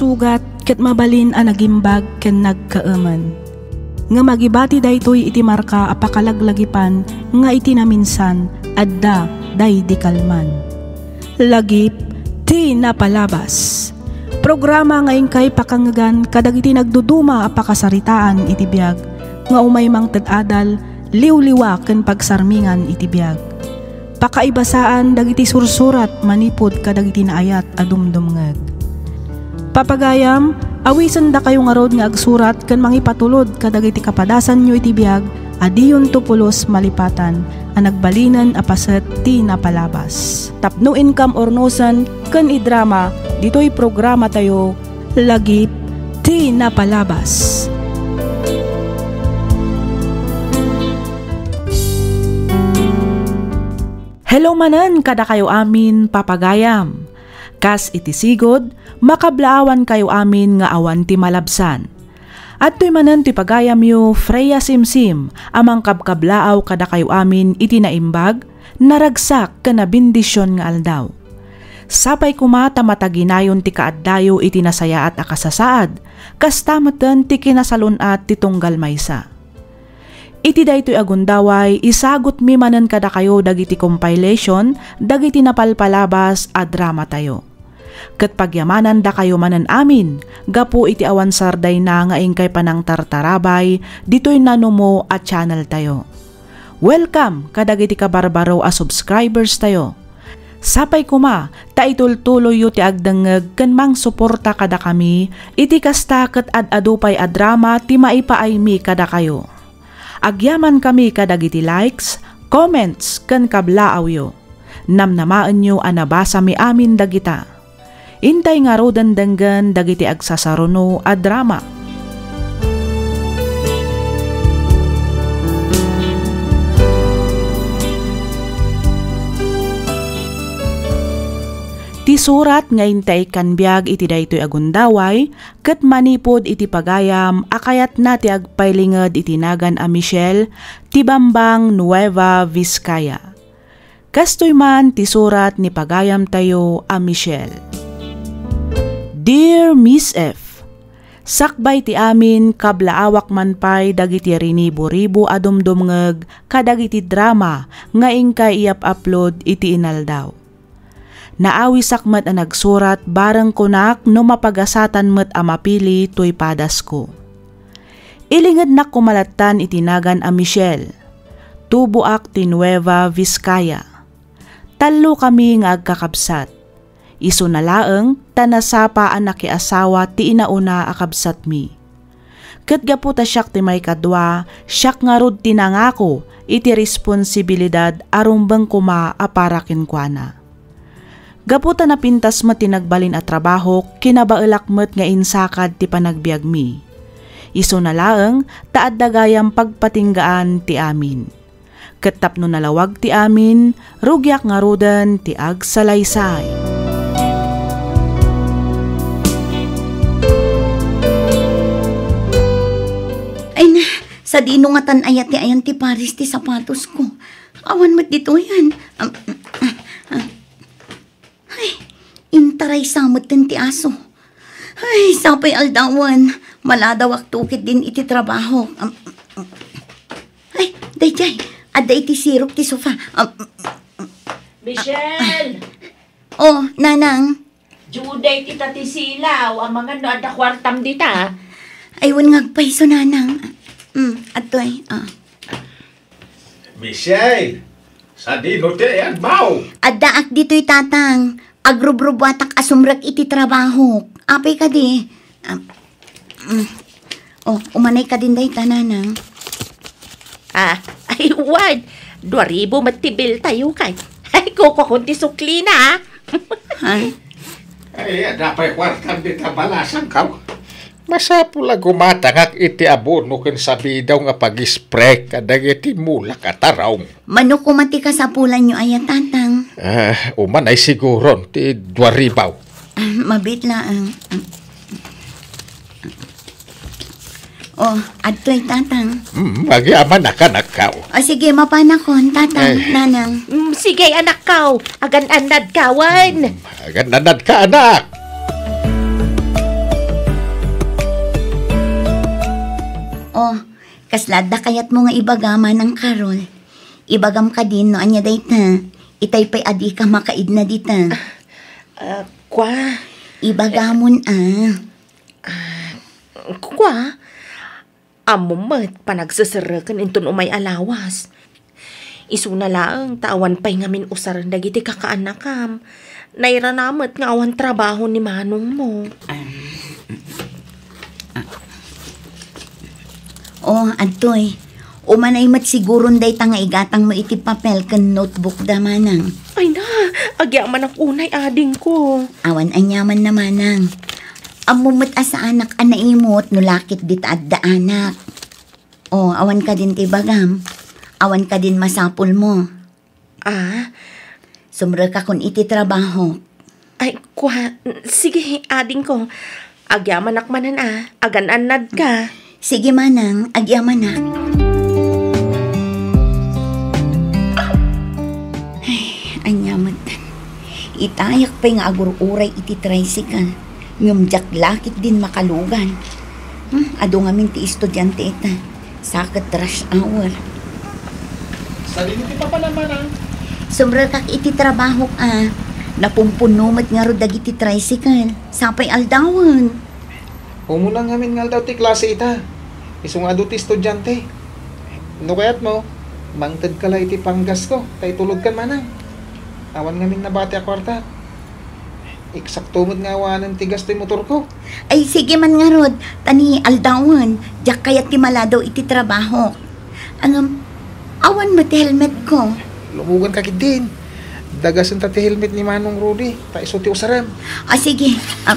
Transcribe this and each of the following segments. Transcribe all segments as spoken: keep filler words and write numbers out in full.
sugat ket mabalin a nagimbag ken nagkaemen. Ngem agibati daytoy iti marka a pakalaglagipan nga iti naminsan, adda daydi kalman. Lagip ti napalabas. Programa nga inkay pakangegan kadagiti nagduduma a pakasaritaan iti biag nga umay mangted adal, liwliwa ken pagsarmingan iti biag. Pakaibasaan dagiti sursurat manipud kadagiti naayat a dumdumngeg. Papagayam, awisendakayo ngarud nga agsurat ken mangipatulod kadagiti kapadasanyo iti biag a diyonto pulos malipatan a nagbalinen a paset ti napalabas. Tapno inkam urnosen ken idrama ditoy programatayo, Lagip ti Napalabas. Hello manen kadakayo amin, papagayam. Kas iti sigud, makablaawankayo amin nga awan ti malabsan. Adtoy manen ti pagayamyo, Freya Simsim, a mangkabkablaaw kadakayo amin iti naimbag, naragsak, ken nabendision nga aldaw. Sapay koma ta mataginayon ti kaaddayo iti nasayaat a kasasaad, kasta metten ti kinasalun-at ti tunggal maysa. Iti daytoy a gundaway, isagutmi manen kadakayo dagiti compilation dagiti napalpalabas a dramatayo. Ket pagyamanandakayo manen amin gapu iti awan sardayna nga inkay panangtartarabay ditoy nanumo a channeltayo. Welcome kadagiti kabarbaro a subscriberstayo. Sapay koma ta itultuloyyo ti agdengngeg ken mangsuporta kadakami iti kasta ket ad-adu pay a drama ti maipaaymi kadakayo. Agyamankami kadagiti likes, comments, ken kablaawyo. Namnamaenyo a nabasami amin dagita. Intay ngaruden denggen dagiti agsasaruno a drama. Ti surat nga intay ikkan biag iti daytoy a gundaway, ket manipud iti pagayam a kayatna ti agpailinged iti nagan a Michelle ti Bambang, Nueva Vizcaya. Kastoy man ti surat ni pagayamtayo a Michelle. Dear Miss F, sakbay ti amin, kablaawak man pay dagiti rinibo-ribo a dumdumngeg kadagiti drama nga inkay iyap-upload iti inaldaw. Naawisak met a nagsurat bareng kunak no mapagasatan met a mapili toy padasko. Ilingednak koma lattan iti nagan a Michelle. Tuboak ti Nueva Vizcaya. Tallokami nga agkakabsat. Isuna laeng ta nasapa a nakiasawa ti inauna a kabsatmi. Ket gapu ta siak ti maikadua, siak ngarud ti nangako iti responsibilidad a rumbeng koma a para kenkuana. Gapu ta napintas met ti nagbalin a trabahok, kinabaelak met nga insakad ti panagbiagmi. Isuna laeng ta adda gayam pagpatinggaan ti amin. Ket tapno nalawag ti amin, rugiak ngaruden ti agsalaysay. Ay na, sadino ngatan aya ti ayan ti pares ti sapatosko? Awan met ditoy, an. Am, am, am. Ay, intaraysa metten ti aso. Ay, sapay aldawen, maladawakto ketdin iti trabaho. Am, ay, daydiay, adda iti sirok ti sofa. Am, Michelle! Oh, nanang. Juday ti tatisilaw, amangan no adda kuartam dita. Ay, wen nga agpayso, nanang. Mm, adtoy, ah. Michelle, sadino ti ayanmo? Addaak ditoy, tatang. Agrubrubuatak a sumrek iti trabahok. Apay kadi? Ah, mm. Oh, umanay kadin dayta, nanang. Ah, ay, wan. Dua ribu met ti bill tayo kay. Ay, kukukon ti suklina, ah. Ha? Ay, adda pay kuartam dita balasangko. Masapul a gumatangak iti abono ken sabidaw nga pag-spray kadagiti mulak a tarong. Mano koma ti kasapulanyo aya, tatang? Ah, umanay siguron ti dua ribu. Ah, mabiit laeng. Oh, adtoy, tatang. Mm, agyaman a kanakkaw. O, sige, mapanakon, tatang, Ay. nanang. Mm, sige, anakkaw. Agan-annadkawan. Mm, agan-annadka, anak. Kasla adda kayatmo nga ibaga, Manang Carol? Ibagam kadin no ania dayta. Itay pay a dika makaidna dita. Ah, kua. Ibagamon a. Ah, kua. Ammom met, panagseserreken inton umay a lawas. Isuna laeng ta awan pay ngamin usaren dagiti kakaannakam. Nairana met nga awan trabaho ni manongmo. Ah, ah. Oh, adtoy. Umanay met siguron dayta nga igatangmo iti papel ken notebook da, Manang. Ay na, agyamanak unay, adingko. Awan aniaman na, Manang. Ammom met a saanak a naimut no lakit dita addaanak. Oh, awan kadin ti bagam. Awan kadin masapulmo. Ah? Sumrekakon iti trabaho. Ay, kua, sige, adingko. Agyamanak manen a, agan-annadka. Sige, Manang, agyamanak. Ay, ania met. Itayak pay nga agur-uray iti tricycle. Ngem diak lakit din makalugan. Hmm, adu ngamin ti estudiante ita. Sa ket rush hour. Sadino ti papanam, Manang? Sumrekak iti trabahok a. Napumpunno met ngarud dagiti tricycle. Sapay aldawen. Umuna ngamin nga aldaw ti klase ita. Isu nga adu ti estudiante. No kayatmo, mangtedka la iti panggasko, ta itulodkan, Manang. Awan ngamin nabati a kuarta. Eksakto met nga awanen ti gasto ti motorko. Ay, sige man ngarud, ta ni aldawen, diak kayat ti maladaw iti trabaho. Ngem, awan met ti helmetko. Lumoganka ketdin. Dagasenta ti helmet ni Manong Rudy, ta isu ti usarem. Ah, sige. Ah,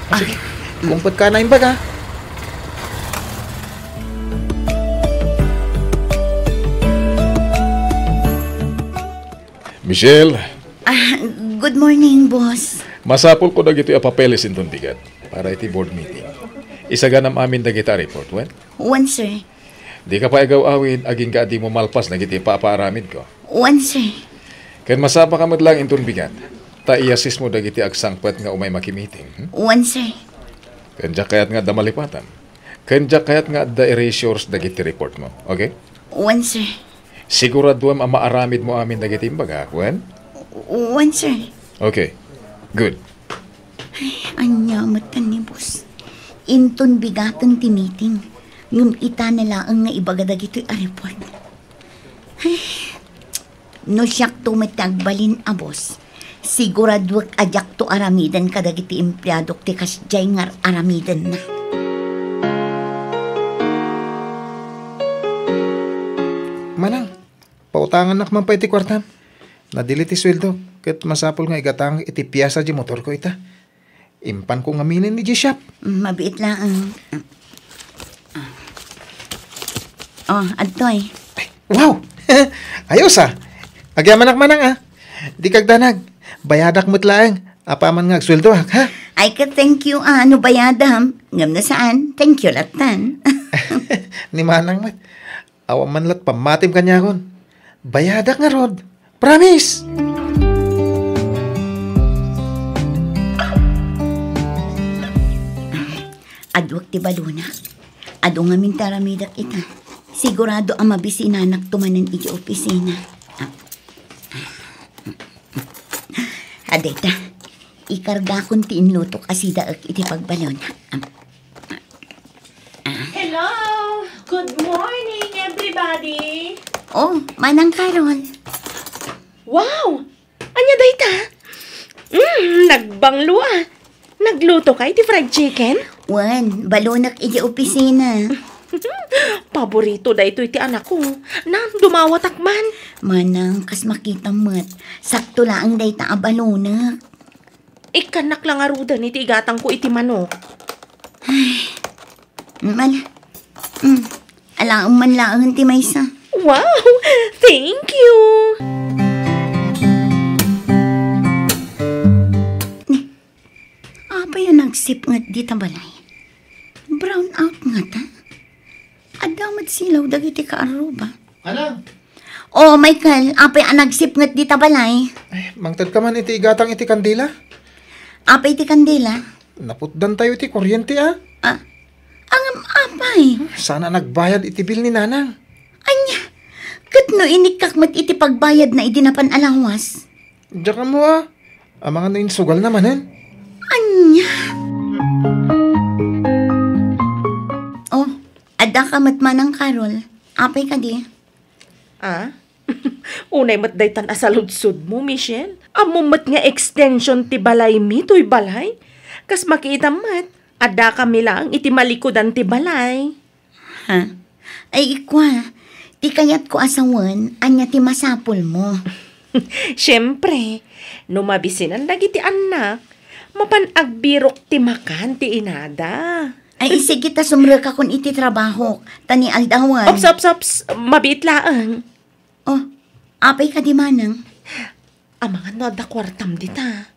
ah, sige. Kumpetka na imbag, ha? Michelle. Ah, good morning, boss. Masapulko dagitoy a papeles inton bigat para iti board meeting. Isaganam amin dagita a report, wen? Wen, sir. Dika pay agaw-awid, agingga a dimo malpas dagiti ipapaaramidko. Wen, sir. Ken masapaka met laeng inton bigat, ta i-assistmo dagiti agsangpet nga umay makimiting, hmm? Wen, sir. Ken diak kayat nga adda malipatam. Ken diak kayat nga adda erasures dagiti reportmo, okay? Wen, sir. Siguraduem a maaramidmo amin dagiti imbagak, wen? Wen, sir. Okay. Good. Ay, ania met ni boss. Inton bigaten ti meeting, ngem itana laeng nga ibaga dagitoy a report. Ay, no siakto met ti agbalin a boss, siguraduek a diakto aramiden kadagiti empleadok ti kasdiay nga ar-aramidenna. Manang, pautangannak man pay ti kuartam. Nadili ti sueldo, ket masapul nga igatangak iti piasa ti motorko ita. Impanko ngaminen idiay shop. Mm, mabiit laeng. Oh, adtoy. Ay, wow! Ayos, ah. Agyamanak, Manang, ah. Dika agdanag. Bayadak met laeng. Apaman nga agsueldoak, ha? Ay, ka, thank you, ah. No bayadam? Ngem no saan, thank you lattan. Ni Manang met. Awan man lat pammatim kaniakon. Bayadak ngarud. Promise! Aduak ti balonak. Adu ngamin ti aramidek ita. Sigurado a mabisinanakto manen iti opisina. Ah. Adayta, ikargakon ti inlutok a sidaek iti pagbalon. Hello! Good morning, everybody! Oh, Manang Carol. Wow! Ania dayta? Mm, nagbanglo, ah. Nagluto ka iti fried chicken? Wen, balonak iti opisina. Paborito daytoy ti anakko. Nan, dumawatak man. Manang, kas makitam met, sakto laeng dayta a balonak. Ikkannak la ngaruden iti igatangko iti manok. Ay, mala. Mm, alaem man laeng ti maysa. Wow! Thank you! Ni, apay a nagsipnget dita balay? Brown out ngata? Adda met silaw dagiti kaarruba. Manang! Oh, Michael, apay a nagsipnget dita balay? Ay, mangtedka man iti igatang iti kandila? Apay ti kandila? Naputdantayo iti kuryente, ah. Ah, Ngem apay? Saan a nagbayad iti bill ni Nanang. Ania? Ket no inikkak met iti pagbayadna idi napan a lawas? Diak ammo a. Amangan no insugalna manen. Ania? Oh, adda ka met, Manang Carol. Apay kadi? Ah? Unay met daytan a saludsodmo, Michelle. Ammom met nga extension ti balaymi toy balay. Kas makitam met, adda kami laeng iti malikudan ti balay. Ha? Ay, ikua, ti kayatko a sawen, ania ti masapulmo? Siempre, no mabisinan dagiti annak, mapan agbirok ti makan ti inada. Ay, sige ta sumrekakon iti trabahok, ta ni aldawan. Ops, ops, ops, mabiit laeng. Oh, apay kadi, Manang? Amangan no adda kuartam dita.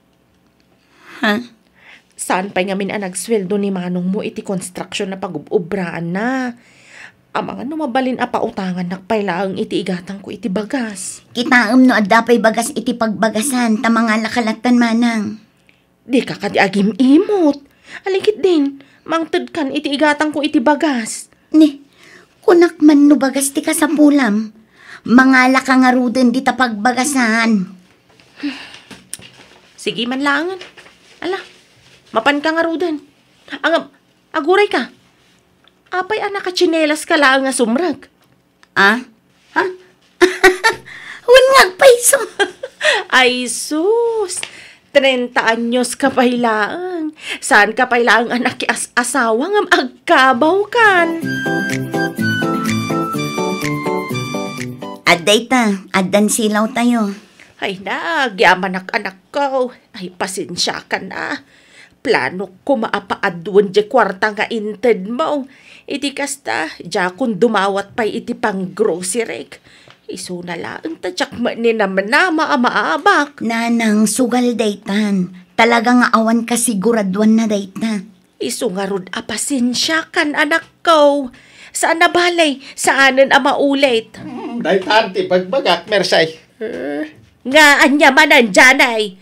Ha? Saan pay ngamin a nagsueldo ni manongmo iti konstruksion a pagub-obraanna? Amangan no mabalin a pautangannak pay laeng iti igatangko iti bagas. Kitaem no adda pay bagas iti pagbagasan, ta mangalaka lattan, Manang. Dika kadi agim-imot. Alikitdin, mangtedkan iti igatangko iti bagas. Ni, kunak man no bagas ti kasapulam. Mangalaka ngaruden dita pagbagasan. Sige man laengen. Ala, mapanka ngaruden. Ngem, agurayka. Apay a nakatsinelas ka laeng a sumrek? Ah? Ha? Wen nga agpayso. Ay, sus! Treinta anyos ka pay laeng. Saan ka pay laeng a nakias-asawa ngem agkabawkan? Adda ita, addan silaw tayo. Ay, nagyamanak, anakko. Ay, pasensiakan a. Planok koma a paaduen diay kuarta nga intedmo. Iti kasta, diakon dumawat pay iti panggroceryk. Isuna laeng ta diak met ni namnama a maabak. Nanang, sugal daytan. Talaga nga awan kasiguraduanna dayta. Isu ngarud a pasensiakan, anakko. Saan a bale, saanen a maulit. Hmm, daytan ti bagbagak, Mersay. Eh. Nga ania manen, Janay?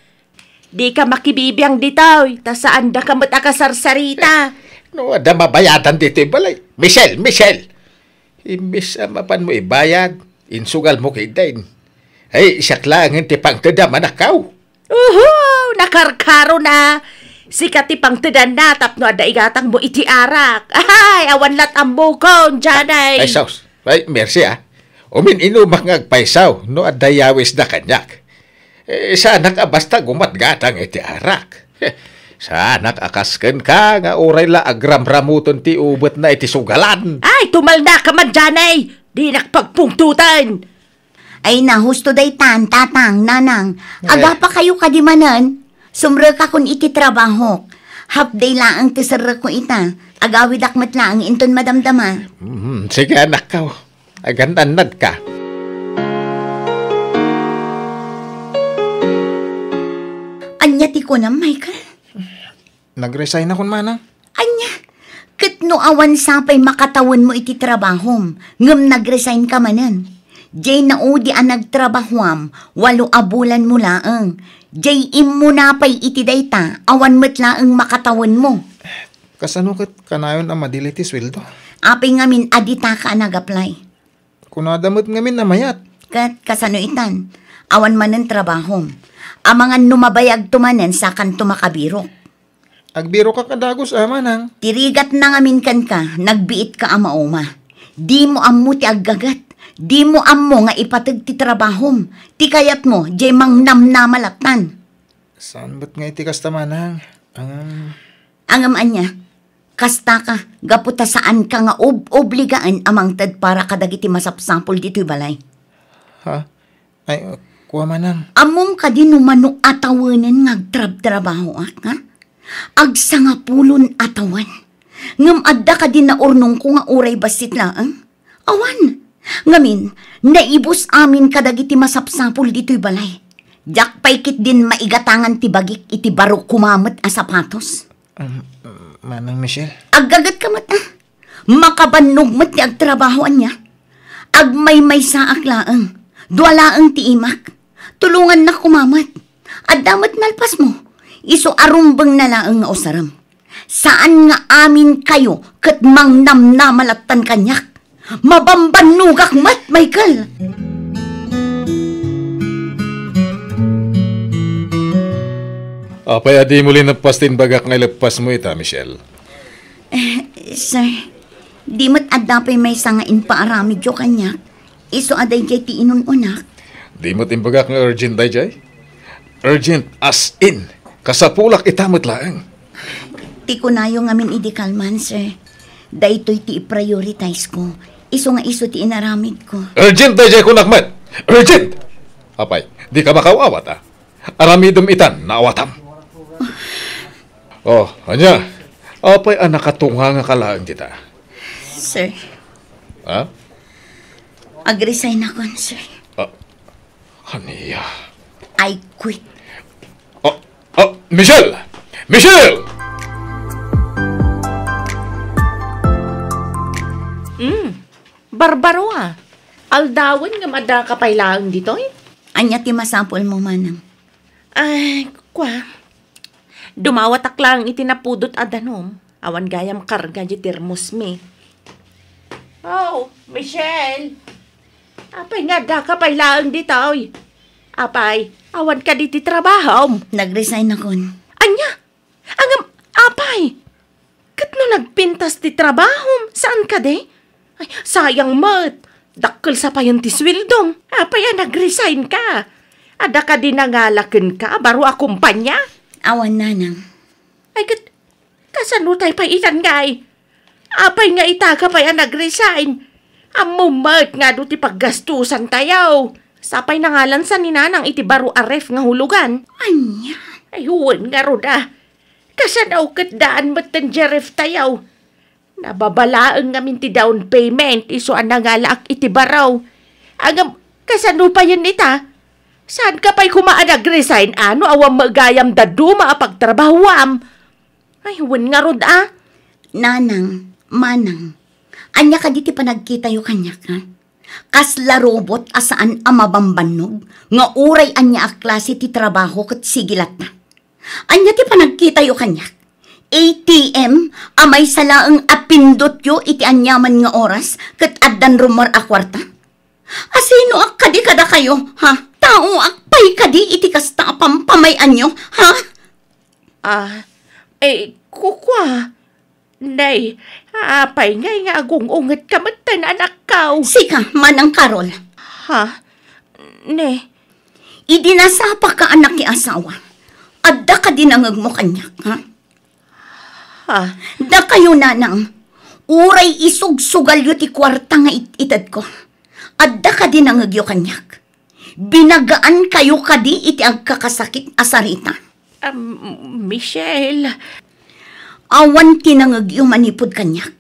Dika makibibiang ditoy, ta saandaka met a kasarsarita. No adda mabayadan ditoy balay. Michelle, Michelle! Imbes a mapanmo ibayad, insugalmo ketdin. Ay, siak laengen ti pangted a manakaw. Uhu! Nakarkaro na! Sika ti pangtedanna tapno adda igatangmo iti arak. Ay, awan lat' ammokon, Janay. Ay, sus. Ay, Mercy, ah. Umin-inumak nga agpayso no adda yawisda kaniak. Eh, saanak a basta gumatgatang iti arak. Saanak a kas kenka nga uray la agramramuton ti ubetna iti sugalan. Ay, tumalnaka man, Janay! Dinak pagpungtotan! Ay, na, husto daytan, tatang, nanang. Eh. Agapakayo kadi manen, sumrekakon iti trabahok. Half day laeng ti serrekko ita. Agawidak met laeng inton madamdama. Mhm, sige, anakko. Agan-annadka. Ania ti kunam, Michael? Nag-resignakon, manang. Ania? Ket no awan sa pay makatawenmo iti trabahom, ngem nag-resign ka manen. Diay naudi a nagtrabahoam, walo a bulanmo laeng. Diay immuna pay iti dayta, awan met laeng makatawenmo. Kasano ket kanayon a madili ti sueldo? Apay ngamin a ditaka a nag-apply? Kunada met ngamin a mayat. Ket kasano itan? Awan manen trabahom. Amangan no mabayagto manen, sakanto makabirok. Agbirokak a dagus a, manang. Ti rigatna ngamin kenka, nagbiitka a mauma. Dimo ammo ti aggaget. Dimo ammo nga ipateg ti trabahom. Ti kayatmo, diay mangnamnama lattan. Saan met nga iti kasta, manang? Ngem, ngem ania? Kasta ka, gapu ta saanka nga ob-, obligaen a mangted para kadagiti masapsapul ditoy balay. Ha? Ay, uh, kua, manang. Ammom kadi no mano a tawenen nga agtrabtrabahoak, ha? Agsangapulon a tawen. Ngem adda kadi naurnongko nga uray bassit laeng? Awan. Ngamin, naibus amin kadagiti masapsapul ditoy balay. Diak pay ketdin maigatangan ti bagik iti baro koma met a sapatos. Um, Manang Michelle? Aggaget ka met, ah. Makabannog met ti agtrabaho, ania? Agmaymaysaak laeng. Dua laeng ti imak. Tulongannak koma met. Adda met nalpasmo. Isu a rumbengna laeng nga usarem. Saan nga aminkayo ket mangnamnama lattan kaniak. Mabambannogak met, Michael! Apay a dimo linappas ti imbagak nga ileppasmo ita, Michelle? Eh, sir, di met adda pay maysa nga impaaramidyo kaniak. Isu a daydiay ti inun-unak. Di met imbagak nga urgent daydiay? Urgent as in, kasapulak ita met laeng. Ti kunayo ngamin idi kalman, sir, daytoy ti i-prioritize ko. Isu nga isu ti inaramid ko. Urgent daydiay kunak met! Urgent! Apay, di ka makaw-awat, a? Aramidem itan, naawatam. Oh, ania? Apay a nakatunga nga kalaeng dita? Sir. Ha? Ag-resign akon, sir. Ah, ania? I quit. Oh, oh, Michelle! Michelle! Mm, barbaro a. Aldawen nga madaka pay laeng ditoy? Ania ti masapulmo, manang? Ay, kua. Dumawatak laeng iti napudot a danum. Awan gayam karga di termosmi. Oh, Michelle! Apay nga adda ka pay laeng ditoy? Apay, awan kadi ti trabahom? Nag-resign akon. Ania? Ngem, apay? Ket no nagpintas ti trabahom, saan kadi? Ay, sayang met. Dakkel sa payen ti sueldom. Apay a nag-resign ka? Adda kadi nangala kenka a baro a kompania? Awan, nanang. Ay, ket kasano tay pay itan ngay? Apay nga ita ka pay a nag-resign? Ammom met nga adu ti paggastusan tayo. Sapay nangalansa ni nanang iti baro a ref nga hulugan. Ania? Ay, wen ngarud a. Kasano ket daan met ti ref tayo? Nababalaeng ngamin ti down payment isu a nangalaak iti baro. Ngem, kasano payen ita? Saan ka pay koma a nag-resign, a, no awan met gayam dadduma a pagtrabahuam? Ay, wen ngarud a. Nanang, manang, ania kadi ti panagkitayo kaniak, ha? Kasla robot a saan a mabambannog nga uray ania a klase ti trabaho ket sige latta. Ania ti panagkitayo kaniak? A T M a maysa laeng a pindotyo iti aniaman nga oras ket addan rummuar a kuarta? Asinoak kadi kadakayo, ha? Taoak pay kadi iti kasta a pampamay-anyo, ha? Ah, eh, kukua. Nay, apay ngay nga agung-ungetka metten, anakko? Sika, Manang Carol. Ha? Ne? Idi nasapaka a nakiasawa, adda kadi nangegmo kaniak, ha? Ha? Dakayo, nanang, uray isugsugalyo ti kuarta nga it-itedko. Adda kadi nangegyo kaniak? Binagaan kayo kadi iti agkakasakit a sarita? Um, Michelle. Awan ti nangegyo manipud kaniak.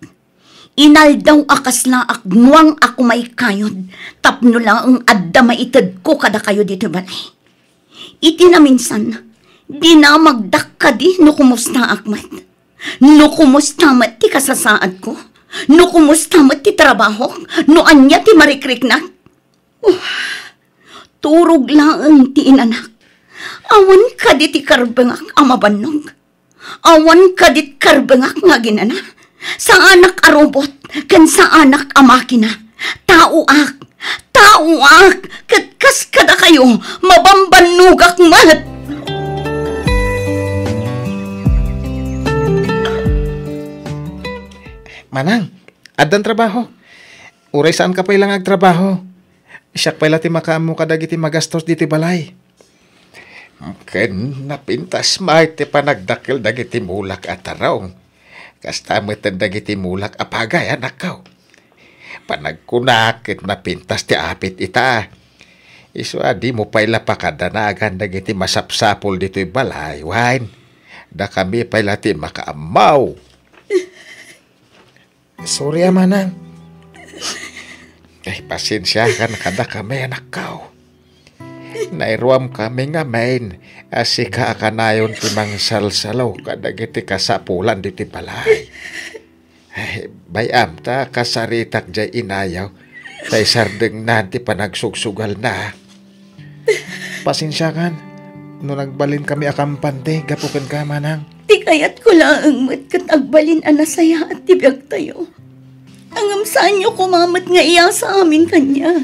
Inaldaw a kasla agnuang a kumaykayod tapno laeng adda maitedko kadakayo ditoy balay. Iti naminsan, dinamagdak kadi no kumustaak met. No kumusta met ti kasasaadko? No kumusta met ti trabahok? No ania ti marikriknak? Uh, turog laeng ti inanak. Awan kadi ti karbengak a mabannog. Awan kadi ti karbengak nga aginana. Saanak a robot, ken saanak a makina. Taoak, taoak, ket kas kadakayo, mabambannogak met. Manang, addan trabaho. Uray saan ka pay la nga agtrabaho. Siak pay la ti makaammo kadagiti magastos ditoy balay. Ken napintas met ti panagdakkel dagiti mulak a tarong. Kasta met dagiti mulak a pagay, anakko. Panagkunak ket napintas ti apit ita. Isu a dimo pay la pakadanagan dagiti masapsapul ditoy balay, wen dakami pay la ti makaammo. Sorry a, manang. Ay, pasensiakan kadakami, anakko. Nairuam kami ngamin a sika a kanayon ti mangsalsalo kadagiti kasapulan ditoy balay. Ay, bay-am ta kasaritak jay inayo, ta isardengnan ti panagsugsugalna. Pasensiakan no nagbalinkami a kampante gapu kenka, manang. Ti kayatko laeng met ket agbalin a nasayaat ti biagtayo. Ngem saanyo koma met nga iyasa amin kaniak.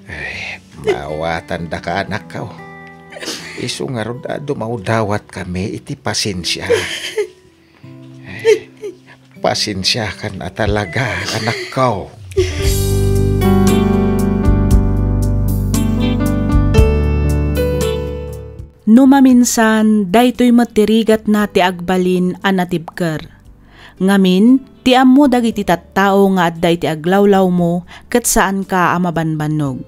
Ay, maawatandaka, anakko. Isu ngarud a dumawdawatkami iti pasensia. Ay, pasensiakan a talaga, anakko. No maminsan, daytoy met ti rigatna ti agbalin a natibker. Ngamin, ti ammo dagiti tattao nga adda iti aglawlawmo ket saanka a mabanbannog.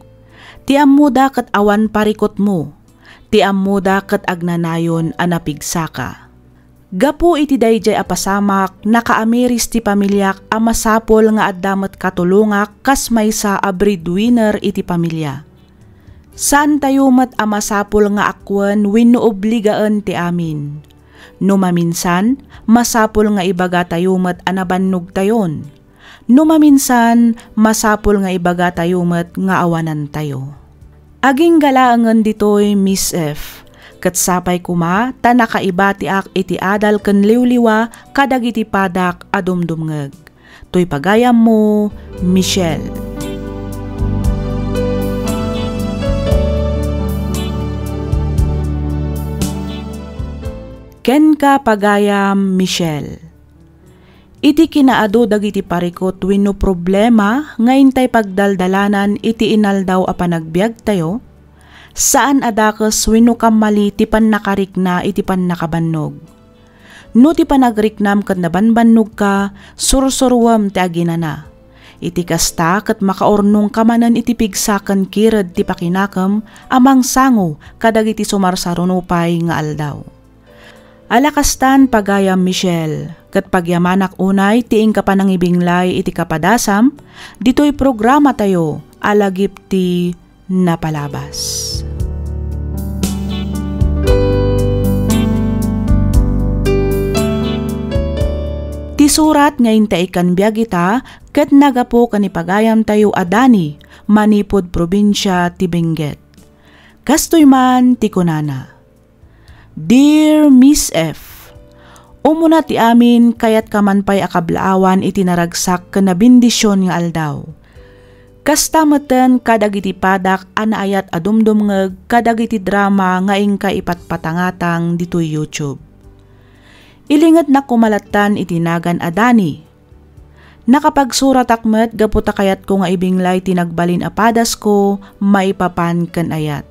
Ti ammoda ket awan parikutmo. Ti ammoda ket agnanayon a napigsaka. Gapu iti daydiay a pasamak, nakaamiris ti pamiliak a masapul nga adda met katulongak kas maysa a breadwinner iti pamilia. Saantayo met a masapul nga akuen wenno obligaen ti amin. No maminsan, masapul nga ibagatayo met a nabannogtayon. No maminsan, masapul nga ibagatayo met nga awanantayo. Agingga laengen ditoy, Miss F, ket sapay koma ta nakaibatiak iti adal ken liwliwa kadagiti padak a dumdumngeg. Toy pagayammo, Michelle. Kenka, pagayam Michelle. Iti kinaadu dagiti parikut wenno problema nga intay pagdaldalanan iti inaldaw a panagbiagtayo, saan a dakes wenno kammali ti pannakarikna iti pannakabannog. No ti panagriknam ket nabanbannogka, sursuruem ti aginana. Iti kasta, ket makaurnongka manen iti pigsa ken kired ti pakinakem a mangsango kadagiti sumarsaruno pay nga aldaw. Ala kastan, pagayam Michelle, ket pagyamanak unay ti inka panangibinglay iti kapadasam ditoy programatayo a Lagip ti Napalabas. Ti surat nga inta ikkan biag ita ket nagapu ken ni pagayamtayo a Dani, manipud probinsia ti Benguet. Kastoy man ti kunana, Dear Miss F, umuna ti amin, kayatko man pay a kablaawan iti naragsak ken nabendisyon nga aldaw. Kasta metten kadagiti padak a naayat a dumdumngeg kadagiti drama nga inka ipatpatangatang ditoy YouTube. Ilingetnak koma lattan iti nagan a Dani. Nakapagsuratak met gapu ta kayatko nga ibinglay ti nagbalin a padasko maipapan ken ayat.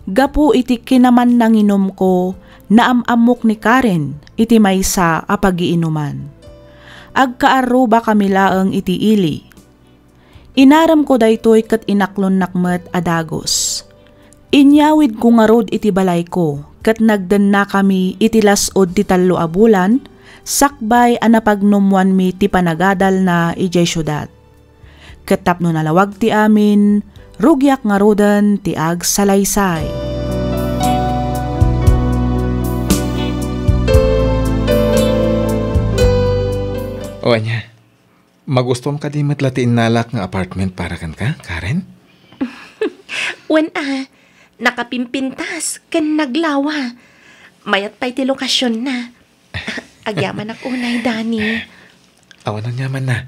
Gapu iti kinamannanginumko, naam-ammok ni Karen iti maysa a pagiinuman. Agkaarrubakami laeng iti ili. Inaremko daytoy ket inaklonnak met a dagus. Inyawidko ngarud iti balayko ket nagdennakami iti las-ud ti tallo a bulan sakbay a napagnummoanmi ti panagadalna idiay siudad. Ket tapno nalawag ti amin, rugiak ngaruden ti agsalaysay. O ania, magustom kadi met la ti innalak nga apartment para kenka, Karen? Wen a, nakapimpintas ken naglawa. Mayat pay ti lokasionna. Agyamanak unay, Dani. Awan aniamanna.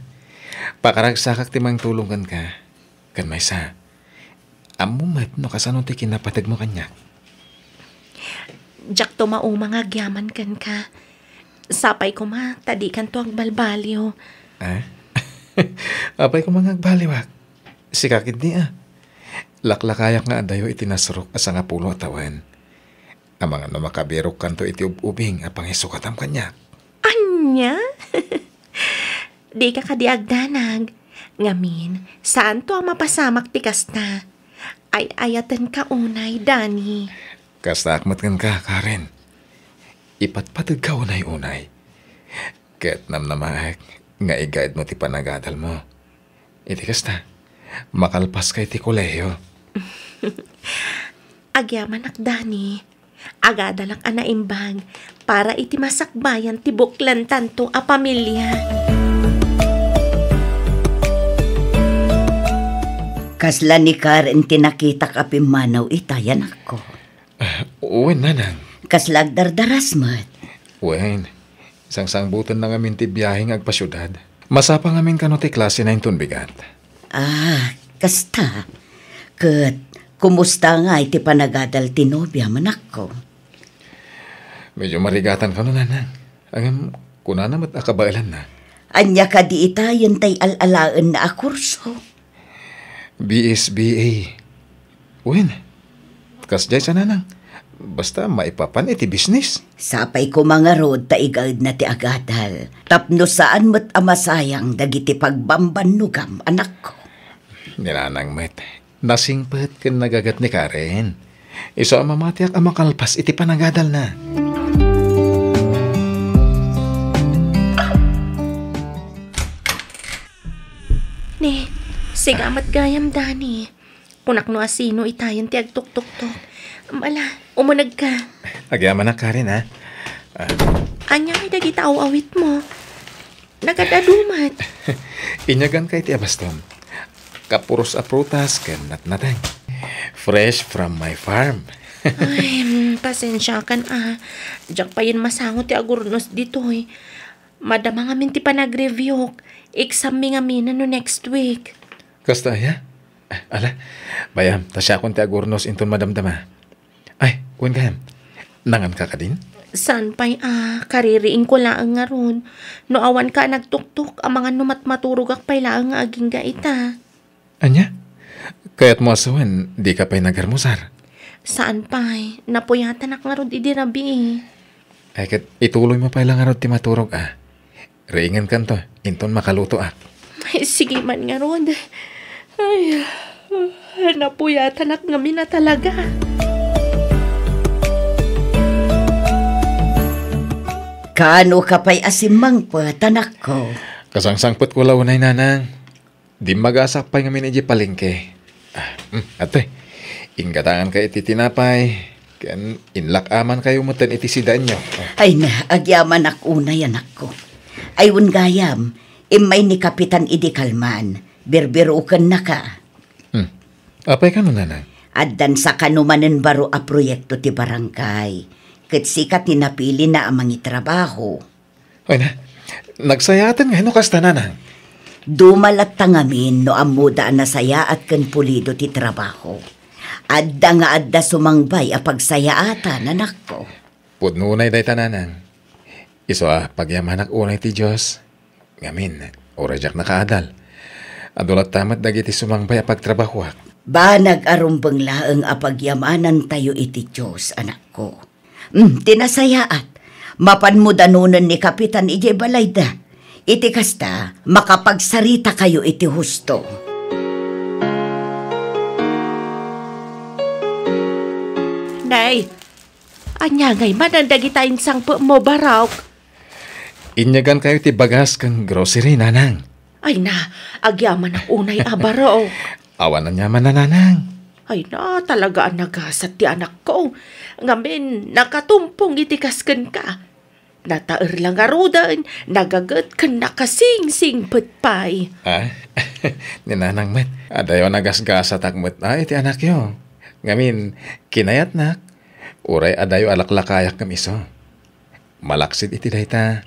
Pakaragsakak ti mangtulong kenka. Ken maysa, ammo met no kasano ti kinapategmo kaniak. Diakto mauma nga agyaman kenka. Sapay koma ta dikanto agbalbaliw. Ah? Apay koma nga agbaliwak? Sika ketdi a. Laklakayak nga adayo iti nasrok a sangapulo a tawen. Amangan no makabirokkanto iti ub-ubing a pangisukatam kaniak. Ania? Dika kadi agdanag. Ngamin, saanto a mapasamak ti kasta. Ay-ayatenka unay, Dani. Kastaak met kenka, Karen. Ipatpategka unay-unay. Ket namnamaek nga igaedmo ti panagadalmo. Iti kasta, makalpaska iti kolehio. Agyamanak, Dani. Agadalak a naimbag para iti masakbayan ti buklentanto a pamilia. Kasla ni Karen ti nakitak a pimmanaw ita, anakko? Ah, wen, nanang. Kasla agdardaras met? Wen, sangsangbutenna ngamin ti biahe nga agpasiudad. Masapa ngamin kano ti klasena inton bigat. Ah, kasta. Ket, kumusta ngay ti panagadal ti nobiam, anakko? Medyo marigatan kano, nanang. Ngem, kunana met a kabaelanna. Ania kadi itayen tay al-alaenna a kurso? B S B A. Wen, kasdiay sa, nanang. Basta maipapan iti bisnis. Sapay koma ngarud ta igaedna ti agadal. Tapno saan met a masayang dagiti pagbambannogam, anakko. Ni nanang met. Nasingpet ken nagaget ni Karen. Isu a mamatiak a makalpas iti panagadalna. Ni, sigamat gayam, Dani. Kunak no asino itayen ti agtuktuktok. Ala, umunegka. Agyamanak, Karen, ha? Ah. Ania ngay dagita aw-awitmo? Nagad-adu met. Inyaganka iti abastom. Kapuros a prutas ken natnateng. Fresh from my farm. Ay, mm, pasensiakan a. Diak payen masango ti agurnos ditoy. Madama ngamin ti panagreviewk. Exammi ngamin no next week. Kasta aya? Ala, bay-am, ta siakon ti agurnos inton madamdama. Ay, wen gayam. Nanganka kadin? Saan pay a, kaririingko laeng ngarud. No awanka a nagtuktok, amangan no matmaturogak pay laeng nga agingga ita. Ania? Kayatmo a sawen, dika pay nagarmusar? Saan pay, napuyatanak ngarud idi rabii. Ay, ket ituloymo pay la ngarud ti maturog a. Riingenkanto, inton makalutoak. Ay, sige man ngarud. Ay, napuyatanak ngamin a talaga. Kaano ka pay a simmangpet, anakko? Kasangsangpetko la unay, nanang. Dimmagasak pay ngamin idiay palengke. Ah, mm, ate, inggatangankayo iti tinapay, ken inlak-amankayo metten iti sidaenyo. Ah. Ay na, agyamanak unay, anakko. Ay, wen gayam, immay ni Kapitan idi kalman, birbirukennaka. Hmm. Apay kano, nanang? Addan sa kano manen baro a proyekto ti barangay, ket sika ti napilina a mangitrabaho. Ay na, nagsayaaten ngay no kasta, nanang? Dumalatta ngamin no ammoda a nasayaat ken pulido ti trabaho. Adda nga adda sumangbay a pagsayaatan, anakko. Pudno unay dayta, nanang. Isu a pagyamanak unay ti Dios. Ngamin, uray diak nakaadal. Adu latta met dagiti sumangbay a pagtrabahoak. Banag a rumbeng laeng a pagyamanantayo iti Dios, anakko. Mm, ti nasayaat, mapanmo danonen ni Kapitan idiay balayda. Iti kasta, makapagsaritakayo iti husto. Nay, ania ngay manen dagita insangpetmo, Barok? Inyagankayo ti bagas ken grocery, nanang. Ay na, agyamanak unay a, Barok. Awan aniaman a, nanang. Ay na, talaga a nagasat ti anakko. Ngamin, nakatumpong iti kas kenka. Nataer la ngaruden, nagaget ken nakasingsingpet pay. Ah, ni nanang met, adayo a nagasgasatak met a iti anakyo. Ngamin, kinayatnak, uray adayo a laklakayak ngem isu. Malaksid iti dayta,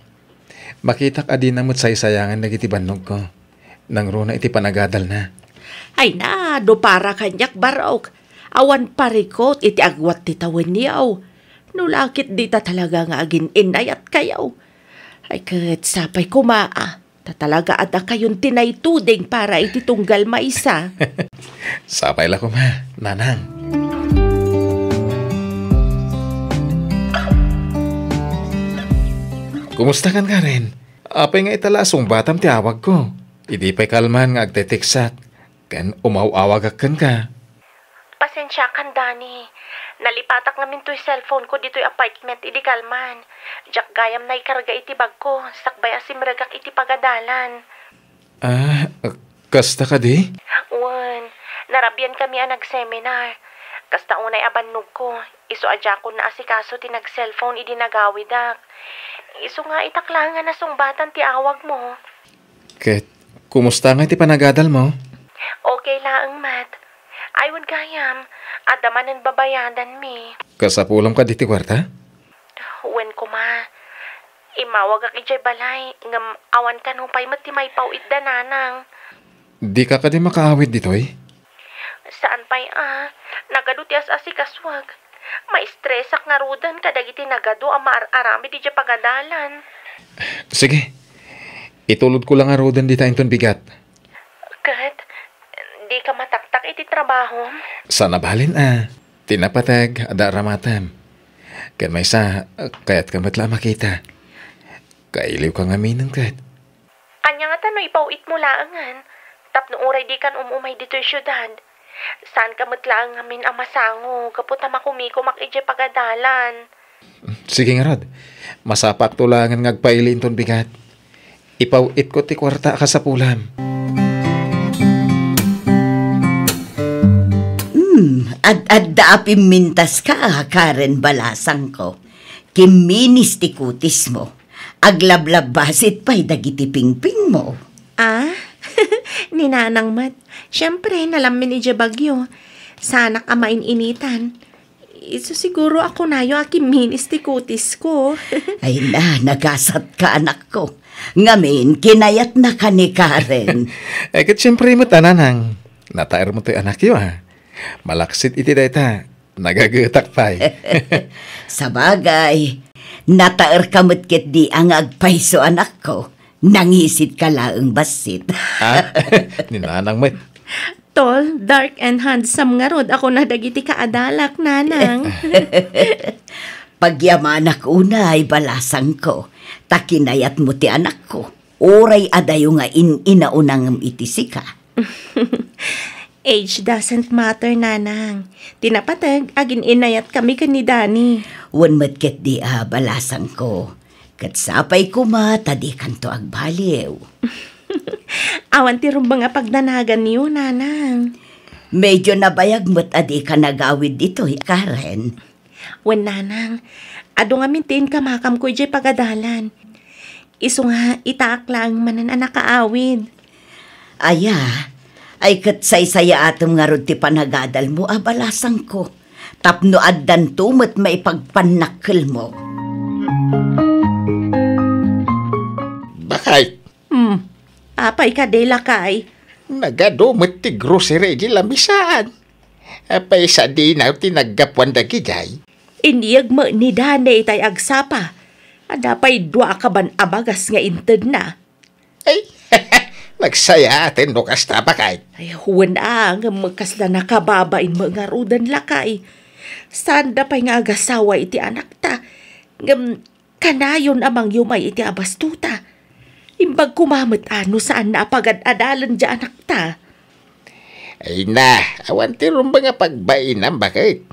makitak a dina met saysayangan dagiti bannogko, nangruna iti panagadalna. Ay na, no para kaniak, Barok, awan parikut iti agwat ti tawenyo. No la ket dita talaga nga agin-innayatkayo. Ay ket sapay koma a, ta talaga a dakayon ti naituding para iti tunggal maysa. Sapay la koma, nanang. Kumusta kan, Karen? Apay nga ita la a sungbatam ti awagko? Idi pay kalman nga agteteksak, ken umaw-awagak kenka. Pasensiakan, Dani. Nalipatak ngamin toy cellphone ko ditoy apartment idi kalman. Diak gayam naikarga iti bagko, sakbay a simregak iti pagadalan. Ah, kasta kadi? Wen, narabian kami a nagseminar. Kasta unay a bannogko, isu a diakon naasikaso ti nag-cellphone idi nagawidak. Isu nga itak laeng a nasungbatan ti awagmo. Ket, kumusta ngay ti panagadalmo? Okay laeng met. Ay, wen gayam, adda manen babayadanmi. Kasapulem kadi ti kuarta? Wen koma. Immawagak idiay balay, ngem awan kano pay met ti maipaw-itda, Nanang. Dika kadi makaawid ditoy? Saan pay a, nagadu ti as-asikasuak. Maistresak ngaruden kadagiti nagadu a maar-aramid idiay pagadalan. Sige, itulodko la ngaruden dita inton bigat. Ket, dika mataktak iti trabahom? Saan a balin a, ti napateg, adda aramatem. Ken maysa, kayatka met la a makita. Kailiwka ngaminen ket. Ania ngata no ipaw-itmo laengen, tapno uray dikan um-umay ditoy siudad? Saanka met laeng ngamin a masango gapu ta makumikumak idiay pagadalan. Sige ngarud, masapakto laengen nga agpaili inton bigat. Ipaw-itko ti kuarta a kasapulam. Hmm, ad-adda a pimmintaska, Karen balasangko. Kimminis ti kutismo. Aglablabasit pay dagiti pingpingmo. Ah? Ni Nanang met. Siempre, nalammin idiay bagyo. Saanak a main-initan. Isu siguro a kunayo a kimminis ti kutisko. Ay na, nagasatka, anakko. Ngamin, kinayatnaka ni Karen. Eh, ket siempre met a, Nanang. Nataermo toy anakyo, a. Malaksid iti dayta, nagagetak pay. Sabagay, nataerka met ketdi a nga agpayso, anakko. Nangisit ka laeng bassit. Ah, ni Nanang met. Tall, dark, and handsome ngarud a kuna dagiti kaadalak, Nanang. Pagyamanak unay, balasangko, ta kinayatmo ti anakko. Uray adayo nga in-inaunangem iti sika. Age doesn't matter, Nanang. Ti napateg, agin-inayatkami ken ni Danny. Wen met ketdi a, balasangko. Ket sapay koma ta dikanto agbaliw. Awan ti rumbeng a pagdanaganyo, Nanang. Medyo nabayag met a dika nagawid ditoy, Karen. Wen, Nanang, adu ngamin ti inkamakamko idiay pagadalan. Isu nga, itaak laeng manen a nakaawid. Aya, ay ket saysayaatem ngarud ti panagadalmo a balasangko, tapno addanto met maipagpannakkelmo. Bakay. Hmm, apay kadi, lakay? Nagadu met ti grocery di lamisaan. Apay sadinaw ti naggapuan dagidiay? Inyeg met ni Danny tay agsapa. Adda pay dua a kaban a bagas nga intedna. Ay, nagsayaaten no kasta, bakay. Ay, wen a, ngem kasla nakababain met ngaruden, lakay. Saanda pay nga agasawa iti anakta. Ngem kanayon a mangyumay iti abastuta. Imbag koma met a no saanna a pagad-adalen diay anakta. Ay na, awan ti rumbeng a pagbainam, baket.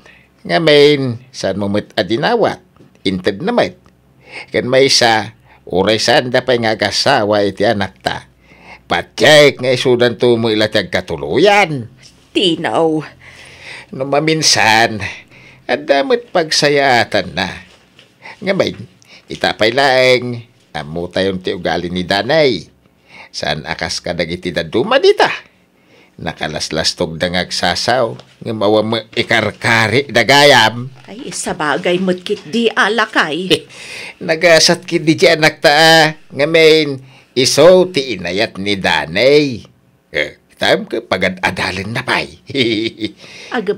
Ngamin, saanmo met a dinawat? Intedna met. Ken maysa, uray saanda pay nga agasawa iti anakta, patiek nga isudanto met la ti agkatuloyan. Tinaw. No maminsan, adda met pagsayaatanna. Ngamin, ita pay laeng, ammotayon ti ugali ni Danny. Saan a kas kadagiti dadduma dita. Nakalaslastogda nga agsasaw, ngem awan met ikarkarida gayam. Ay, sabagay met ketdi a, lakay. Nagasat ketdi ti anakta a, ngamin, isu ti inayat ni Danny. Eh, taem ket pagad-adalenna pay. Agep,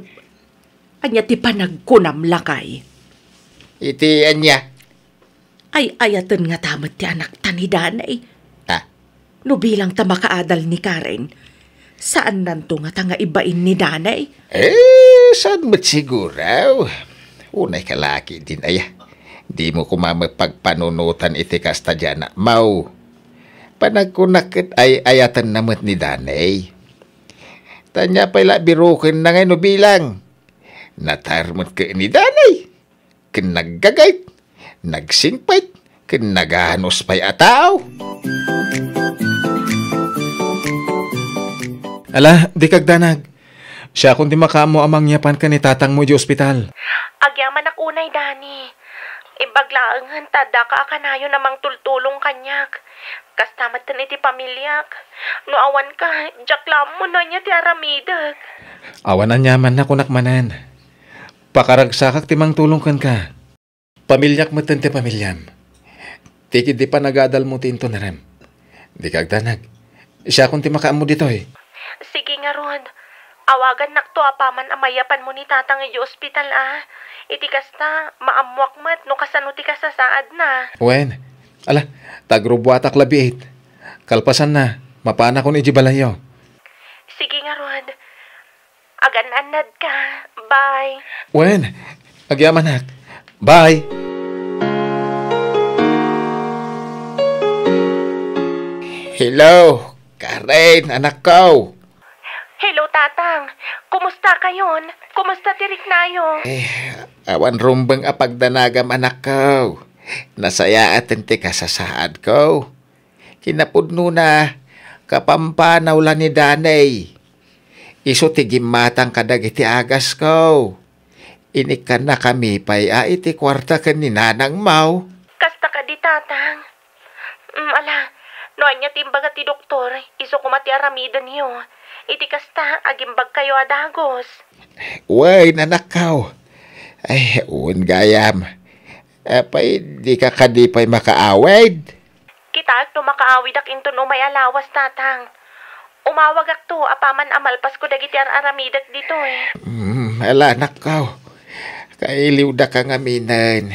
ania ti panagkunam, lakay? Iti ania? Ay-ayaten ngata met ti anakta ni Danny. Ah. No bilang ta makaadal ni Karen, saannanto ngata nga ibain ni Danny? Eh, saan met siguro? Unay ka la ketdin aya. Dimo koma met pagpanunotan iti kasta diay anakmo. Panagkunak ket ay-ayatenna met ni Danny. Ta ania pay la birokenna ngay no bilang? Nataer met ket ni Danny. Ken naggagayt, nagsingpet, ken naganus pay a tao. Ala, dika agdanag. Siakon ti makaammo a mangyapan ken ni tatangmo idiay ospital. Agyamanak unay, Danny. Imbag laengen ta addaka a kanayon a mangtultulong kaniak. Kasta metten iti pamiliak. No awanka, diak la ammo no ania ti aramidek. Awan aniaman a kunak manen. Pakaragsakak ti mangtulong kenka. Pamiliak metten ti pamiliam. Ti ketdi panagadalmo ti inton irem. Dika agdanag. Siakon ti makaammo ditoy. Sige ngarud. Awagannakto apaman a mayapanmo ni Tatang idiay ospital, a. Iti kasta, maammoak met no kasano ti kasasaadna. Wen, ala, ta agrubbuatak la biit. Kalpasanna, mapanakon idiay balayyo. Sige ngarud. Agan-annadka. Bye. Wen, agyamanak. Bye. Hello, Karen, anakko. Hello, Tatang. Kumusta kayon? Kumusta ti riknayo? Eh, awan rumbeng a pagdanagam, anakko. Nasayaaten ti kasasaadko. Kinapudnona, kapampanaw la ni Danny. Isu ti gimmatang kadagiti agasko. Inikkannakami pay a iti kuarta ken ni nanangmo. Kasta kadi, Tatang. Mm, ala, no ania ti imbaga ti doktor, isu koma ti aramidenyo. Iti kasta, agimbagkayo a dagus. Wen, anakko. Ay, wen gayam. Apay, dika kadi pay makaawid? Kitaek no makaawidak inton umay a lawas, Tatang. Umawagakto apaman a malpasko dagiti ar-aramidek ditoy. Mm, ala, anakko. Kailiwdaka ngaminen.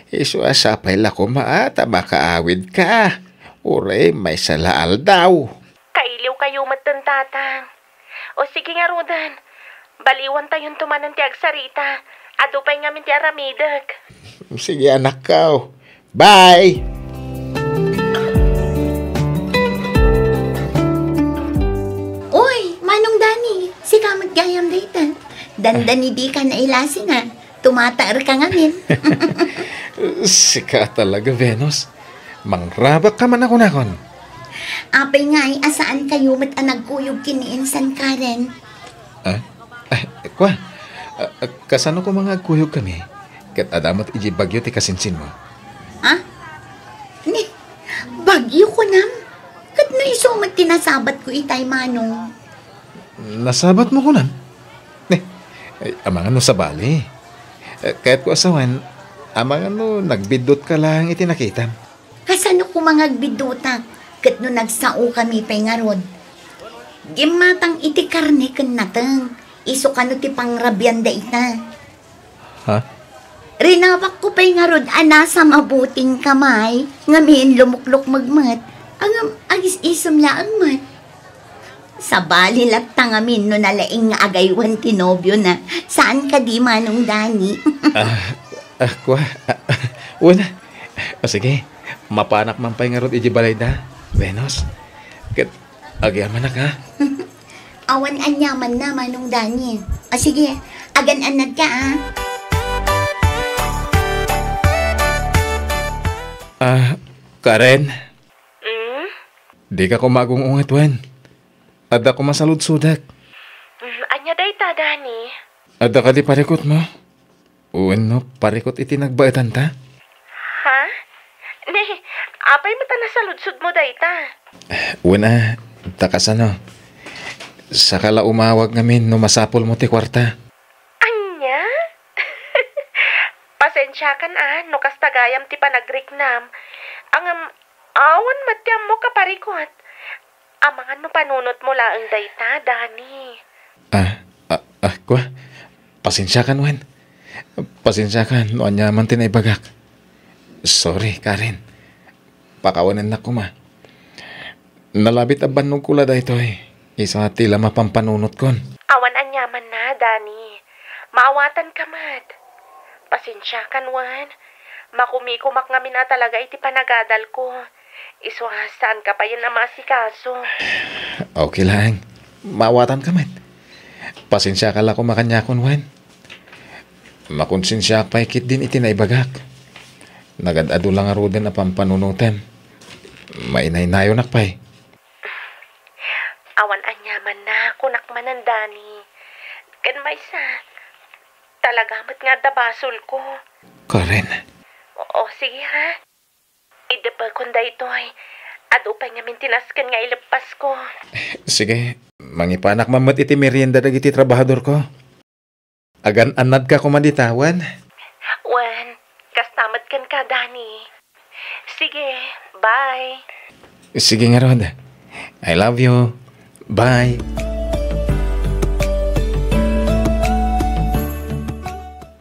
Isu a sapay la koma ta makaawidka. Uray maysa la aldaw. Kailiwkayo metten, Tatang. O sige ngaruden, baliwantayonto manen ti agsarita. Adu pay ngamin ti aramidek. Sige, anakko. Bye! Uy, Manong Danny, sika met gayam dayta. Dandani dika nailasin a. Tumataerka ngamin. Sika talaga, Venus. Mangrabakka man a kunakon. Apay ngay a saankayo met a nagkuyog ken ni Insan Karen? Ah? Ah, kua, ah, ah, kasano koma nga agkuyogkami? Ket adda met idiay bagyo ti kasinsinmo. Ha? Ni, bagyo kunam? Ket no isu met ti nasabatko itay, Manong. Nasabatmo kunam? Ni, ay, amangan no sabali. Eh, kayatko a sawen, amangan no nagbiddutka laeng iti nakitam. Kasano koma nga agbiddutak ket no nagsaokami pay ngarud? Gimmatang iti karne ken nateng, isu kano ti pangrabian dayta. Ha? Rinawakko pay ngarud a nasa mabuting kamay, ngamin lumuklukmeg met, ngem agis-isem laeng met. Sabali latta ngamin no nalaing nga agaywan ti nobiona. Saan kadi, Manong Danny? Ah, ah, kua, ah, ah, wen a. O sige, mapanak man pay ngarud idiay balayda, Venus. Ket agyamanak, ha? Awan aniamanna, Manong Danny. O sige, agan-annadka, a. Ah, Karen? Mm? Dika koma agung-unget wen. Adda koma saludsodek. Mm, ania dayta, Danny? Adda kadi parikutmo? Wenno parikut iti nagbaetanta? Ha? Ni, apay met a nasaludsodmo dayta? Wen a, ta kasano? Saka la umawag ngamin no masapulmo ti kuarta. Ania? Pasensiakan a no kasta gayam ti panagriknam. Ngem awan met ti ammok a parikut. Amangan no panunotmo laeng dayta, Danny. Ah, ah, ah, kua? Pasensiakan wen. Pasensiakan no aniaman ti naibagak. Sorry, Karen. Pakawanennak koma. Nalabit a bannogko la daytoy. Isu ti la mapampanunotkon. Awan aniamanna, Danny. Maawatanka met. Pasensiakan wen. Makumikomak ngamin a talaga iti panagadalko. Isu a saanka payen a maasikaso. Okay laeng. Maawatanka met. Pasensiaka la koma kaniakon wen. Makonsensiaak pay ketdin iti naibagak. Nagad-adu la ngaruden a pampanunotem. Mainaynayonak pay. Awan aniamanna, kunak manen, Danny. Ken maysa, talaga met nga adda basolko. Karen. O, sige, ha? Idepekon daytoy. Adu pay ngamin ti nasken nga ileppasko. Sige, mangipanak man met iti merienda dagiti trabahadorko. Agan-annadka koma dita, wen? Wen, kasta met kenka, Danny. Sige, bye. Sige ngarud. I love you. Bye.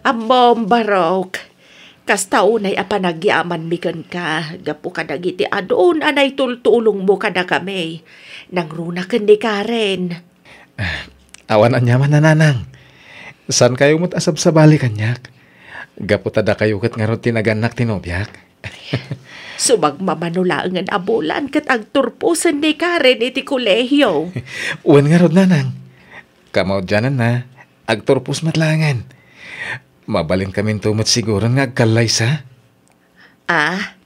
Ammom, Barok, kasta unay a panagyamanmi kenka gapu kadagiti adun a naitultulongmo kadakami. Nangruna ken ni Karen. Ah, awan aniaman, Nanang. Saankayo met a sabsabali kaniak? Gapu ta dakayo ket ngarud ti nagannak ti nobiak. Sumagmamano laengen a bulan ket agturposen ni Karen iti kolehio. Wen ngarud, Nanang. Kamaudiananna, agturpos met laengen. Mabalinkaminto met siguron nga agkallaysa. Ah?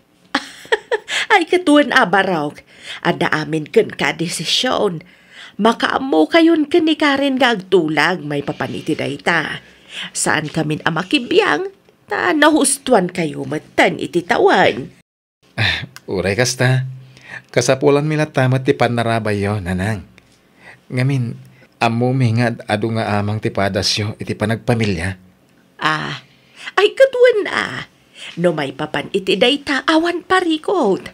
Ay, ket wen a, Barok, adda amin kenka a desisyon. Makaammokayon ken ni Karen nga agtulag maipapan iti dayta. Saankamin a makibiang, ta nahustoankayo metten iti tawen. Ah, uray kasta, kasapulanmi latta met ti pannarabayyo, Nanang. Ngamin, ammomi nga ad-, adu nga amang ti padasyo iti panagpamilia. Ah, ay, ket wen a, no maipapan iti dayta, awan parikut.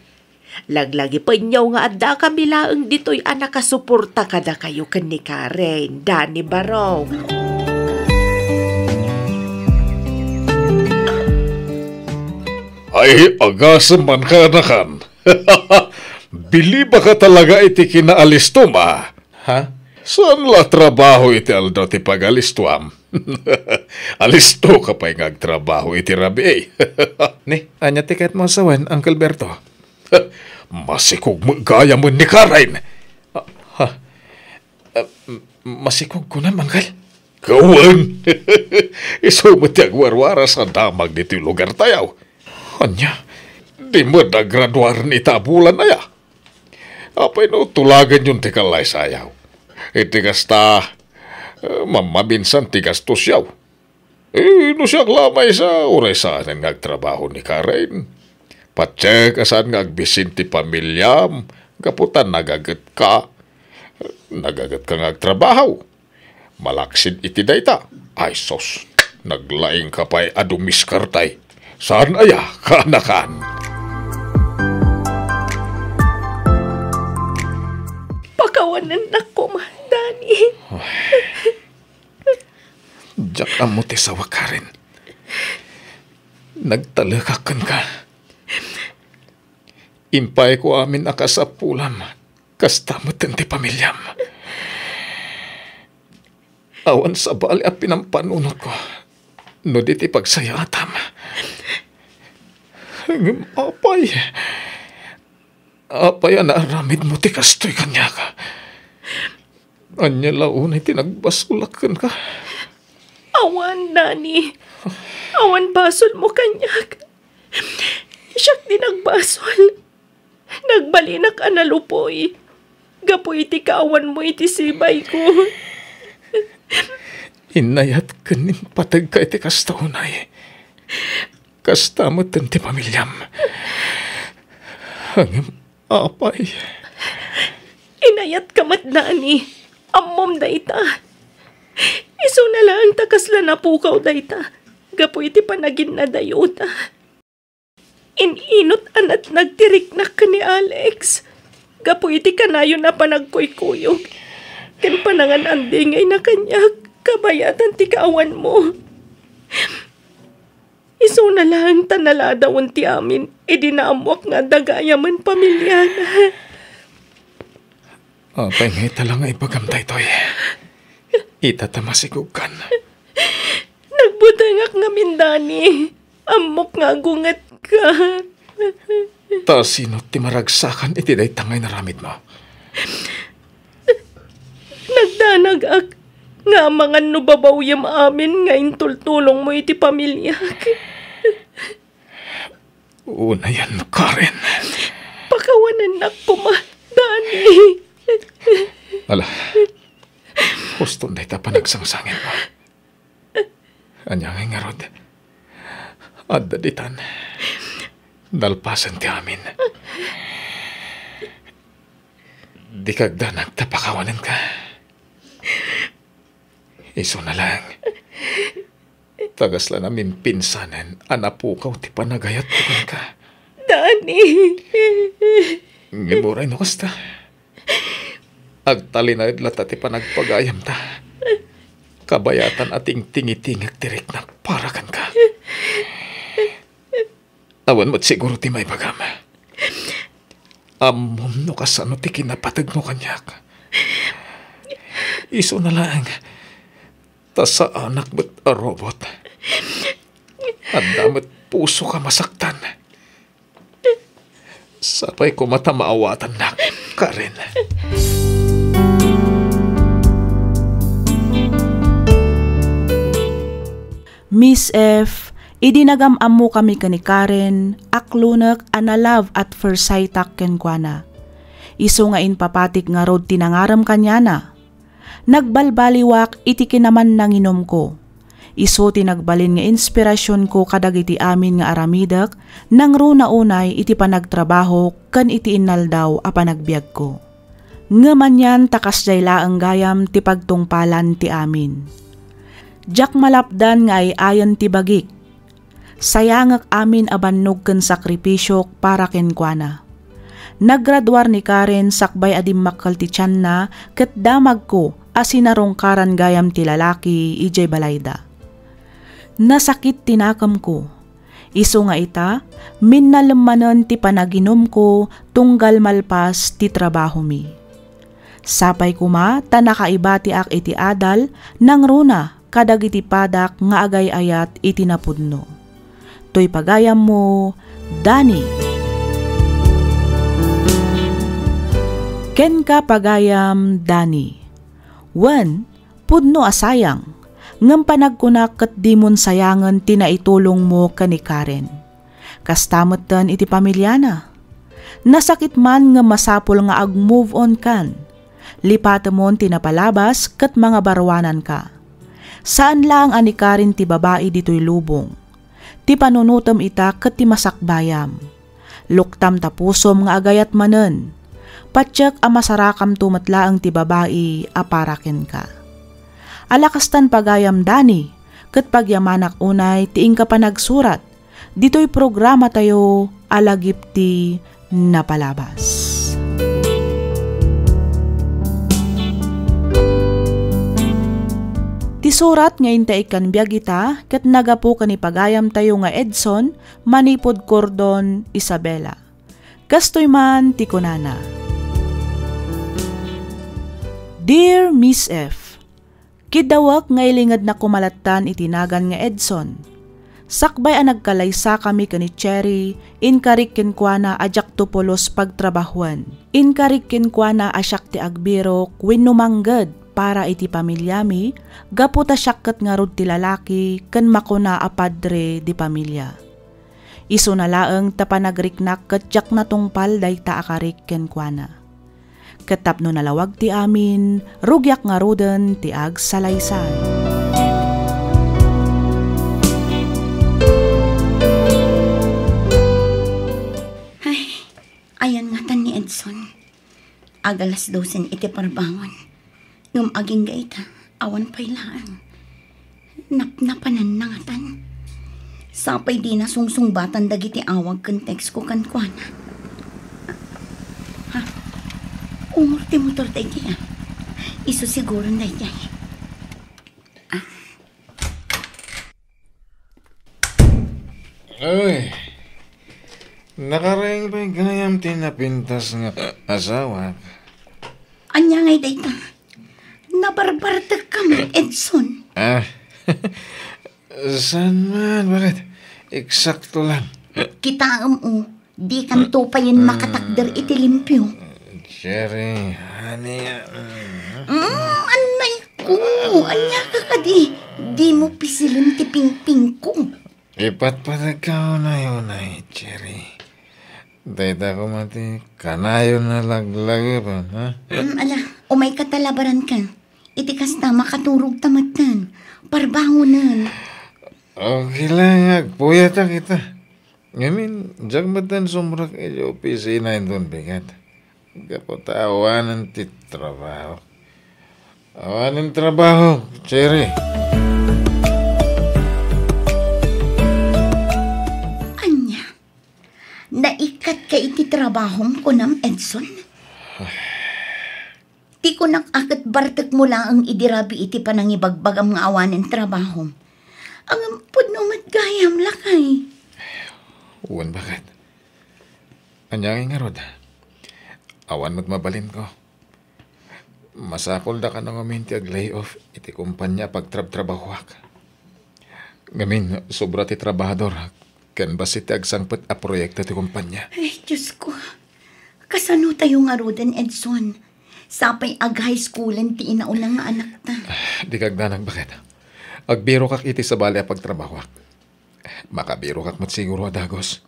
Laglagipenyo nga addakami laeng ditoy a nakasuporta kadakayo ken ni Karen, Dani, Barok. Ay, agasem man, kaanakan. Bilibaka talaga iti kinaalistom, a. Ha? Saan la trabaho iti aldaw ti pagalistuam? Alistoka pay nga agtrabaho iti rabii. Ni, ania ti kayatmo a sawen, Uncle Berto? Masikog met gayamen ni Karen. Ah, ha? Ah, m-, masikog kunam, Uncle? Wen! Isu met ti agwarwaras a damag ditoy lugartayo. Ania? Di met agraduaren ita a bulan aya. Apay no tulaganyon ti kallaysayo? Iti kasta, eh, mammaminsan ti gastosyo. Eh, no siak la maysa, uray saanen nga agtrabaho ni Karen. Patiek a saan nga agbisin ti pamiliam, gapu ta nagagetka. Nagagetka nga agtrabaho. Malaksid iti dayta, ay sus, naglaingka pay a dumiskarte. Saan aya, kaanakan? Pakawanennak koma, Dani. Diak ammo ti sawak, Karen. Nagtalekak kenka. Impayko amin a kasapulam, kasta metten ti pamiliam. Awan sabali a pinampanunotko no di ti pagsayaatam. Ngem apay, apay a naaramidmo ti kastoy kaniak? Ania la unay ti nagbasolak kenka? Awan, Dani. Awan basolmo kaniak. Siak ti nagbasol. Nagbalinak a nalupoy gapu iti kaawanmo iti sibayko. Inayat ken impategka iti kasta unay. Kasta metten ti pamiliam. Ngem apay? Inayatka met, Dani. Ammom dayta. Isuna laeng ta kasla napukaw dayta gapu iti panaginnadayota. In-inut a natnag ti riknak ken ni Alex gapu iti kanayon a panagkuykuyog ken panangan-andingayna kaniak kabayatan ti kaawanmo. Isuna laeng ta naladawen ti amin idi naammoak nga adda gayamen pamiliana. Apay nga ita la nga ibagam daytoy? Ita ta masikogkan. Nagbutengak ngamin, Dani. Ammok nga agungetka. Ta sino ti maragsakan iti dayta nga inaramidmo? Nagdanagak nga amangan no babawyem amin nga intultulongmo iti pamiliak. Unayan, Karen. Pakawanennak koma, Dani. Ala, huston dayta panagsangsangenmo. Ania ngay ngarud? Adda ditan. Nalpasen ti amin. Dika agdanag ta pakawanenka. Isuna laeng. Ta kasla namimpinsanen a napukaw ti panagayatko kenka. Dani. Ngem uray no kasta, agtalinaed latta ti panagpagayamta. Kabayatan a tingtingitingek ti riknak para kenka. Awan met siguro ti maibagam. Ammom no kasano ti kinapategmo kaniak. Isuna laeng, ta saanak met a robot. Adda met puso ka masaktan. Sapay koma ta maawatannak, Karen. Miss F, idi nagam-ammokami ken ni Karen, aklonek a na-love at first sightak kenkuana. Isu nga impapatik ngarud ti nangarem kaniana. Nagbalbaliwak iti kinamannanginomko. Isu ti nagbalin nga inspirasionko kadagiti amin nga aramidek, nangruna unay iti panagtrabahok ken iti inaldaw a panagbiagko. Ngem anian ta kasdiay laeng gayam ti pagtungpalan ti amin. Diak malapdan nga ay-ayen ti bagik. Sayangek amin a bannog ken sakripisiok para kenkuana. Naggraduar ni Karen sakbay a dimmakkel ti tianna ket damagko a sinarungkaran gayam ti lalaki idiay balayda. Nasakit ti nakemko. Isu nga ita, minnalem manen ti panaginumko tunggal malpas ti trabahomi. Sapay koma ta nakaibatiak iti adal nangruna kadagiti padak nga agay-ayat iti napudno. Toy pagayammo, Dani. Kenka pagayam, Dani. Wen, pudno a sayang, ngem panagkunak ket dimon sayangen ti naitulongmo ken ni Karen. Kasta metten iti pamiliana. Nasakit man ngem masapul nga ag-move on kan. Lipatemon ti napalabas ket mangabaruananka. Saan laeng a ni Karen ti babai ditoy lubong. Ti panunotem ita ket ti masakbayam. Luktam ta pusom nga agayat manen. Patiek a masarakamto met laeng ti babai a para kenka. Ala kastan pagayam, Dani, ket pagyamanak unay ti inka panagsurat ditoy programatayo a Lagip ti Napalabas. Ti surat nga inta ikkan biag ita ket nagapu ken ni pagayamtayo nga Edson manipud Cordon, Isabela. Kastoy man ti kunana, Dear Miss F, Kiddawek nga ilingednak koma lattan iti nagan nga Edson. Sakbay a nagkalaysakami ken ni Cherry, inkarik kenkuana a diakto pulos pagtrabahoen. Inkarik kenkuana a siak ti agbirok wenno mangged para iti pamiliami, gapu ta siak ket ngarud ti lalaki ken makuna a padre de pamilia. Isuna laeng ta panagriknak ket diak natungpal dayta a karik kenkuana. Ket tapno nalawag ti amin, rugiak ngaruden ti agsalaysay. Ay, ayan ngatan ni Edson. Ag-alas dosen iti parbangon. Ngem agingga ita, awan pay laeng. Napnapananna ngatan. Sapay dina sungsungbatan dagiti awag ken text ko kenkuana. Ha? Umor ti motor daydiay, ah. Isu siguron daydiay. Ah. Uy, nakareng pay gayam ti napintas nga asawak. Ania ngay dayta? Nabarbartek ka met, Edson. Ah, saan man? Bakit? Eksakto lang. Kitaem, o, dikanto payen makatakder iti limpio. Cherry, honey, ah. Mm, annay ko. Ania ka kadi? Dimo pisilen ti pingpingko. Ipatpateg ka unay-unay, Cherry. Dayta koma ti kanayon a laglagipen, ha? Mm, ala, umay ka ta labaran ka. Iti kasta, makaturog ta metten. Parbangonen. Okay lang, agpuyatak ita. Ngamin, diak metten sumrek iti opisina inton bigat. Gapu ta awanen ti trabaho. Awanen trabaho, Cherry. Ania? Naikkatka iti trabahom, kunam, Edson? Ti kunak a ket bartekmo laeng idi rabii ti panangibagbagam nga awanen trabahom. Ngem pudno met gayam, lakay. Wen, baket. Ania ngay ngarud? Awan met mabalinko. Masapulda kano ngamin ti ag-layoff iti kompania a pagtrabtrabahuak. Ngamin, sobra ti trabahador ken bassit ti agsangpet a proyekto ti kompania. Ay, Diosko. Kasano tayo ngaruden, Edson? Sapay ag-high schoolen ti inauna nga anakta. Di kagdanag, baket. Agbirokak iti sabali a pagtrabahuak. Makabirokak met siguro a dagus.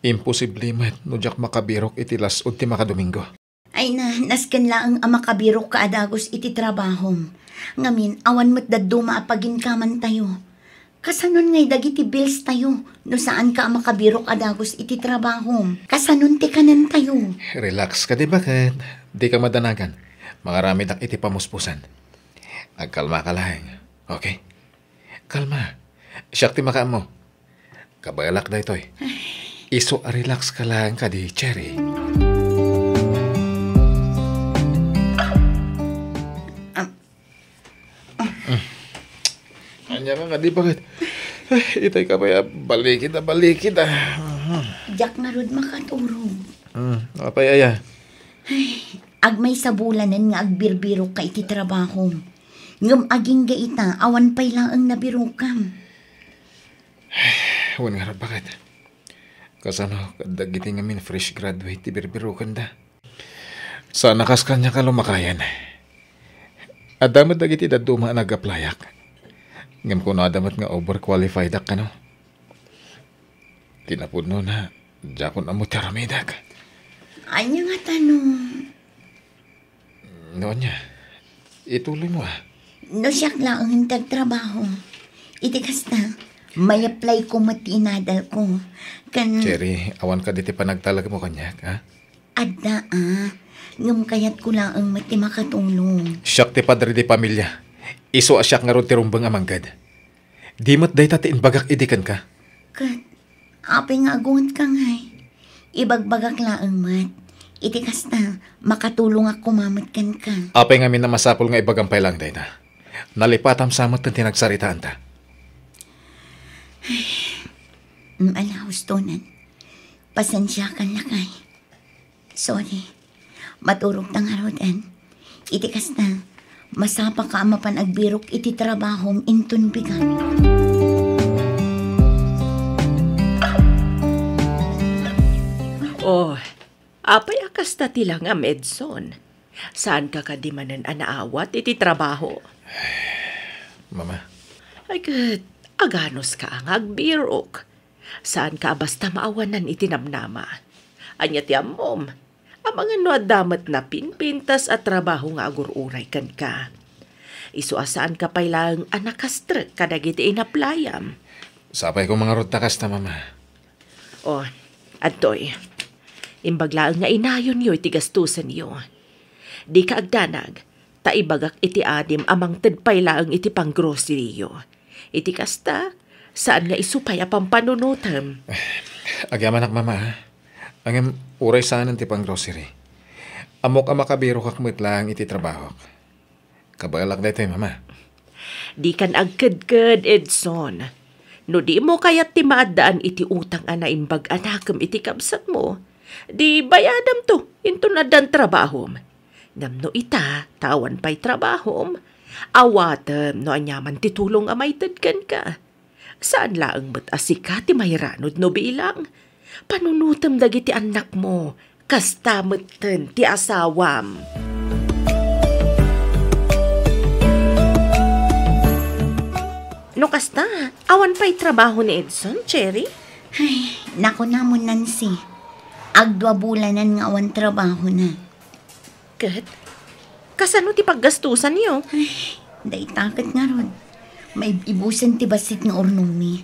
Imposible met no diak makabirok iti las-ud ti makadomingo. Ay na, nasken laeng a makabirokka a dagus iti trabahom. Ngamin, awan met dadduma a paginkamantayo. Kasanon ngay dagiti bills tayo no saanka a makabirok a dagus iti trabahom? Kasanon ti kanentayo? Relax kadi, baket. Dika madanagan. Mangaramidak iti pamuspusan. Agkalmaka laeng. Okay? Kalma. Siak ti makaammo. Kabaelak daytoy. Isu a relax ka laeng kadi, Cherry. Am- Ania ka kadi, baket? Ay, itay ka pay a balikid a balikid, ah. Diak ngarud makaturog. Hmm, apay aya? Ay, agmaysa bulanen nga agbirbirokka iti trabahom. Ngem agingga ita, awan pay laeng nabirokam. Wen ngarud, baket? Kasano kadagiti ngamin fresh graduate ti birbirokenda? Saan a kas kaniak a lumakayen. Adda met dagiti dadduma a nag-applyak. Ngem kunada met nga overqualified-ak kano. Ti napudnona, diakon ammo ti aramidek. Ania ngata no? No ania, ituloymo, a. No siak laeng ti agtrabaho. Iti kasta, may-applyko met ti inadalko. Kan- Cherry, awan kadi ti panagtalekmo kaniak, a? Adda, a. Ngem kayatko laeng met ti makatulong. Siak ti padre de pamilia. Isu a siak ngarud ti rumbeng a mangged. Di met dayta ti imbagak idi kenka. Ket, apay nga agungetka ngay? Ibagbagak laeng met. Iti kasta, makatulongak koma met kenka. Apay ngamin a masapul nga ibagam pay laeng dayta? Nalipatam sa met ti nagsaritaanta. Ay, mm, ala, hustonan. Pasensiakan, lakay. Sorry. Maturogta ngaruden. Iti kasta, masapaka a mapan agbirok iti trabahom inton bigat. Oh, apay a kasta ti langam, Edson? Saanka kadi manen a naawat iti trabaho? Mama. Ay ket, aganuska nga agbirok. Saanka a basta maawanan iti namnama. Ania ti ammom? Amangan no adda met napinpintas a trabaho nga agur-uray kenka. Isu a saanka pay laeng a nakastrek kadagiti inaplayam. Sapay koma ngarud ta kasta, Mama. O, adtoy. Imbag laeng nga inayonyo iti gastusenyo. Dika agdanag, ta ibagak iti adim a mangted pay laeng iti panggroceryyo. Iti kasta, saan nga isu pay a pampanunotem. Agyamanak, Mama, a. Ngem uray saanen ti panggrocery. Ammok a makabirokak met laeng iti trabahok. Kabaelak daytoy, Mama. Dikan agkedked, Edson. No dimo kayat ti maaddaan iti utang a naimbag a nakem iti kabsatmo, di bayadamto inton addan trabahom. Ngem no ita, ta awan pay trabahom, awatem no aniaman ti tulong a maited kenka. Saan laeng met a sika ti mairanud no bilang. Panunotem dagiti annakmo, kasta metten ti asawam. No kasta, awan pay trabaho ni Edson, Cherry? Ay, nakunamon, Nancy. Agdua bulanen nga awan trabahona. Ket, kasano ti paggastusanyo? Ay, dayta ket ngarud. Maibusen ti bassit nga urnomi.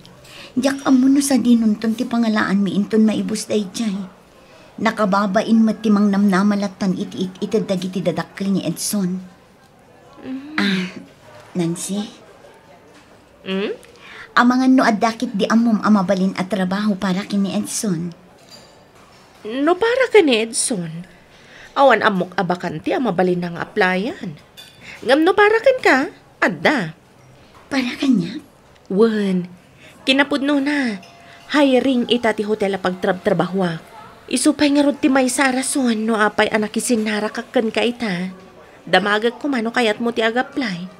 Diak ammo no sadinonton ti pangalaanmi inton maibus daydiay. Nakababain met ti mangnamnama lattan iti it-ited dagiti dadakkel ni Edson. Mm. Ah, Nancy? Mm? Amangan no adda ketdi ammom a mabalin a trabaho para ken ni Edson. No para ken ni Edson, awan ammok a bakante a mabalinna nga applyan. Ngem no para kenka, adda. Para kaniak? Wen, kinapudnona, hiring ita ti hotel a pagtrabtrabahoak. Isu pay ngarud ti maysa a rason no apay a nakisinnarakak kenka ita. Damagek koma no kayatmo ti ag-apply.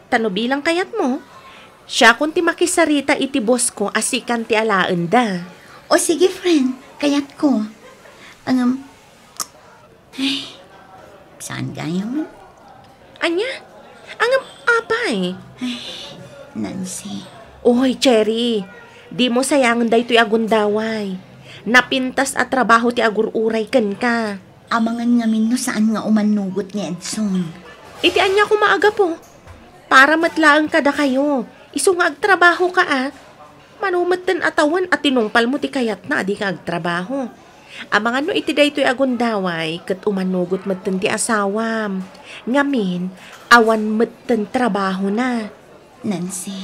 Ta no bilang kayatmo, siakon ti makisarita iti boss ko a sikan ti alaenda. O sige, friend, kayatko. Ngem, ay, saan gayam? Ania? Ngem, apay? Ay, Nancy. Oy, Cherry, dimo sayangen daytoy a gundaway. Napintas a trabaho ti agur-uray kenka. Amangan ngamin no saan nga umannugot ni Edson. Iti ania koma a gapu? Para met laeng kadakayo. Isu nga agtrabahoka a. Mano metten a tawen a tinungpalmo ti kayatna a dika agtrabaho. Amangan no iti daytoy a gundaway ket umannugot metten ti asawam. Ngamin, awan metten trabahona. Nancy.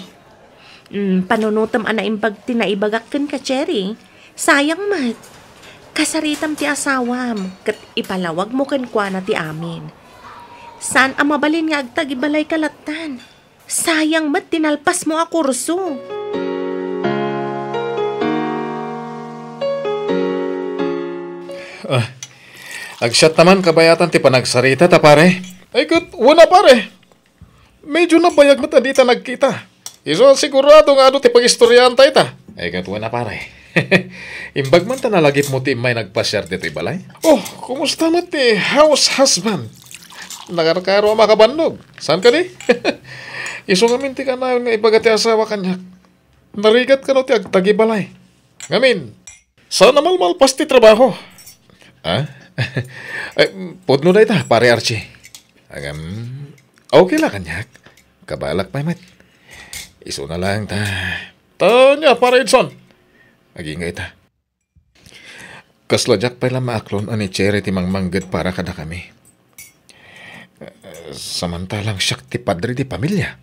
Mm, panunotem a naimbag ti naibagak kenka, Cherry. Sayang met. Kasaritam ti asawam, ket ipalawagmo kenkuana ti amin. Saan a mabalin nga agtagibalayka lattan. Sayang met ti nalpasmo a kurso. Ah, agsiat naman kabayatan ti panagsarita ta, pare. Ay, ket, wen a, pare. Medyo nabayag met a dita nagkita. Isu a sigurado nga adu ti pagistoriaanta ita. Ay, ket wen a, pare. Imbag man ta nalagipmo ti immay nagpasiar ditoy balay. Oh, kumusta met ti house husband? Nakarkaro a makabannog. Saan kadi? Isu ngamin ti kanayon nga ibaga ti asawa kaniak. Narigat kano ti agtagibalay. Ngamin, saan a malmalpas ti trabaho. Ah? Ay, pudno dayta, Pare Archie. Agam, okay la kaniak. Kabaelak pay met. Isuna laeng ta. Ta ania, Pare Edson? Agingga ita. Kasla diak pay la maaklon a ni Cherry ti mangmangged para kadakami. Samantalang siak ti padre di pamilia.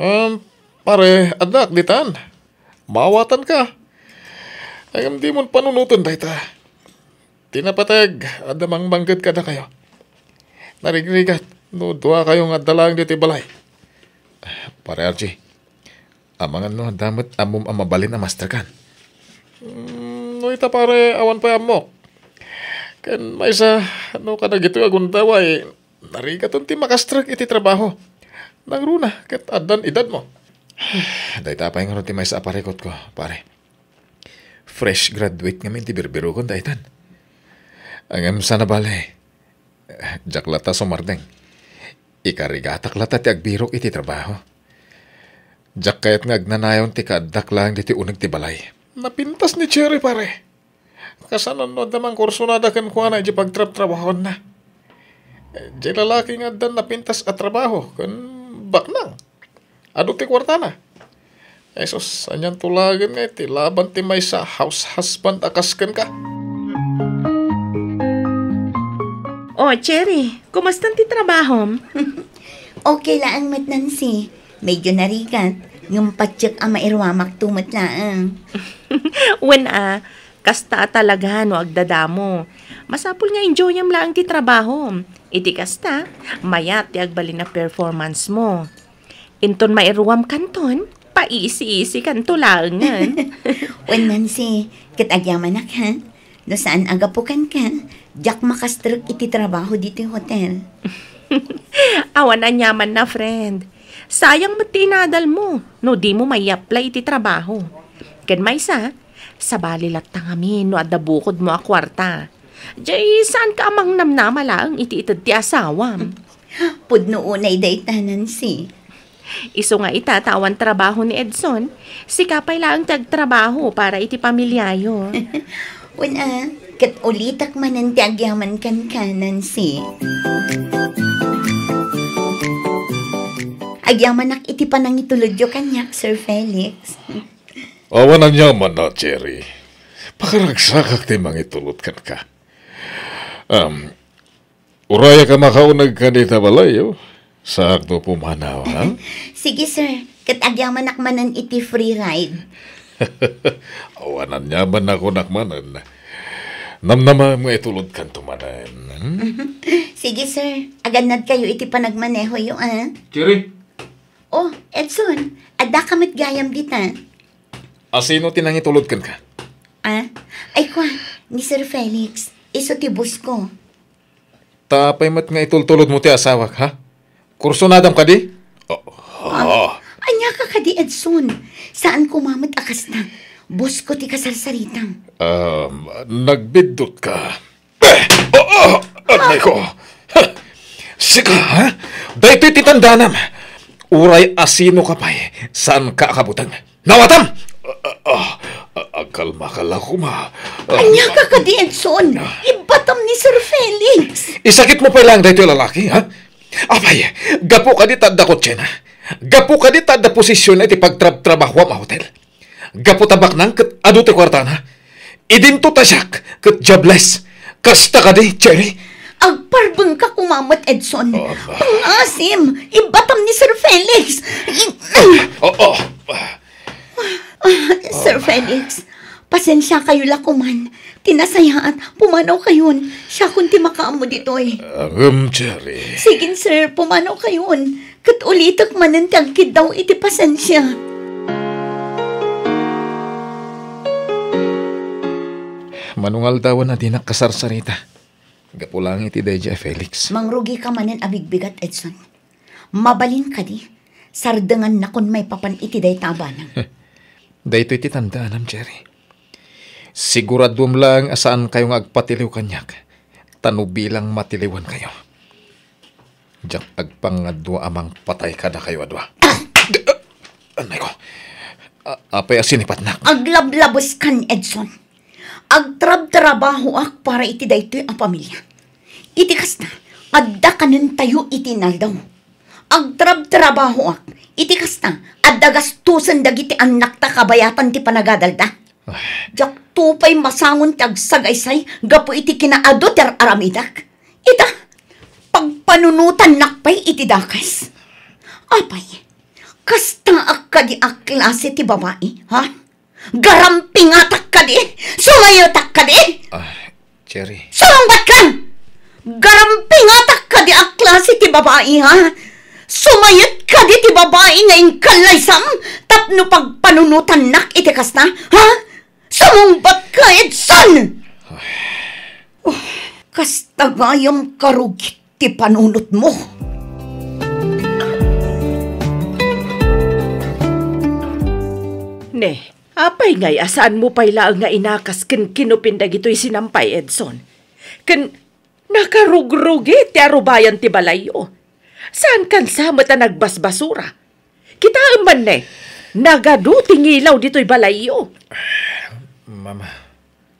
Um, pare, addaak ditan. Maawatanka. Ay, ngem dimon panunoten dayta. Ti napateg, adda mangmangged kadakayo. Narigrigat no duakayo nga adda laeng ditoy balay. Pare Archie, amangan no adda met ammom a mabalin a masterkan. Mm, no ita, pare, awan pay ammok. Ken maysa, no kadagitoy a gundaway, narigaton ti makastrek iti trabaho. Nangruna ket addan edadmo. Dayta pay ngarud ti maysa a parikutko, pare. Fresh graduate ngamin ti birbirokon daytan. Ngem saan a bale, diak latta sumardeng. Ikarigatak latta ti agbirok iti trabaho. Diak kayat nga agnanayon ti kaaddak laeng ditoy uneg ti balay. Napintas ni Cherry, pare. Kasano no adda mangkursonada kenkuana idiay pagtrabtrabahoanna? Diay lalaki nga addan napintas a trabaho ken baknang. Adu ti kuartana. Jesus, anian to laeng nga iti laban ti maysa a house husband a kas kenka? Oh, Cherry, kumusta ti trabahom? Okay laeng met, Nancy. Medyo narigat, ngem patiek a mairuamakto met laeng. Wen a, kasta a talaga no agdadamo. Masapul nga enjoyam laeng ti trabaho. Iti kasta, mayat ti agbalin a performance mo. Inton mairuam kanton, paisi-isi kanto laengen. Wen, Nancy, ket agyamanak, ha? No saan a gapu kenka, diak makastrek iti trabaho ditoy hotel. Awan aniamanna, friend. Sayang met ti inadal mo no di mo mai-apply iti trabaho. Ken maysa, sabali latta ngamin no adda bukodmo a kuarta. Jay, saanka a mangnamnama laeng iti ited ti asawam? Pudno unay dayta, Nancy. Isu nga ita ta awan trabaho ni Edson, sika pay laeng ti agtrabaho para iti pamiliayo. Wen a, ket ulitek manen ti agyaman kenka, Nancy. Agyamanak iti panangitulodyo kaniak, Sir Felix. Awan aniamanna, Cherry. Pakaragsakak ti mangitulod kenka. Um, Urayak a makauneg ka dita balay, oh. Sakto pumanaw, ha? Sige, sir. Ket agyamanak manen iti free ride. Awan aniamanna kunak manen. Namnamam nga itulodkanto manen. Hmm? Sige, sir. Agannadkayo iti panagmanehoyo, ah. Cherry! Oh, Edson, addaka met gayam dita. Asino ti nangitulod kenka? Ah? Ay, kua, ni Sir Felix. Isu ti boss ko. Ta apay met nga itultulodmo ti asawak, ha? Kursunadam kadi? Ah, ah. Ania ka kadi, Edson? Saan koma met a kasta. Boss ko ti kasarsaritam. Um, nagbiddutka. Eh! Oh, oh! Anay ko! Ha! Sika, ha? Daytoy ti tandanam. Uray asino ka pay, saan ka akabuteng. Nawatam! Ah, ah, ah, agkalma ka la koma. Ah, ania ka kadi, Edson? Ibatam ni Sir Felix. Isakitmo pay laeng daytoy lalaki, ha? Apay, gapu kadi ta adda kotsena? Gapu kadi ta adda posisionna iti pagtrabtrabahoam a hotel? Gapu ta baknang ket adu ti kuartana? Idinto ta siak ket jobless. Kasta kadi, Cherry? Agparbeng ka koma met, Edson. Oh, ba- Pangasim! Ibatam ni Sir Felix! I- Oh, oh. Ah, Sir Felix, pasensiakayo la koman. Ti nasayaat, pumanawkayon. Siakon ti makaammo ditoy. Ngem, Cherry. Sige, sir, pumanawkayon. Ket ulitek manen ti agkiddaw iti pasensia. Mano nga aldawen a dinak kasarsarita. Gapu laeng iti daydiay, Felix. Mangrugika manen a bigbigat, Edson. Mabalin kadi, sardengannakon maipapan iti dayta a banag. Daytoy ti tandaanam, Cherry. Siguraduem laeng a saankayo nga agpatiliw kaniak, ta no bilang matiliwankayo, diak agpangngadua a mangpatay kadakayo a dua. Ah! Anay ko. A-, apay a sinipatnak? Aglablabeskan, Edson. Agtrabtrabahoak para iti daytoy a pamilia. Iti kasta, adda kanentayo iti inaldaw. Agtrabtrabahoak. Iti kasta, adda gastusen dagiti annakta kabayatan ti panagadalda. Ay. Diakto pay masangon ti agsagaysay gapu iti kinaadu ti ar-aramidek. Ita, pagpanunotannak pay iti dakes. Apay, kastaak kadi a klase ti babai, ha? Garampingatak kadi? Sumayetak kadi? Ah, Cherry. Sumungbat ka! Garampingatak kadi a klase ti babai, ha? Sumayet kadi ti babai nga inkallaysam tapno pagpanunotannak iti kasta, ha? Sumungbat ka, Edson! Ay. Oh, kasta gayam karugit ti panunotmo. Ne, apay ngay a saanmo pay laeng nga inakas ken kinupin dagitoy sinampay, Edson? Ken nakarugrugi ti arubayan ti balayyo. Saankan sa met a nagbasbasura. Kitaem man ne, nagadu ti ngilaw ditoy balayyo. Mama.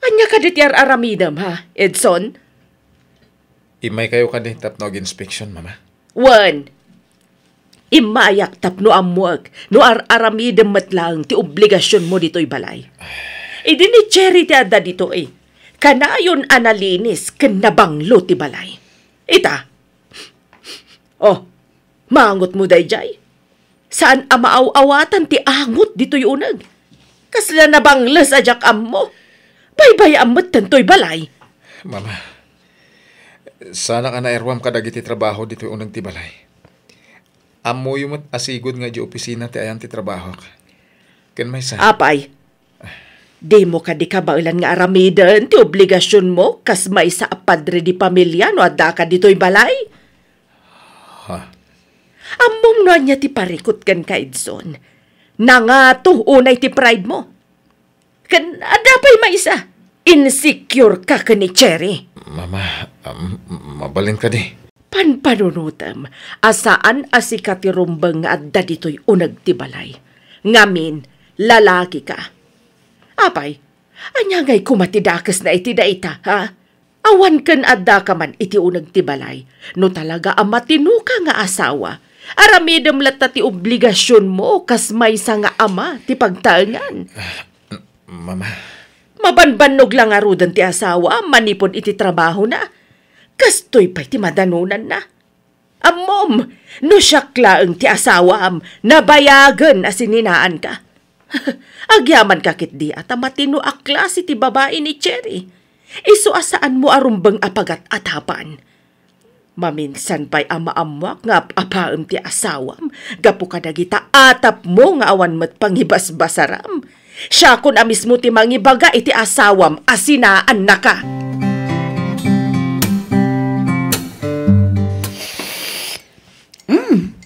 Ania kadi ti ar-aramidem, ha, Edson? Immaykayo kadi tapno ag-inspeksiyon, Mama? Wen, immayak tapno ammoek no ar-aramidem met laeng ti obligasionmo ditoy balay. Idi ni Cherry ti adda ditoy, kanayon a nalinis ken nabanglo ti balay. Ita. Oh, maangotmo daydiay? Saan a maaw-awatan ti angot ditoy uneg. Kasla nabangles a diak ammo. Baybay-am metten toy balay. Mama, saanak a nairuam kadagiti trabaho ditoy uneg ti balay. Ammoyo met a sigud nga idiay opisina ti ayan ti trabahok. Ken maysa. Apay, dimo kadi kabaelan nga aramiden ti obligasionmo kas maysa a padre di pamilia no addaka ditoy balay? Ha? Ammom no ania ti parikut kenka, Edson. Nangato unay ti pride mo. Ken adda pay maysa, insecure ka ken ni Cherry. Mama, um, mabalin kadi? Panpanunotem a saan a sika ti rumbeng nga adda ditoy uneg ti balay. Ngamin, lalaki ka. Apay, ania ngay koma ti dakesna iti dayta, ha? Awan ken addaka man iti uneg ti balay. No talaga a matinoka nga asawa, aramidem latta ti obligasionmo kas maysa nga ama ti pagtaengan. Mama. Mabanbannog la ngaruden ti asawa manipud iti trabahona. Kastoy pay ti madanonanna. Ammom, no siak laeng ti asawam, nabayagen a sininaanka. Agyamanka ketdi a ta matino a klase ti babai ni Cherry. Isu a saanmo a rumbeng a pagat-atapan. Maminsan pay a maammoak nga ap-apaem ti asawam gapu kadagita atapmo nga awan met pangibasbasaram. Siakon a mismo ti mangibaga iti asawam a sinaannaka. Mm.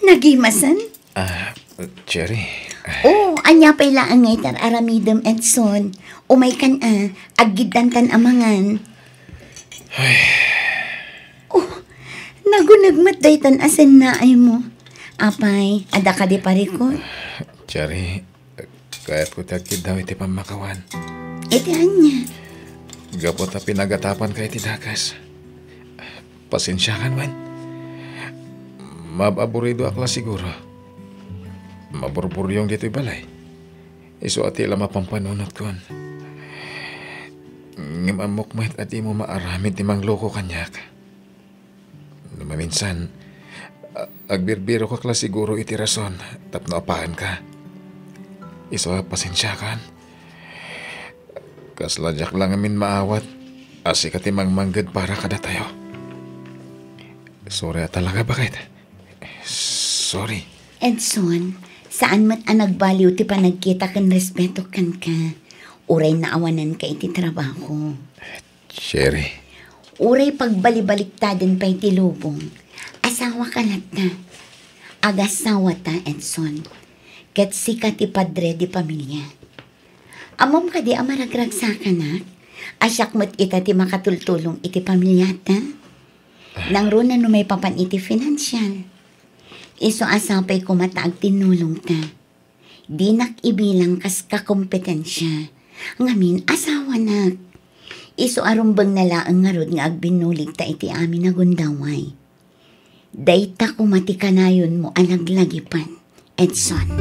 Nagimasen? Ah, Cherry. Oh, ania pay laeng nga itar-aramidem, Edson? Umaykan a, aggiddantan a mangan. Ay. Oh, naguneg met daytan a sennaaymo. Apay, adda kadi parikut? Cherry, kayatko ti agkiddaw iti pammakawan. Iti ania? Gapu ta pinagatapanka iti dakes. Pasensiakan wen. Maab-aburidoak la siguro. Maburburyong ditoy balay. Isu a ti la mapampanunot kon. Ngem ammok met a dimo maaramid ti mangloko kaniak. No maminsan, a-, agbirbirokak la siguro iti rason tapno apaanka. Isu a pasensiakan. Kasla diak la ngamin maawat a sika ti mangmangged para kadatayo. Sorry a talaga, baket. Sorry. Edson, saan met a nagbaliw ti panagkita ken respeto kenka, uray naawananka iti trabaho. Cherry. Uray pagbalibaliktaden pay ti lubong, asawaka latta. Agasawata, Edson. Ket sika ti padre di pamilia. Ammom kadi a maragragsakanak? A siak met ita ti makatultulong iti pamiliata? Nangruna no maipapan iti finansial. Isu a sapay koma ta agtinnulongta. Dinak ibilang kas kakompetensia. Ngamin, asawanak. Isu a rumbengna laeng ngarud nga agbinnuligta iti amin a gundaway. Dayta koma ti kanayonmo a laglagipen, Edson.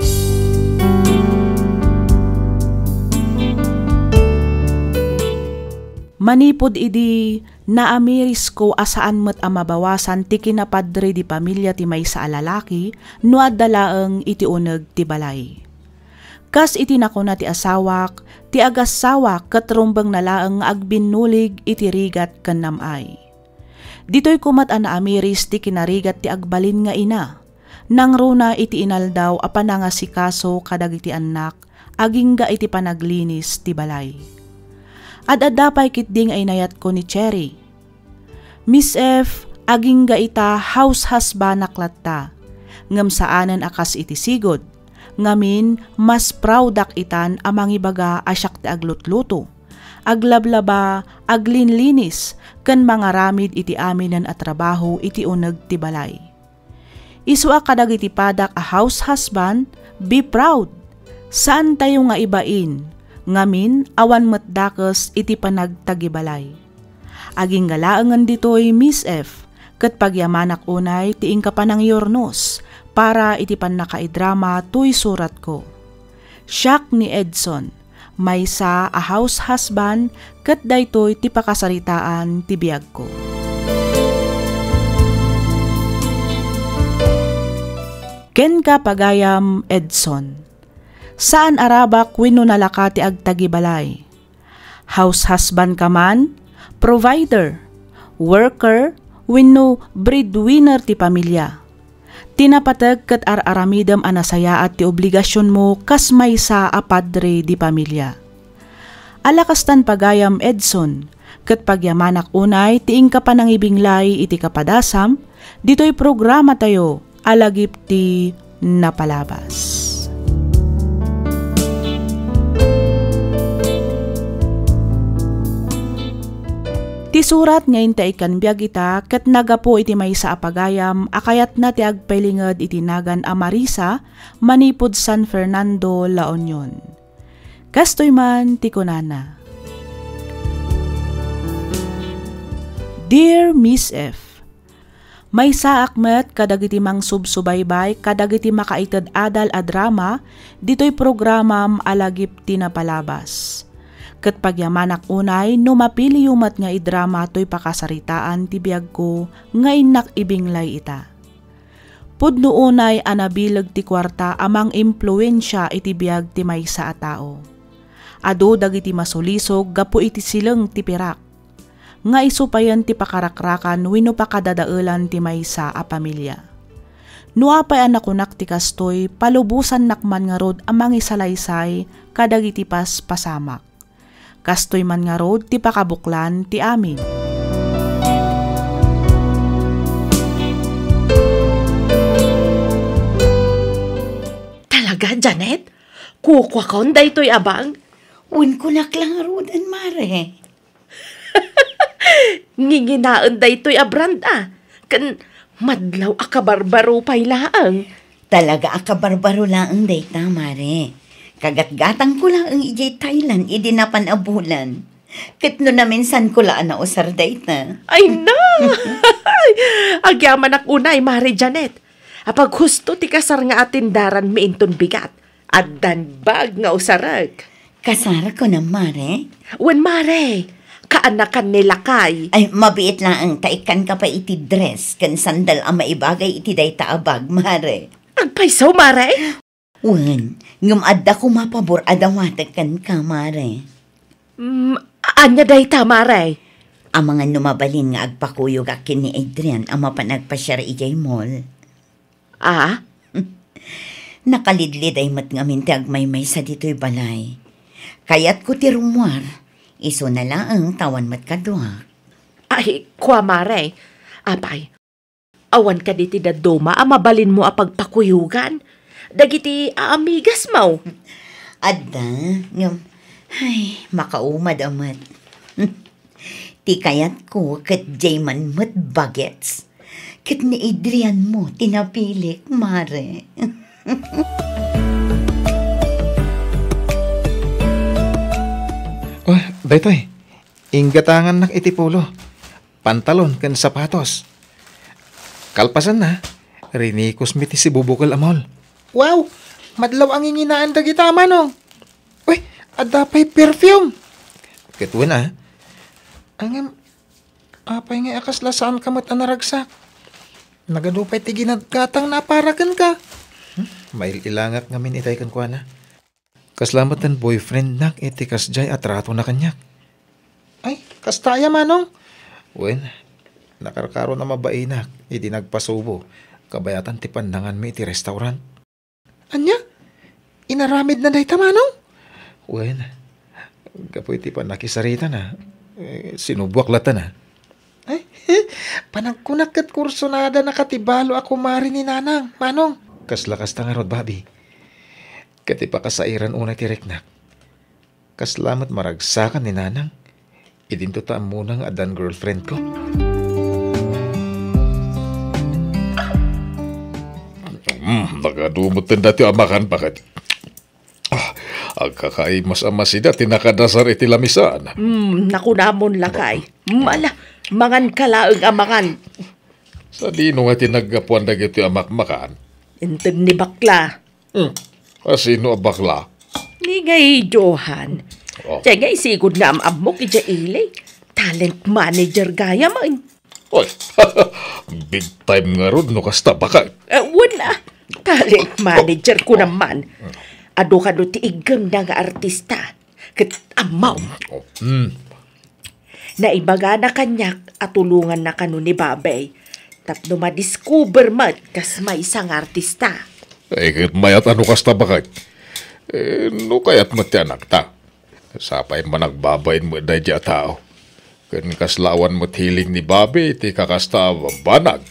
Manipud idi, naamirisko a saan met a mabawasan ti kinapadre di pamilia ti maysa a lalaki no adda laeng iti uneg ti balay. Kas iti nakuna ti asawak, ti agasawak ket rumbengna laeng nga agbinnulig iti rigat ken nam-ay. Ditoy koma met a naamiris ti kinarigat ti agbalin nga ina, nangruna iti inaldaw a panangasikaso kadagiti annak agingga iti panaglinis ti balay. Ad-adda pay ketdi nga inayatko ni Cherry. Miss F, agingga ita house husband-ak latta, ngem saanen a kas iti sigud. Ngamin, mas proudak itan a mangibaga a siak ti aglutluto, aglablaba, aglinlinis, ken mangaramid iti aminen a trabaho iti uneg ti balay. Isu a kadagiti padak a house husband, be proud. Saantayo nga ibain, ngamin awan met dakes iti panagtagibalay. Agingga laengen ditoy, Miss F, ket pagyamanak unay ti inka panangyurnos para iti pannakaidrama toy suratko. Siak ni Edson, maysa a house husband, ket daytoy ti pakasaritaan ti biagko. Kenka, pagayam Edson, saan a rabak wenno nalaka ti agtagibalay. House husband ka man, provider, worker, wenno breadwinner ti pamilia. Ti napateg ket ar-aramidem a nasayaat ti obligasionmo kas maysa a padre di pamilia. Ala kastan, pagayam Edson, ket pagyamanak unay ti inka panangibinglay iti kapadasam ditoy programatayo a Lagip ti Napalabas. Ti surat nga inta ikkan biag ita ket nagapu iti maysa a pagayam a kayatna ti agpailinged iti nagan a Marisa manipud San Fernando, La Union. Kastoy man ti kunana, Dear Miss F, maysaak met kadagiti mangsubsubaybay kadagiti makaited adal a drama ditoy programam a Lagip ti Napalabas. Ket pagyamanak unay no mapiliyo met nga idrama toy pakasaritaan ti biagko nga innak ibinglay ita. Pudno unay a nabileg ti kuarta a mangimpluensia iti biag ti maysa a tao. Adu dagiti masulisog gapu iti sileng ti pirak, nga isu payen ti pakarakrakan wenno pakadadaelan ti maysa a pamilia. No apay a nakunak ti kastoy, palubosannak man ngarud a mangisalaysay kadagiti paspasamak. Kastoy man ngarud ti pakabuklan ti amin. Talaga, Janet? Kukuakon daytoy a bag? Wen, kunak la ngaruden, Mare. Nginginaen daytoy a brand a. Ken madlaw a kabarbaro pay laeng. Talaga a kabarbaro laeng dayta, Mare. Kagatgatangko laeng idiay Thailand idi napan a bulan. Ket no naminsanko la a nausar dayta. Ay na! Agyamanak unay, Mare Janet. Apaghusto ti kasar nga atindaranmi inton bigat. Addan bag nga usarek. Kasar kunam, Mare? Wen, Mare. Kaanakan ni lakay. Ay, mabiit laeng ta ikkanka pay iti dress ken sandal a maibagay iti dayta a bag, Mare. Agpayso, Mare? Wen, ngem adda koma pabor a dawatek kenka, Mare. Mm, ania dayta, Mare? Amangan no mabalin nga agpakuyogak ken ni Adrian a mapan agpasiar idiay mall. Ah? Nakalidliday met ngamin ti agmaymaysa ditoy balay. Kayatko ti rummuar. Isuna laeng ta awan met kaduak. Ay, kua, Mare. Apay, awan kadi ti dadduma a mabalinmo a pagpakuyogan dagiti aamigasmo? Adda, ngem, ay, makaumad a met. Ti kayatko ket diay man met bagets. Ket ni Adrian mo ti napilik, Mare. Oh, daytoy. Inggatangannak iti polo, pantalon ken sapatos. Kalpasanna, rinikosmi ti sibubukel a mall. Wow! Madlaw a nginginaen dagita, Manong. Uy, adda pay perfume. Ket wen a. Ngem, apay ngay a kasla saanka met a naragsak? Nagadu pay ti ginatgatangna a para kenka. Hmm? Mail-ilangak ngamin itay kenkuana. Kasla met ti boyfriendnak iti kasdiay a tratona kaniak. Ay, kasta aya, Manong? Wen, nakarkaron a mabainak idi nagpasubo, kabayatan ti pannanganmi iti restaurant. Ania? Inaramidna dayta, Manong? Wen, gapu iti pannakisaritana, eh, sinuboak lattan a. Ay, panagkunak ket kursunada na ka ti balo a kumare ni Nanang, Manong. Kasla kasta ngarud, Bobby. Ket ipakasairan unay ti riknak. Kasla met maragsakan ni Nanang. Idinto ta ammona nga addan girlfriend ko. Mm, nagadu met ti amakan, baket. Ah, agkakaimas a masida ti nakadasar iti lamisan. Hmm, nakunamon lakay. Hmm, ala, mangan ka laeng a mangan. Sadino nga ti naggapuan dagiti a makmakan? Inted ni bakla. Hmm. A sino a bakla? Ni ngay Johan. Oh. Diay ngay sigud nga am-ammok idiay ili. Talent manager gayam. Oy, big time ngarud no kasta, baket. Eh, wen a. Talent manager ko naman. Adu kano ti iggemna nga artista. Ket ammom. Oh, hmm. Naibagana kaniak a tulonganna kano ni Babay tapno madiscover met kas maysa nga artista. Eh, ket mayat a no kasta, baket. Eh, no kayat met ti anakta. Sapay managbabain met daydi a tao. Ken kasla awan met hiling ni Bobby ti kakasta a banag.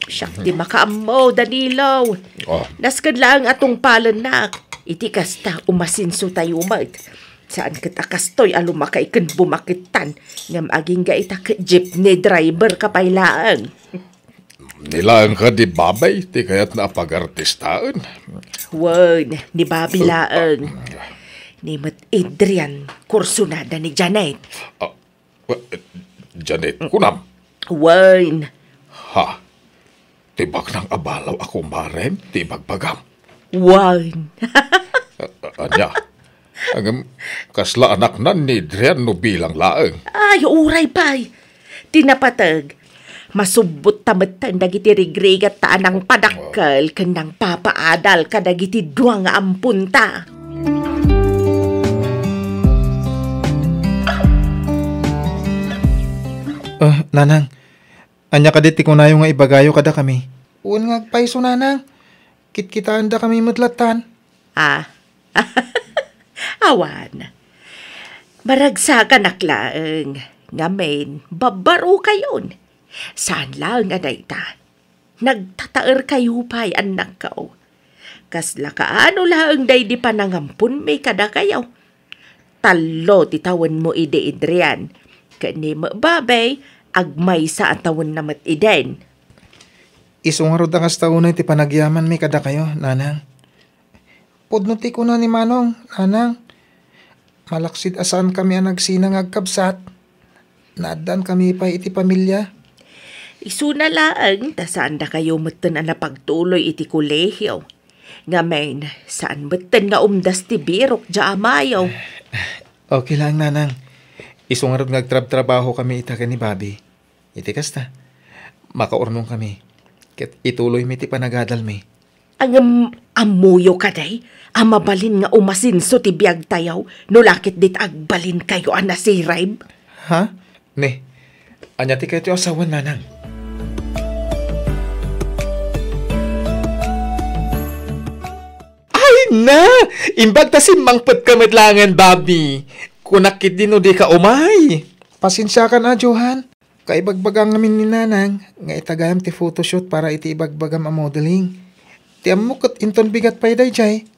Siak ti makaammo, Danilo. Ah. Nasked laeng a tungpalennak. Iti kasta, umasenso tayo met. Saan ket a kastoy a lumakay ken bumakettan, ngem agingga ita ket jeepney driver ka pay laeng. Ni laeng kadi Babay ti kayatna a pagartistaen? Wen, ni Babi laeng. Ni met Adrian, kursunada ni Janet. Ah, eh, Janet, kunam? Wen. Ha? Ti baknang a balaw a kumarem ti ibagbagam? Wen. A-, a-, ania? Ngem, kasla anaknan ni Adrian no bilang laeng? Ay, uray pay. Ti napateg, masubbotta metten dagiti rigrigatta a nangpadakkel ken nangpapaadal kadagiti dua nga amponta. Ah, nanang, ania kadi ti kunayo nga ibagayo kadakami? Wen nga agpayso, nanang. Kitkitaendakami met lattan. Ah. Awan. Maragsakanak laeng. Ngamin, babbarokayon. Saan laeng a dayta. Nagtataerkayo pay, annakko. Kasla kaano laeng daydi panangamponmi kadakayo. Tallo ti tawenmo idi, Adrian. Ken ni met baby, agmaysa a tawenna met idin. Isu ngarud a kasta unay ti panagyamanmi kadakayo, nanang. Pudno ti kuna ni Manong, nanang. Malaksid a saankami a nagsina nga agkabsat. Naaddaankami pay iti pamilia. Isuna laeng ta saandakayo metten a napagtuloy iti kolehio. Ngamin, saan metten nga umdas ti birok diay amayo. Okay lang, nanang. Isu ngarud nga agtrabtrabahokami ita ken ni Bobby. Iti kasta, makaurnongkami, ket ituloymi ti panagadalmi. Ngem ammoyo kadi a mabalin nga umasenso ti biagtayo no la ket dita agbalinkayo a nasirib? Ha? Ne, ania ti kayatyo a sawen, nanang? Ay na! Imbag ta simmangpetka met laengen, Bobby. Kunak ketdi no dika umay. Pasensiakan a, Johan. Kaibagbagam ngamin ni nanang nga itagayam ti photoshoot para iti ibagbagam a modeling. Ti ammok ket inton bigat pay daydiay.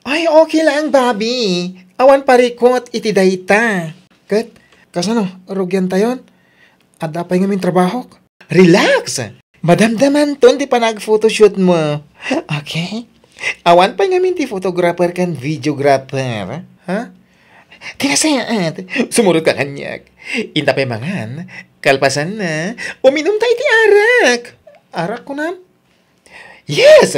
Ay, okay lang, Bobby. Awan parikut iti dayta. Ket, kasano, rugiantayon? Adda pay ngamin trabahok? Relax! Madamdamanton ti panag-photoshoot mo. Okay? Awan pay ngamin ti photographer ken videographer. Ha? Kinasayaat. Sumurotka kaniak. Inta pay mangan, kalpasanna, uminumta iti arak. Arak, kunam? Yes!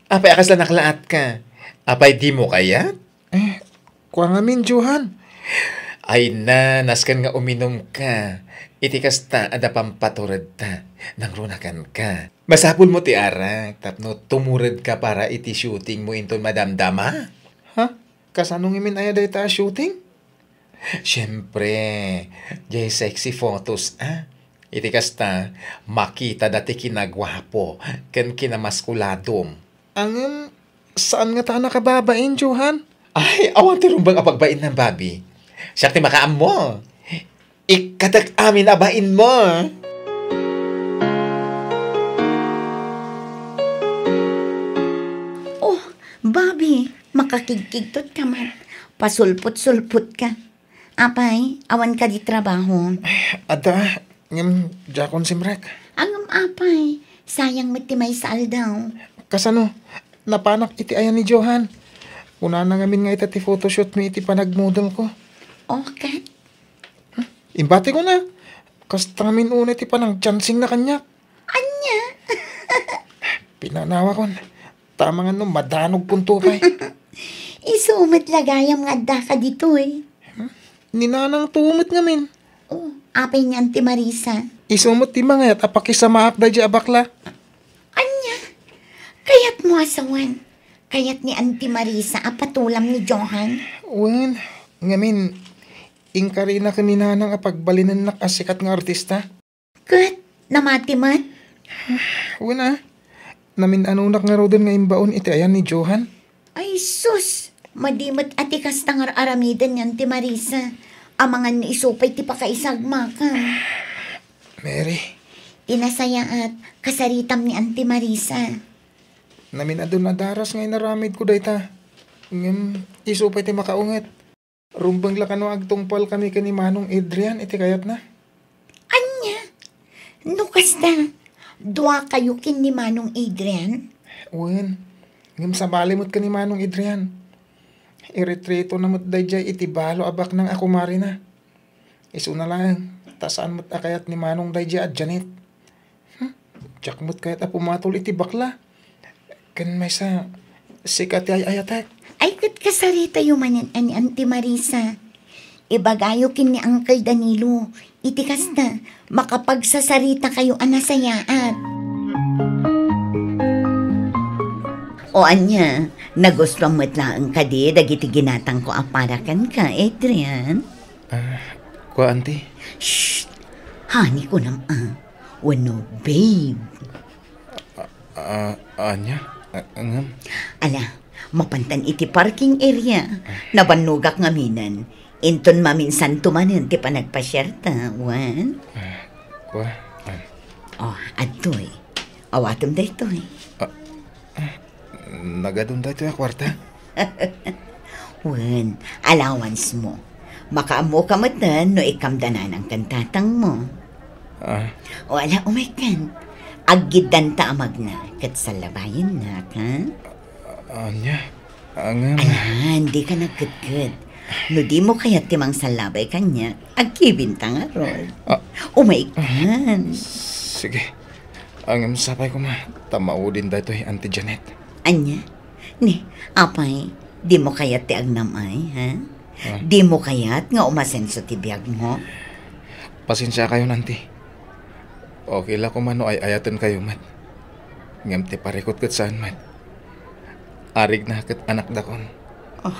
Apay a kasla naklaatka? Apay dimo kayat? Eh, kua ngamin, Johan. Ay na, nasken nga uminumka. Iti kasta, adda pampaturedta. Nangrunakanka. Masapulmo ti arak, tapno tumuredka para iti shootingmo inton madamdama. Ha? Kasano ngamin aya dayta a shooting? Siempre, diay sexy photos, a. Iti kasta, makitada ti kinaguapo ken kinamaskuladom. Ngem, saan ngata a nakababain, Johan? Ay, awan ti rumbeng a pagbainnan, Bobby. Siak ti makaammo. Ikkatek amin a bainmo. Oh, Bobby, makakigkigtot ka man. Pasulpot-sulpot ka. Apay, awan kadi trabaho? Adda, ngem diakon simrek. Ngem apay, sayang met ti maysa aldaw. Kasano? Napanak iti ayan ni Johan. Kunana ngamin nga ita ti photoshoot mi iti panagmodel ko. Okay. Imbati ko na. Kasta ngamin unay ti panangchancing na kaniak. Ania? Pinanawakon. Tamangan no madanogkon to pay. Isu met la gayam nga addaka ditoy. Hmm? Ni nanang to met ngamin. Oh, apay ni Auntie Marisa? Isu met ti mangayat a pakisamaak daydiay a bakla. Ania? Kayatmo a sawen? Kayat ni Auntie Marisa a patulam ni Johan? Wen, ngamin, inkarina ken ni nanang a pagbalinennak a sikat nga artista. Ket namati met? Wen a, namin-anonak ngaruden nga imbaon iti ayan ni Johan. Ay sus! Madi met a ti kasta nga ar-aramiden ni Auntie Marisa. Amangan no isu pay ti pakaisagmaka. Mary. Ti nasayaat, kasaritam ni Auntie Marisa. Namin-adun a daras nga inaramidko dayta. Ngem isu pay ti makaunget. Rumbeng la kano agtungpalkami ken ni Manong Adrian iti kayatna. Ania? No kasta, duakayo ken ni Manong Adrian? Wen, ngem sabali met ken ni Manong Adrian. Iretretona met daydiay iti balo a baknang a kumarina. Isuna laeng, ta saan met a kayat ni Manong daydiay a Janet. Hmm? Diak met kayat a pumatol iti bakla. Ken maysa, sika ti ay-ayatek. Ay, ket kasaritayo manen a ni Auntie Marisa. Ibagayo ken ni Uncle Danilo. Iti kasta, makapagsasaritakayo a nasayaat. O ania, nagustuam met laeng kadi dagiti ginatangko a para kenka, Adrian? Ah, kua, Auntie? Shh! Honey kunam a, wenno babe. A-, a-, ania? A-, ngem? Ala, mapantan iti parking area. Nabannogak ngaminen. Inton maminsanto manen ti panagpasiarta, wen? Ah, kua? Ah. Oh, adtoy. Awatem daytoy. Ah, ah, nagadun daytoy a kuarta? Wen, allowance mo. Makaammoka metten no ikkamda nanang ken tatangmo. Ah. O ala, umaykan. Aggiddanta a magna, ket sallabayennak, ha? Ania? Ngem. Ayan, dika nagkedked. No dimo kayat ti mangsallabay kaniak, agkibinta ngarud. Ah. Umaykan. Sige. Ngem sapay koma, ta maudin daytoy, Auntie Janet. Ania? Ni, apay, dimo kayat ti agnam-ay, ha? Ah. Dimo kayat nga umasenso ti biagmo? Pasensiakayon, Auntie. Okay la koma no ay-ayatenkayo met. Ngem ti parikut ket saan met. Arigna ket anakdakon. Ah.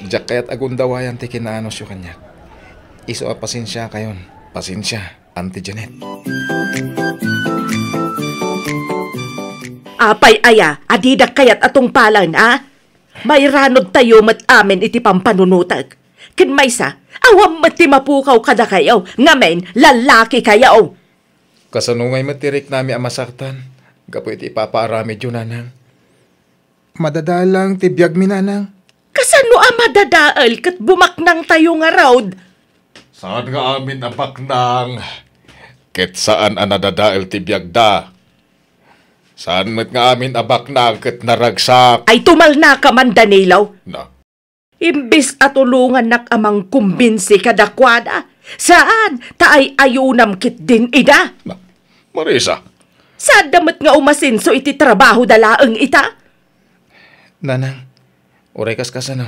Diak kayat agundawayan ti kinaanusyo kaniak. Isu a pasensiakayon. Pasensia, Auntie Janet. Apay aya a didak kayat a tungpalen, a? Mairanudtayo met amin iti pampanunotek. Ken maysa, awan met ti mapukaw kadakayo, ngamin, lallakikayo. Kasano ngay met ti riknami a masaktan gapu iti ipapaaramidyo, nanang? Madadael lang ti biagmi, nanang. Kasano a madadael ket bumaknangtayo ngarud? Saan nga amin a baknang, ket saan a nadadael ti biagda. Saan met nga amin a baknang ket naragsak. Ay, tumalnaka man, Danilo. Na. Imbes a tulongannak a mangkumbinsi kadakuada, saan, ta ay-ayunam ketdin ida. Na, Marisa. Saanda met nga umasenso iti trabahoda laeng ita? Nanang, uray kaskasano,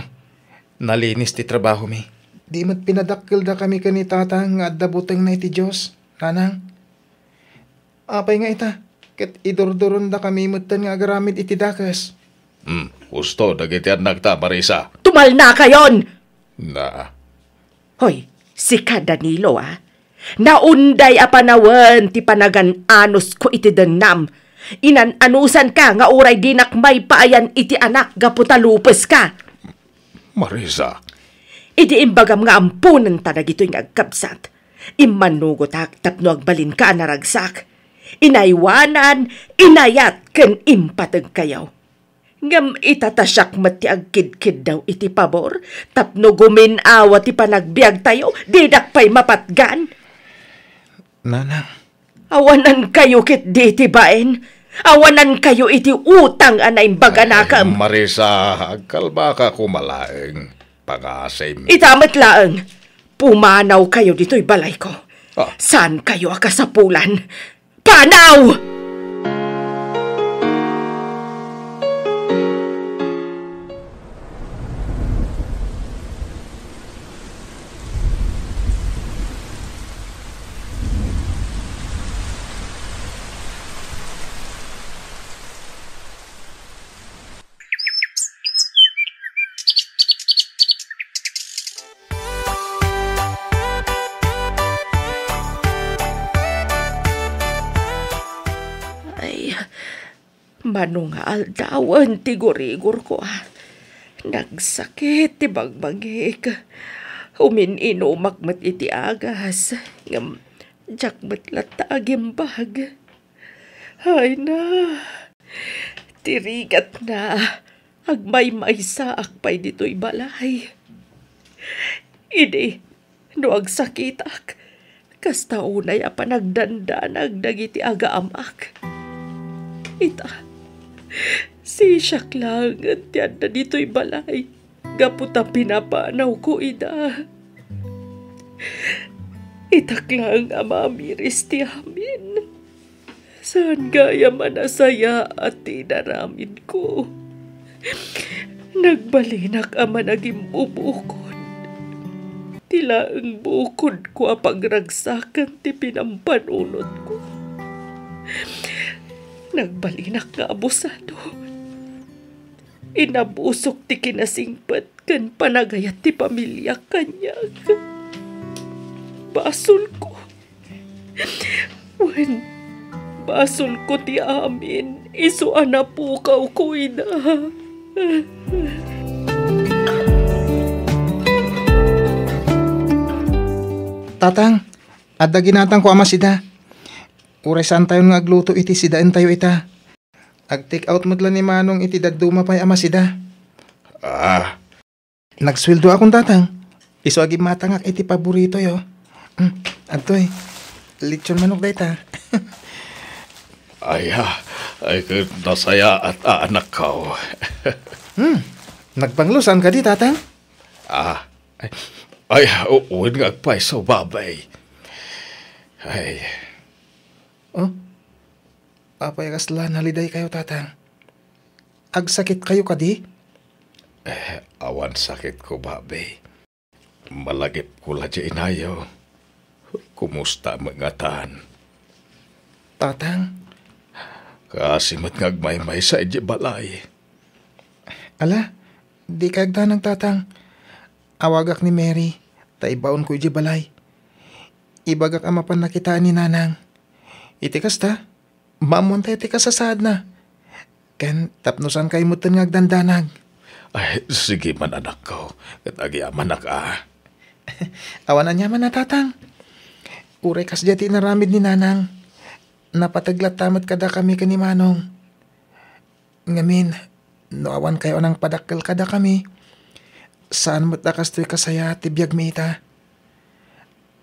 nalinis ti trabahomi. Di met pinadakkeldakami ken ni Tatang nga adda butengna iti Dios, nanang. Apay nga ita, ket idurdurondakami metten nga agaramid iti dakes. Hmm, husto dagiti annakta, Marisa. Tumalnakayon! Na. Hoy, sika, Danilo, a. Naunday a panawen ti panagan-anusko iti dennam. Inan-anusanka nga uray dinak maipaayan iti anak gapu ta lupeska. Marisa. Idi imbagam nga amponenta dagitoy nga agkabsat, immanugotak tapno agbalinka a naragsak. Inaywanan, inayat, ken impategkayo. Ngem ita ta siak met ti agkidkiddaw iti pabor tapno gumin-awa ti panagbiagtayo, didak pay mapatgan. Nanang. Awanankayo ketdi iti bain. Awanankayo iti utang a naimbaganakem. Ay, Marisa, agkalmaka koma laeng. Pangasim. Ita met laeng. Pumanawkayo ditoy balayko. Ah. Saankayo a kasapulan. Panaw! Ay, mano nga aldawen ti gurigurko, a. Nagsakit ti bagbagik. Umin-inumak met iti agas, ngem diak met latta agimbag. Ay na, ti rigatna, agmaymaysaak pay ditoy balay. Idi, no agsakitak, kasta unay a panagdandanag dagiti agaamak. Ita, sisiak laengen ti adda ditoy balay. Gapu ta pinapanawko ida. Itak laeng a mamiris ti amin. Saan gayam a nasayaat ti inaramidko. Nagbalinak a managimbubukod. Ti laeng bukodko a pagragsakan ti pinampanunotko. Nagbalinak nga abusado. Inabusok ti kinasingpet ken panagayat ti pamiliak kaniak. Basolko. Wen, basolko ti amin, isu a napukawko ida. Tatang, adda ginatangko a masida. Uray saantayon nga agluto iti sidaentayo ita. Ag-take out met la ni Manong iti dadduma pay a masida. Ah, Nagsueldoakon, Tatang. Isu a gimmatangak iti paboritoyo. Mm, adtoy, lechon manok dayta. Ay, ah, ay, ket nasayaat a anakko. Hmm, nagbanglo saan kadi, Tatang? Ah, ay, ay, u-, wen nga agpayso, babay. Ay. Oh, apay kasla nalidaykayo, Tatang? Agsakitkayo kadi? Eh, awan sakitko, babi. Malagipko la diay inayo. Kumusta met ngatan? Tatang? Kaasi met nga agmaymaysa idiay balay. Ala, dika agdanag, Tatang. Awagak ni Mary, ta ibaonko idiay balay. Ibagak a mapan nakitaen ni Nanang. Iti kasta, maammoantayo ti kasasaadna. Ken tapno saankayo metten nga agdandanag. Ay, sige man, anakko, ket agyamanak a. Awan aniaman a, Tatang. Uray kasdiay ti inaramid ni Nanang, napateg latta met kadakami ken ni Manong. Ngamin, no awankayo a nangpadakkel kadakami, saan met a kastoy kasayaat ti biagmi ita.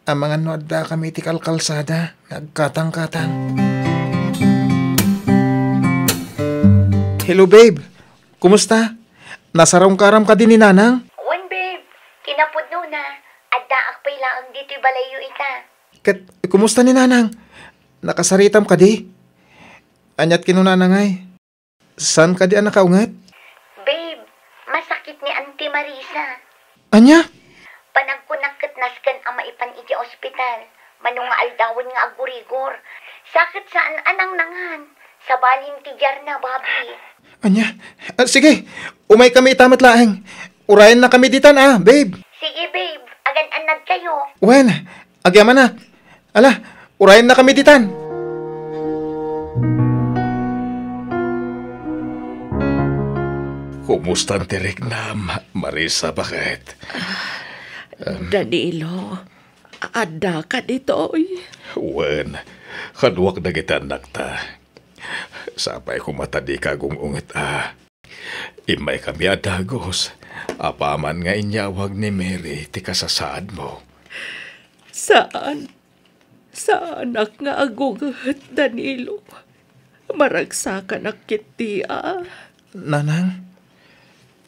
Amangan no addakami iti kalkalsada nga agkatangkatang. Hello, babe. Kumusta? Nasarungkaram kadi ni Nanang? Wen, babe. Kinapudnona, addaak pay laeng ditoy balayyo ita. Ket kumusta ni Nanang? Nakasaritam kadi? Aniat kinunana ngay? Saan kadi a nakaunget? Babe, masakit ni Auntie Marisa. Ania? Panagkunak ket nasken a maipan iti ospital. Mano nga aldawen nga agurigor. Sa ket saan a nangnangan. Sabalin ti diarna, babi. Ania? Ah, sige, umaykami ita met laeng. Urayennakami ditan, a, babe. Sige, babe. Agan-annadkayo. Wen, agyamanak. Ala, urayennakami ditan. Kumustan ti riknam, Marisa, baket? Danilo, addaka ditoy? Wen, kaduak dagiti annakta. Sapay koma ta dika agung-unget a. Immaykami a dagus, apaman nga inyawag ni Mary ti kasasaadmo. Saan. Saanak nga agunget, Danilo. Maragsakanak ketdi a. Nanang,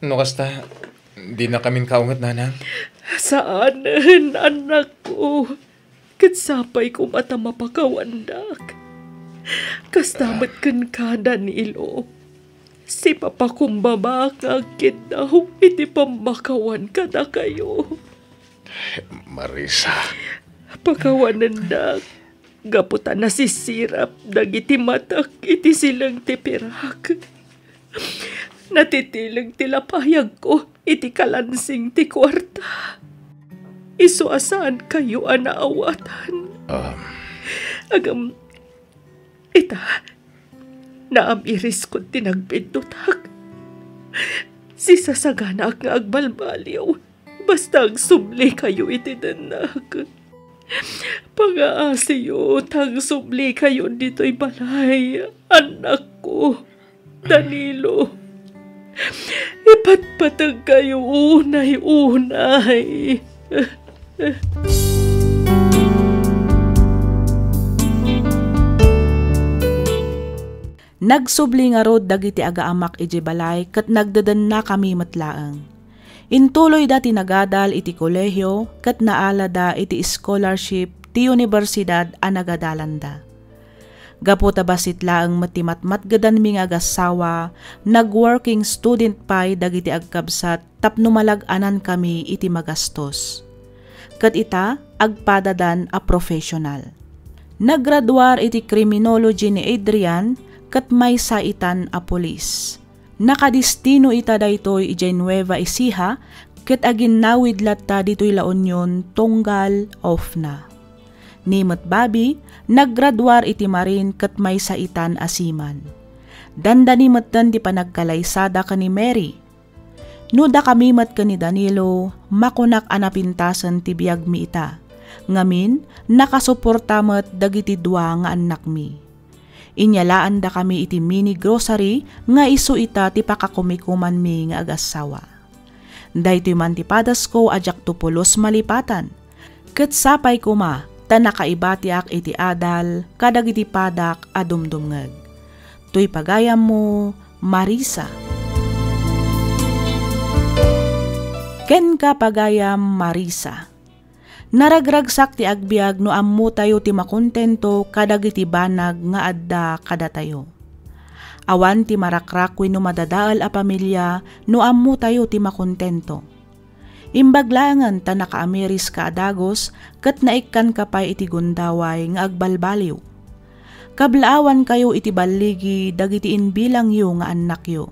no kasta, dinakamin kaunget, Nanang? Saanen, anakko. Ket sapay koma ta mapakawandak. Kasta met kenka, Danilo. Sipapakumbabak nga agkiddaw iti pammakawan kadakayo. Marisa. Pakawanendak gapu ta nasisirap dagiti matak iti sileng ti pirak. Natitileng ti lapayagko iti kalansing ti kuarta. Isu a saankayo a naawatan. Um. Agam, ita, naam-iriskon ti nagbiddutak. Sisasaganaak nga agbalbaliw. Basta agsublikayo iti dennak. Pangaasiyo ta agsublikayo ditoy balay, annakko, Danilo. Ipatpategkayo unay-unay. Nagsubli ngarud dagiti agaamak idiay balay ket nagdedennakami met laeng. Intuloyda ti nagadal iti kolehio ket naalada iti scholarship ti universidad a nagadalanda. Gapu ta bassit laeng met ti matmatgedanmi nga agassawa, nag-working student pay dagiti agkabsat tapno malag-anankami iti magastos. Ket ita, agpadadan a professional. Naggraduar iti criminology ni Adrian ket maysa itan a pulis. Nakadistino ita daytoy idiay Nueva Ecija ket aginnawid latta ditoy La Union tunggal off na. Ni met Bobby, naggraduar iti Marine ket maysa itan a seaman. Dandani metten ti panagkalaysada ken ni Mary. No dakami met ken ni Danilo, makunak a napintasen ti biagmi ita. Ngamin, nakasuporta met dagiti dua nga annakmi. Inyalaandakami iti mini grocery nga isu ita ti pakakumikumanmi nga agassawa. Daytoy man ti padasko a diakto pulos malipatan. Ket sapay koma ta nakaibatiak iti adal kadagiti padak a dumdumngeg. Toy pagayammo, Marisa. Kenka, pagayam Marisa. Naragragsak ti agbiag no ammotayo ti makontento kadagiti banag nga adda kadatayo. Awan ti marakrak wenno madadael a pamilia no ammotayo ti makontento. Imbag laengen ta nakaamiriska a dagus ket naikkanka pay iti gundaway nga agbalbaliw. Kablaawankayo iti balligi dagiti inbilangyo nga annakyo,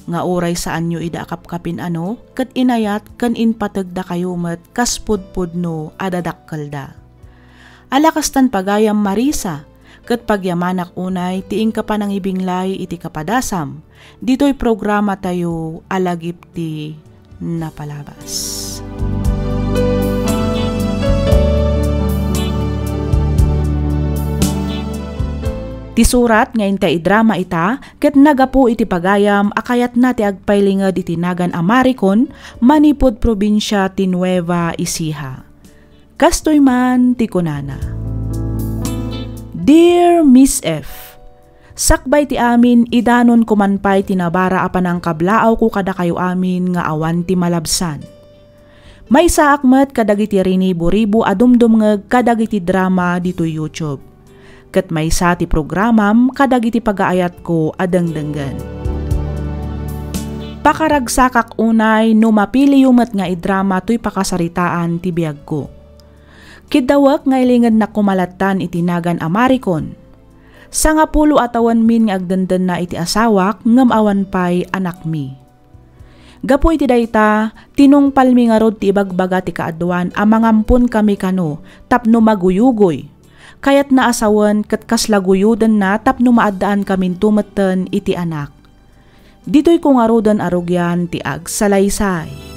nga uray saanyo ida a kapkapin-ano ket inayat ken impategdakayo met kas pudpudno a dadakkelda. Ala kastan pagayam Marisa, ket pagyamanak unay ti inka panangibinglay iti kapadasam ditoy programatayo a Lagip ti Napalabas. Ti surat nga inta idrama ita ket nagapu iti pagayam a kayatna ti agpailinged iti nagan a Maricon manipud probinsia ti Nueva Ecija. Kastoy man ti kunana, Dear Miss F, sakbay ti amin, idanonko man pay ti nabara a panangkablaawko kadakayo amin nga awan ti malabsan. Maysaak met kadagiti rinibo-ribo a dumdumngeg kadagiti drama ditoy YouTube. Ket maysa ti programam kadagiti pagaayatko a dengdenggen. Pakaragsakak unay no mapiliyo met nga idrama toy pakasaritaan ti biagko. Kiddawek nga ilingednak koma lattan iti nagan a Maricon. Sangapulo a tawenmin nga agdendenna iti asawak ngem awan pay anakmi. Gapu iti dayta, tinungpalmi ngarud ti ibagbaga ti kaaduan a mangamponkami kano tapno maguyugoy. Kayatna a sawen ket kasla guyodenna tapno maaddaankaminto metten iti anak. Ditoyko ngaruden a rugian ti agsalaysay.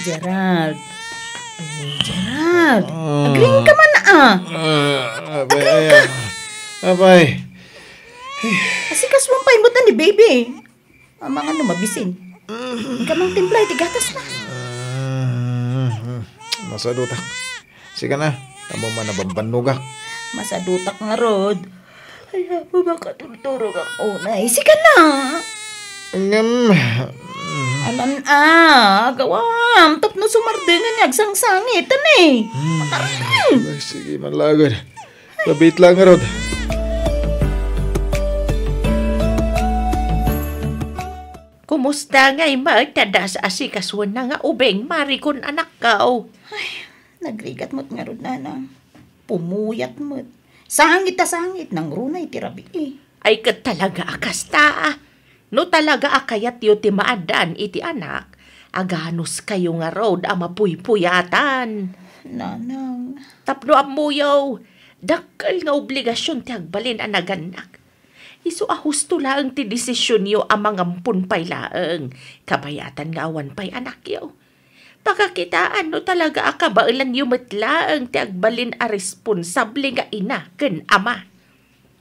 Gerald. Gerald. Ah. Agriing ka man, ah. Ah, abay, Agriing ka. Ah, abay. Asikaso pay met ni baby. Amangan no mabisin. Inka mangtimpla iti gatas na. Ah, masadutak. Sige na. Amo man nabambannogak. Masadutak ngarud. Ay, apo, makaturturog ako na. Sige na. Ngem. Alan, ah, agawam. Tapno sumardengan nga agsangsangit, ani? Hmm. Matarang. Ay, sige man lagad. Labit lang, Rod. Kumusta ngay met ta asikasuenna nga ubing, Maricon, anakko? Ay, nagrigat met ngarud, nanang. Pumuyat met. Sangit a sangit, nangruna iti rabii. Ay, ket talaga a kasta, ah. No talaga a kayatyo ti maaddaan iti anak, aganuskayo ngarud a mapuypuyatan. Nanang. Tapno ammoyo, dakkel nga obligasion ti agbalin a nagannak. Isu a husto laeng ti desisionyo a mangampon pay laeng, kabayatan nga awan pay anakyo. Pakakitaan no talaga a kabaelanyo met laeng ti agbalin a responsable nga ina ken ama.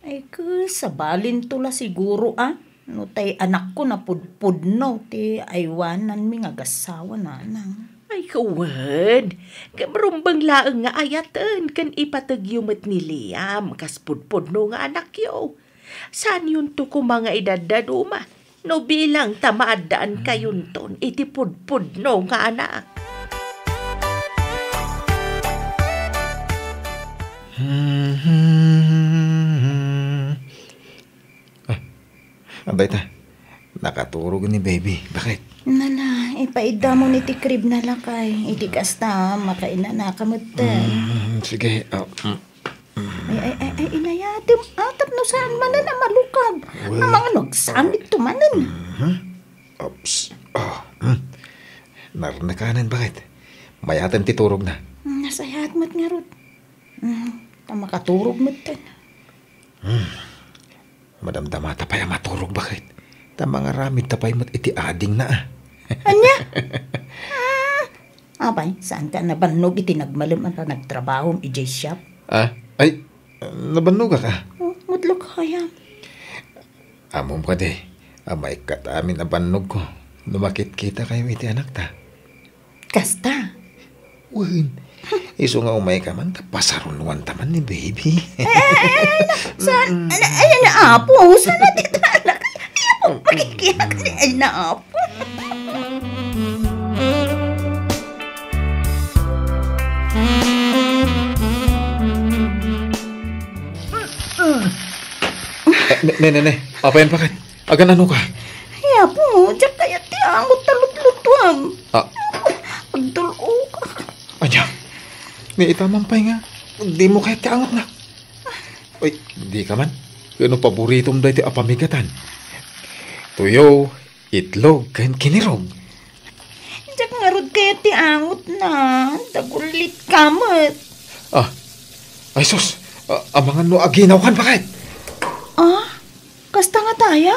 Ay, ket sabalinto la siguro, a, no tay anakko napudpudno ti aywananmi nga agassawa, nanang. Ay, wen, ngem rumbeng laeng nga ayaten ken ipategyo met ni Liam kas pudpudno nga anakyo. Saanyonto koma nga idaddaduma no bilang ta maaddaankayonton iti pudpudno nga anak. Ah, adda ita. Nakaturog ni baby. Bakit? Nala, ipaiddamon iti crib na, lakay. Iti kasta, makainanaka metten. Mm, sige. Oh, mm. Ay, ay, ay, ay, inayatem. Ah, tapno saan man na malukag. Well. Amangan no Saan dito manen? Mhm. Oops. Ah, hmm. Narnakanen, baket. Mayaten ti turogna. Hmm, nasayaat met ngarud. Hmm, ta makaturog met ten. Hmm. Madamdamata pay a maturog, baket. Ta mangaramidta pay met iti adingna, a. Ania? Ah, apay, saanka a nabannog iti nagmalem a nagtrabahom idiay shop? Ah, ay, nabannogak, a. Oh, met la kayam. Ammom kadi, a maikkat amin a bannogko no makitkitakayo iti anakta. Kasta? Wen, isu nga umayka man ta pasarunoanta man ni baby. Eh, eh, eh, ay, na, saan? Mm. Ay, ay, na, apo, saan na ti anak? Ay, apo, makikita ka ni, ay, na, apo. Eh, ne, ne, ne, ne. Apayan, baket? Agan-anoka? Ay, apo, diak kayat ti angot ta lutlutuam. Ah. Agdul-okak. Ania? Ni ita man pay nga, dimo kayat ti angotna? Uy, dika man. Ket no paboritom daytoy a pamigatan. Tuyo, itlog, ken kinirog. Diak ngarud kayat ti angotna. Dagullitka met. Ah. Ay, sus. Ah, amangan no aginawkan, baket. Ah? Kasta ngata aya?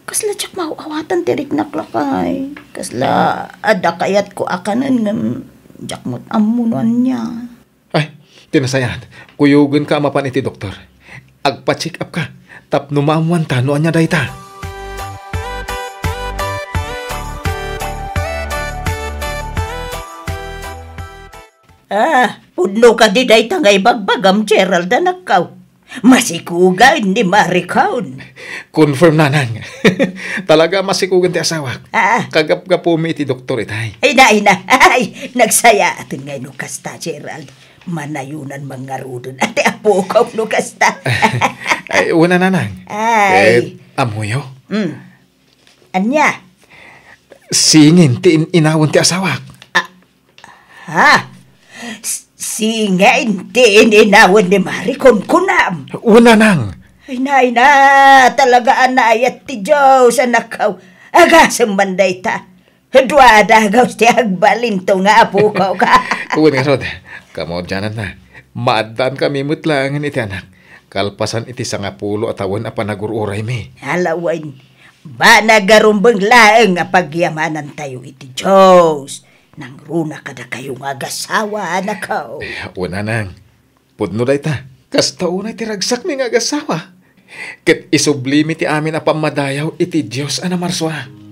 Kasla diak maaw-awatan ti riknak, lakay. Kasla adda kayatko a kanen ngem diak met ammo no ania. Ay, ti nasayaat, kuyogenka a mapan iti doktor. Agpa-check up ka tapno maammoanta no ania dayta. Ah, pudno kadi dayta nga ibagbagam, Gerald, anakko? Masikugen ni Maricon. Confirm, nanang. Talaga, masikugen ti asawak. Ah. Kagapgapumi iti doktor itay. Ay na, ay na. Ay, nagsayaaten ngay no kasta, Gerald. Manayonan man ngaruden a ti apok no kasta. Ay, una, nanang. Ay. Ket, ammoyo? Hmm. Ania? Singin ti in-, inawen ti asawak. Ah, ha? S-, singin ti in-, inawen ni Maricon, kunam? Una, nang. Ay na, ay na, talaga a naayat ti Dios, anakko. Agasem man dayta. Dua a dagus ti agbalinto nga apok ka. Wen ngarud, kamaudiananna. Maaddankami met laengen iti anak. Kalpasan iti sangapulo a tawen a panagur-uraymi. Ala wen, banag a rumbeng laeng a pagyamanantayo iti Dios. Nangruna kadakayo nga agasawa, anakko. Wen, nanang. Pudno dayta. Kasta unay ti ragsakmi nga agasawa. Ket isublimi ti amin a pammadayaw iti Dios a namarsua.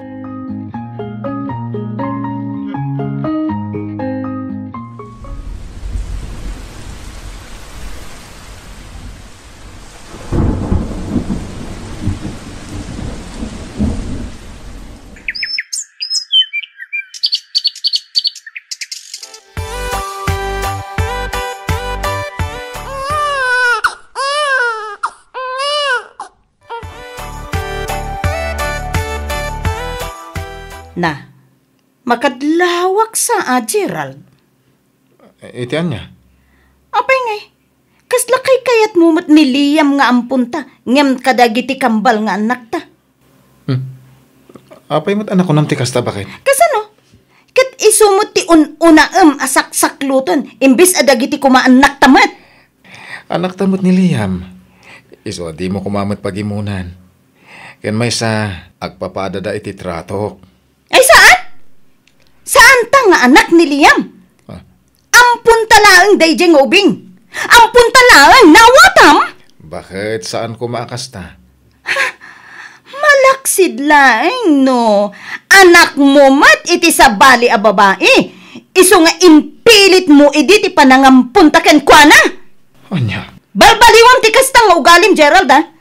Na, makadlawak sa a, Gerald. Iti ania? Apay ngay, kasla kaykayatmo met ni Liam nga amponta, ngem kadagiti kambal nga annakta? Hmm. Apay met a nakunam ti kasta, baket? Kasano? Ket isu met ti un-unaem a saksakloten, imbes a dagiti koma annakta met. Annakta met ni Liam. Isu a dimo koma met pagimunan. Ken maysa, agpapadada iti tratok. Ay, saan? Saanta nga anak ni Liam? Ah. Amponta laeng daydiay nga ubing. Amponta laeng, naawatam? Baket saan koma a kasta? Ha? Malaksid laeng no anakmo met iti sabali a babai, isu nga impilitmo idi ti panangamponta kenkuana. Ania? Balbaliwam ti kasta nga ugalim, Gerald, a.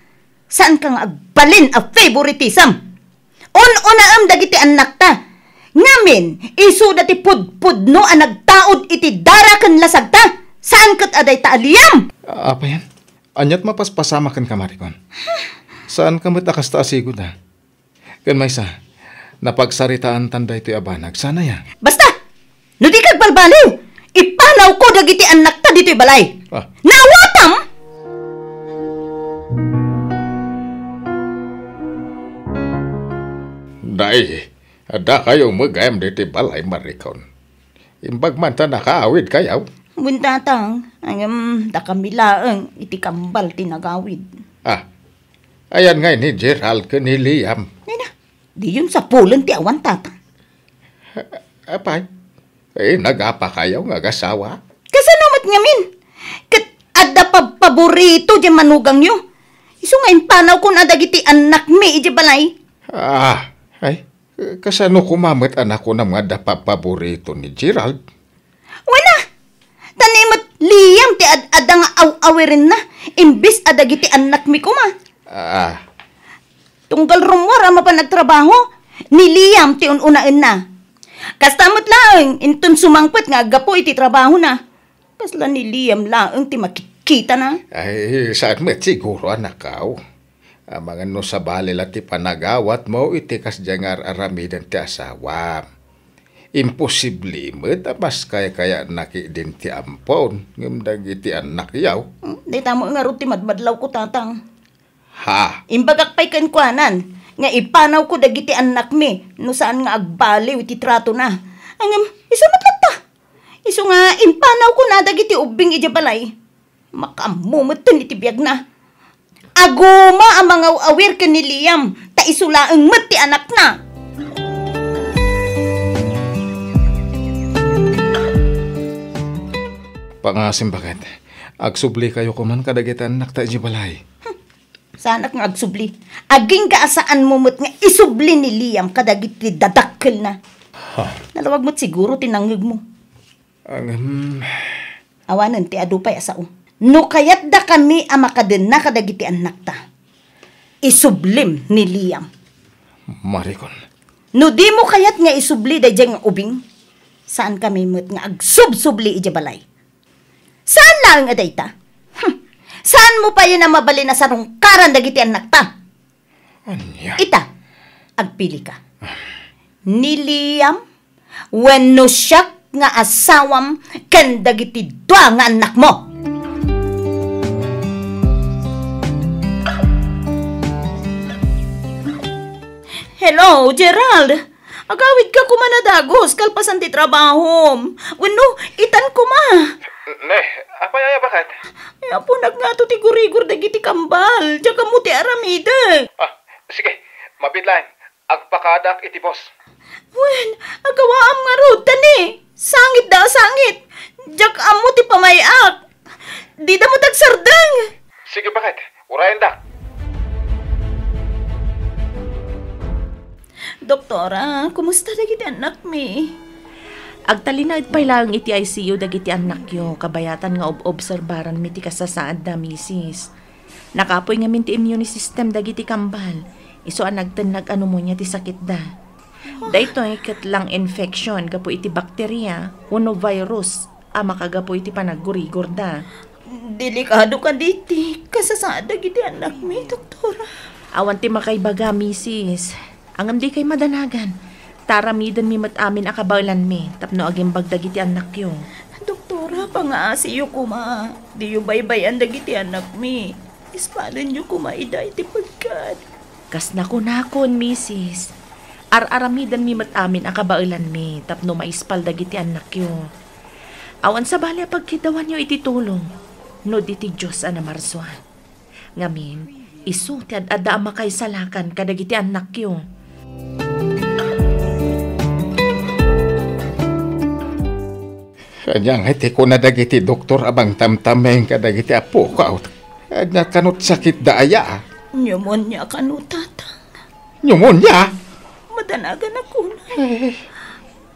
Saanka nga agbalin a favoritism. Un-unaem dagiti annakta. Ngamin, isuda ti pudpudno a nagtaud iti dara ken lasagta. Saan ket a dayta a Liam? Apayan? Aniat mapaspasama kenka, Maricon? Saanka met a kasta a sigud, a. Ken maysa, napagsaritaantan daytoy a banag, saan aya? Basta! No dika agbalbaliw, ipanawko dagiti annakta ditoy balay. Ah. Naawatam? Ay, dakayo met gayam ditoy balay, Maricon. Imbag man ta nakaawidkayo. Wen, Tatang, ngem dakami laeng iti kambal ti nagawid. Ah, ayan ngay ni Gerald ken ni Liam? Nina, diyon sapulen ti awan, Tatang. Apay, eh, nagapakayo nga agasawa? Kasano met ngamin? Ket adda pabpaborito diay manugangyo. Isu nga impanawkon a dagiti annakmi idiay balay. Ah, ay, kasano koma met a nakunam nga adda pabpaborito ni Gerald? Wen a, ta ni met Liam ti ad-adda nga aw-awirenna imbes a dagiti annakmi koma. Ah. Tunggal rummuar a mapan agtrabaho, ni Liam ti un-unaenna. Kasta met laeng inton sumangpet nga aggapu iti trabahona. Kasla ni Liam laeng ti makitkitana. Ay, saan met siguro, anakaw. Amangan no sabali la ti panagawatmo iti kasdiay nga ar-aramiden ti asawam. Imposible met a mas kaykayanak idin ti ampon ngem dagiti annakyo. Hmm, dayta met ngarud ti madmadlawko, Tatang. Ha? Imbagak pay kenkuanan nga ipanawko dagiti annakmi no saan nga agbaliw iti tratona. Ngem, isu met latta. Isu nga impanawkona dagiti ubbing idiay balay. Makaammo metten iti biagna. Aguma a mangaw-awir ken ni Liam, ta isu laeng met ti anakna. Pangasim, baket. Agsublikayo koman kadagiti annakta idiay balay. Hmm. Saanak nga agsubli. Agingga a saanmo met nga isubli ni Liam kadagiti dadakkelna. Ha? Nalawag met siguro ti nangngegmo. Ngem, awanen ti adu pay a sao. No kayatdakami a makadenna kadagiti annakta, isublim ni Liam. Maricon. No dimo kayat nga isubli daydiay nga ubing, saankami met nga agsubsubli idiay balay. Saan laeng a dayta? Hmm. Saanmo payen a mabalin a sarungkaran dagiti annakta? Ania? Ita, agpilika. Ni Liam wenno siak nga asawam ken dagiti dua nga annakmo. Hello, Gerald! Agawidka koma a dagus kalpasan ti trabahom. Wenno, itan koma. Ne, apay aya, baket? Ay, apunak ngato ti gurigor dagiti kambal. Diak ammo ti aramidek. Ah, sige, mabiit laeng. Agpakaadak iti bus. Wen, agawaam ngarud, ta ni. Sangit da a sangit. Diak ammo ti pamay-ak. Dida met agsardeng. Sige, baket. Urayendak. Doktora, kumusta dagiti annakmi? Agtalinaed pay laeng iti I C U dagiti annakyo, kabayatan nga ob-obserbaranmi ti kasasaadda, misis. Nakapuy ngamin ti immune system dagiti kambal, isu a nagtennag a pneumonia ti sakitda. Daytoy ket lung infection gapu iti bakteria wenno virus a makagapu iti panaggurigorda. Delikado kadi ti kasasaad dagiti annakmi, doktora. Awan ti makaibaga, misis. Ngem dikay madanagan. Ta aramidenmi met amin a kabaelanmi tapno agimbag dagiti annakyo. Doktora, pangaasiyo koma. Diyo baybay-an dagiti annakmi. Ispalenyo koma ida iti peggad. Kas nakunakon, misis, ar-aramidenmi met amin a kabaelanmi tapno maispal dagiti annakyo. Awan sabali a pagkiddawanyo iti tulong no di ti Dios a namarsua. Ngamin, isu ti ad-adda a makaisalakan kadagiti annakyo. Ania ngay ti kuna dagiti doktor a mangtamtameng kadagiti apok? Ania kano ti sakitda aya? Pneumonia kano, Tatang. Pneumonia? Madanagan a kuna. Eh.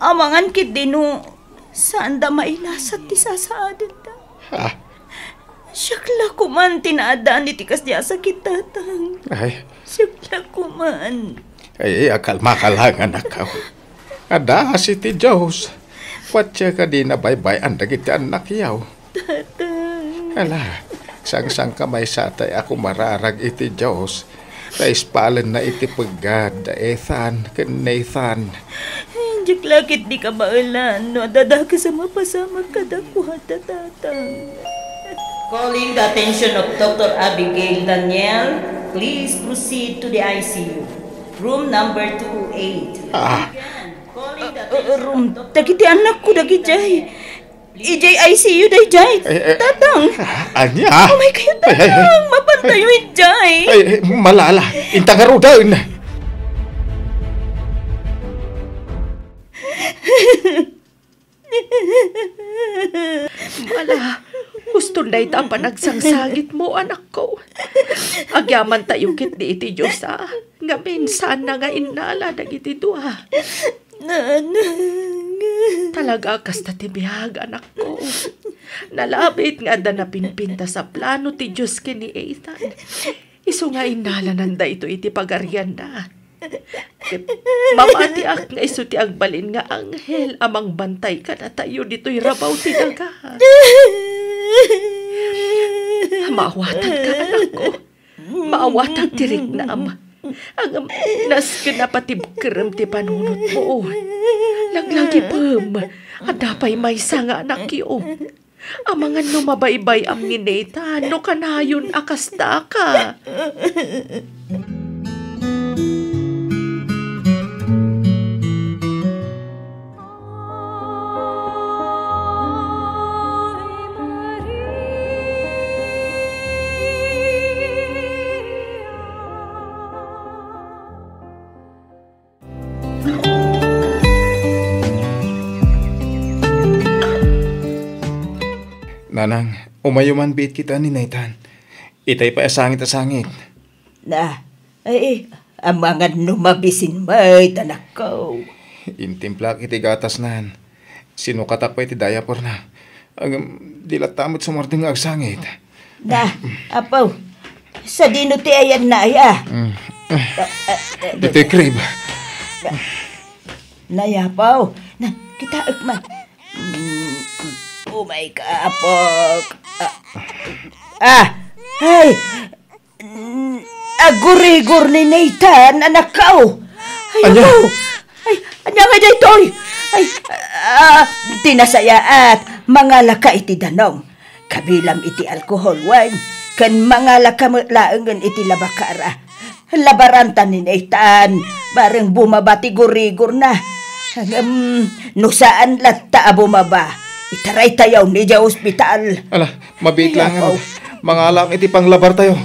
Amangan ketdi no saanda mailasat ti sasaadenda. Ah. Siak la koman ti naaddaan iti kasdi a sakit, Tatang. Ay. Siak la koman. Ay, akalma ka lang, anakko. Adda asi ti Dios. Patse kadi nabaybay-an dagiti annakyo. Tatang. Ala, sangsangkamaysa tay a kumararag iti Dios. Ta ispalenna iti peggad da Ethan ken Nathan. Diak la ketdi kabaelan no adda dakes a mapasamak kadakuada, Tatang. Calling the attention of Doctor Abigail Daniel, please proceed to the I C U. Room number two oh eight. Ah. Again, calling the attention of Doctor dagiti anakko dagidiay. Idiay I C U daydiay. Eh, eh. Tatang. Ah, ania? Umay kayo, Ay, ay, ay. Tatang. Mapantayo idiay. Ay, ay, malala. Inta ngaruden. Ala, huston dayta a panagsangsangitmo, anakko. Agyamantayo ketdi iti Dios, a, ngamin, saanna nga innala dagiti dua. Nanang. Talaga, kasta ti biag, anakko. Nalabit nga adda napinpintas a plano ti Dios ken ni Ethan. Isu nga innalanan daytoy iti pagarianna. Ket mamatiak nga isu ti agbalin nga anghel a mangbantay kadatayo ditoy rabaw ti daga. Maawatan ka, anakko. Maawatan ti riknam. Ngem nasken a patibkerem ti panunotmo. Laglagipem, adda pay maysa nga anakyo. Amangan no mabaybay-am ni Nathan no kanayon a kastaka. Nanang, umayo man biit kita ni Nathan. Itay pay a sangit a sangit. Na, ay, amangan no mabisin met, anakko. Intimplak iti gatasnan. Sinukatak pay iti diaperna. Agam, di latta met sumardeng nga agsangit. Na, apo, sadino ti ayanna aya? Mm. Ah, ah, ah, Ditoy crib. Na, ya, apo. Na, kitaek man. Mm, oh my God, apo. Ah, ah, ay, Mm, agurigor ni Nathan, anakko. Ay, Ania? Apo. Ay, ania nga daytoy? Ay, ah, di nasayaat. Mangalaka iti danum. Kabilam iti alcohol wine. Ken mangalaka met laengen iti labakara. Labaranta ni Nathan. Bareng bumaba ti gurigorna. Ngem, no saan latta a bumaba, itaraytayo idiay ospital. Ala, mabiit Ay, laeng. Apo. Mangalaak iti panglabartayo.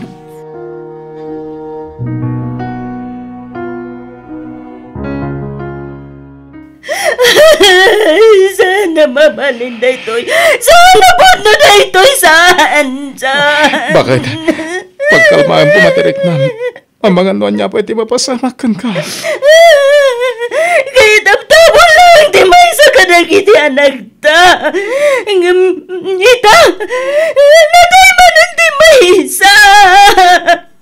Saan a mabalin daytoy? Saan a pudno daytoy? Saan? Saan? Bakit? Pagkalmaem koma ti riknam. Amangan no ania pay ti mapasamak kenka. Kaitabtabon laeng ti maysa kadagiti anakta. Ngem ita, natay manen ti maysa.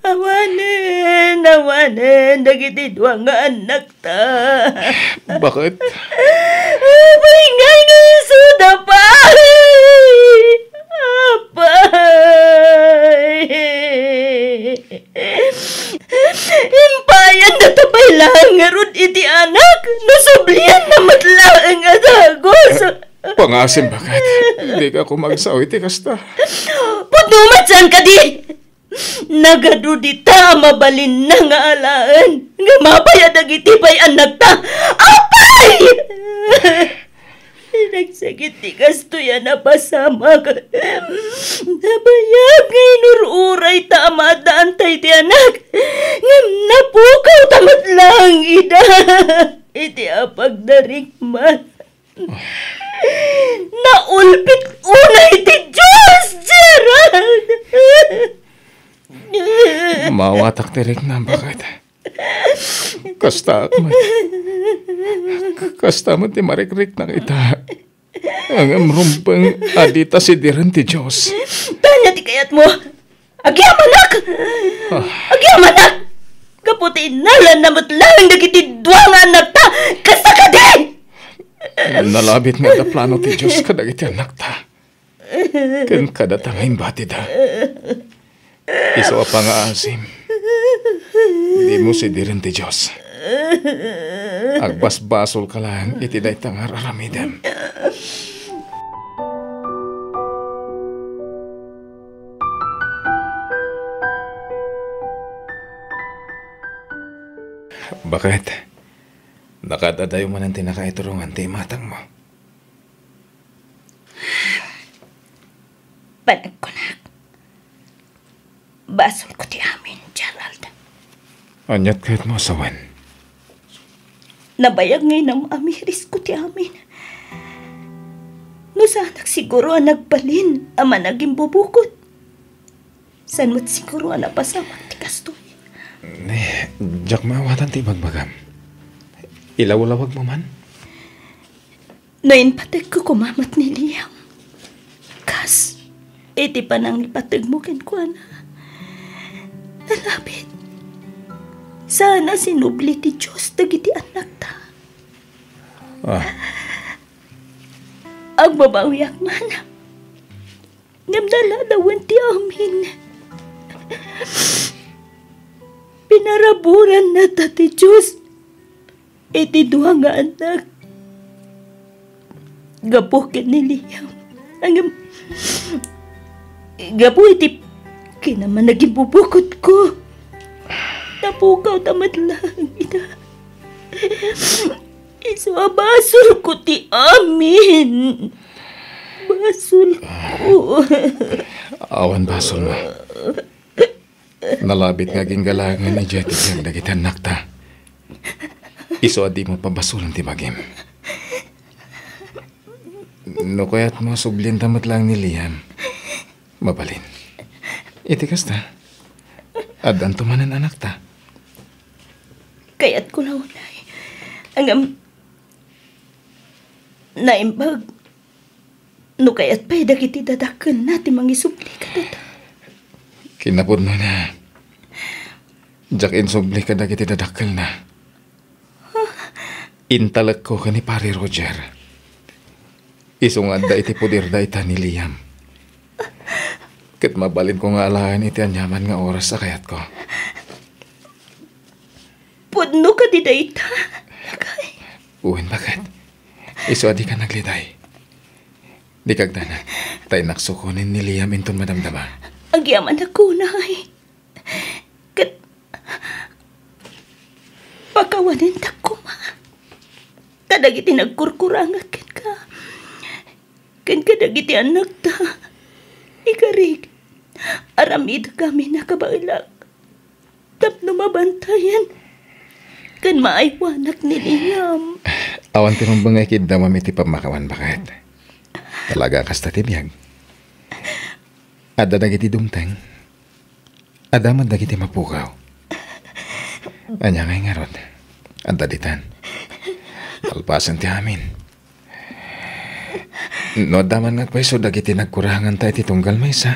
Awanen, awanen dagiti dua nga anakta. Bakit? Apay ngay nga isuda pay? Apay. Impayanda ta pay laeng ngarud iti anak, no sublianna met laeng a dagus. Pangasim, bakit? Dika koma agsao iti kasta. Pudno met saan kadi? Nagadu dita a mabalinna nga alaen, nga mapay a dagiti pay annakta. Apay! Nagsakit ti kastoy a napasamak. Nabayag nga inur-urayta a maaddaanta iti anak. Ngem napukawta met laeng ida iti apagdarikman. Naulpit unay ti Dios, Gerald! Maawatak ti riknam, bakit? Kastaak met. Kasta met ti marikriknak ita. Ngem rumbeng a dita sidiren ti Dios. Ania ti kayatmo? Agyamanak! Ah. Agyamanak! Gapu ti innalanna met laeng dagiti dua nga annakta. Kasta kadi! Nalabit nga adda plano ti Dios kadagiti annakta. Ken kadata nga imbatida. Isu a pangaasim. Dimo sidiren ti Dios. Agbasbasolka laeng iti dayta nga ar-aramidem. Baket, nakaad-adayo manen ti nakaiturongan ti imatangmo. Panagkunak, basolko ti amin, Gerald. Ania't kayatmo a sawen? Nabayag nga inam-amirisko ti amin. No saanak siguro a nagbalin a managimbubukod, saan met siguro a napasamak ti kastoy? Ni, diak maawatan ti ibagbagam. Ilawlawagmo man? No impategko koma met ni Liam, kas iti panangipategmo kenkuana, nalabit, saan a sinubli ti Dios dagiti annakta. Ah. Agbabawiak man. Ngem naladawen ti amin. Pinaraburanna ta ti Dios iti dua nga annak. Gapu ken ni Liam. Ngem, gapu iti kinamanagibubukodko, napukawta met laeng ida. Isu a basolko ti amin. Basolko. Awan basolmo. Nalabit nga aginggalaangan idiay ti biag dagiti annakta. Isu a dimo pabasolen ti bagim. No kayatmo, sublienta met laeng ni Liam. Mabalin. Iti kasta, addanto manen annakta. Kayatko la unay. Ngem, naimbag no kayat pay dagiti dadakkelna ti mangisubli kadata. Kinapudnona, diak insubli kadagiti dadakkelna. Intalekko ken ni Pari Roger. Isu nga adda iti poder dayta ni Liam. Ket mabalinko nga alaen iti aniaman nga oras a kayatko. Pudno kadi dayta, lakay? Wen, baket. Isu a dika nagliday. Dika agdanag, ta innak sukonen ni Liam inton madamdama. Agyamanak unay. Ket pakawanentak koma kadagiti nagkurkurangak kenka, ken kadagiti annakta. Ikarik, aramidek amin a kabaelak tapno mabantayan ken maaywanak ni Liam. Awan ti rumbeng nga ikiddawam iti pammakawan, baket. Talaga kasta ti biag. Adda dagiti dumteng. Adda met dagiti mapukaw. Ania ngay ngarud? Adda ditan. Kalpasan ti amin. No adda man nga agpayso dagiti nagkuranganta iti tunggal maysa,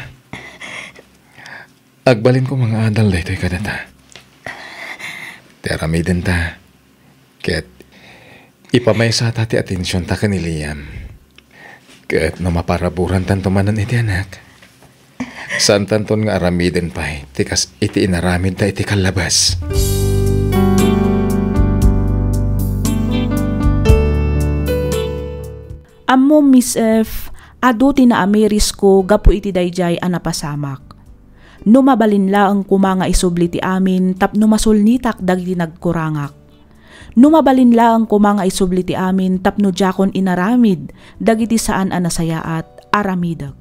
agbalinko nga adal daytoy kadata. Ti aramidenta, ket ipamaysata ti atensionta ken ni Liam. Ket no maparaburantanto manen iti anak, saantanton nga aramiden pay ti kas iti inaramidda iti kallabas. Ammo, Miss F, adu ti naamirisko gapu iti daydiay a napasamak. No mabalin laeng koma nga isubli ti amin tapno masulnitak dagiti nagkurangak. No mabalin laeng koma nga isubli ti amin tapno diakon inaramid dagiti saan a nasayaat, aramidek.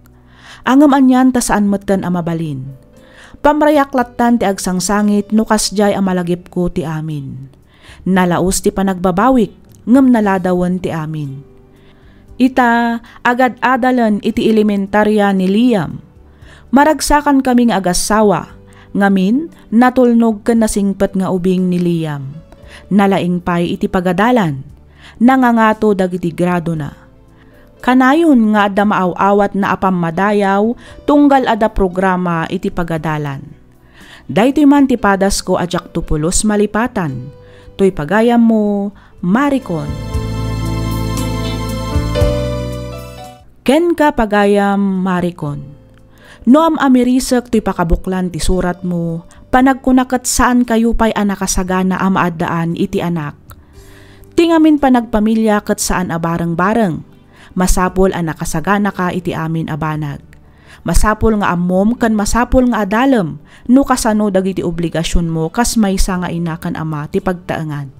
Ngem anian ta saan metten a mabalin. Pamrayak lattan ti agsangsangit no kasdiay a malagipko ti amin. Nalaus ti panagbabawik, ngem naladawen ti amin. Ita, agad-adalen iti elementaria ni Liam. Maragsakan kami nga agassawa, ngamin, natulnog ken nasingpet nga ubing ni Liam. Nalaing pay iti pagadalan. Nangangato dagiti gradona. Kanayon nga adda maaw-awatna a pammadayaw tunggal adda programa iti pagadalan. Daytoy man ti padasko a diakto pulos malipatan. Toy pagayammo, Maricon. Kenka, pagayam, Maricon. No am-amirisek toy pakabuklan ti suratmo, panagkuna ket saankayo pay a nakasagana a maaddaan iti anak. Ti ngamin panagpamilia ket saan a bareng-bareng. Masapul a nakasaganaka iti amin a banag. Masapul nga ammom ken masapul nga adalem no kasano dagiti obligasionmo kas maysa nga ina ken ama ti pagtaengan.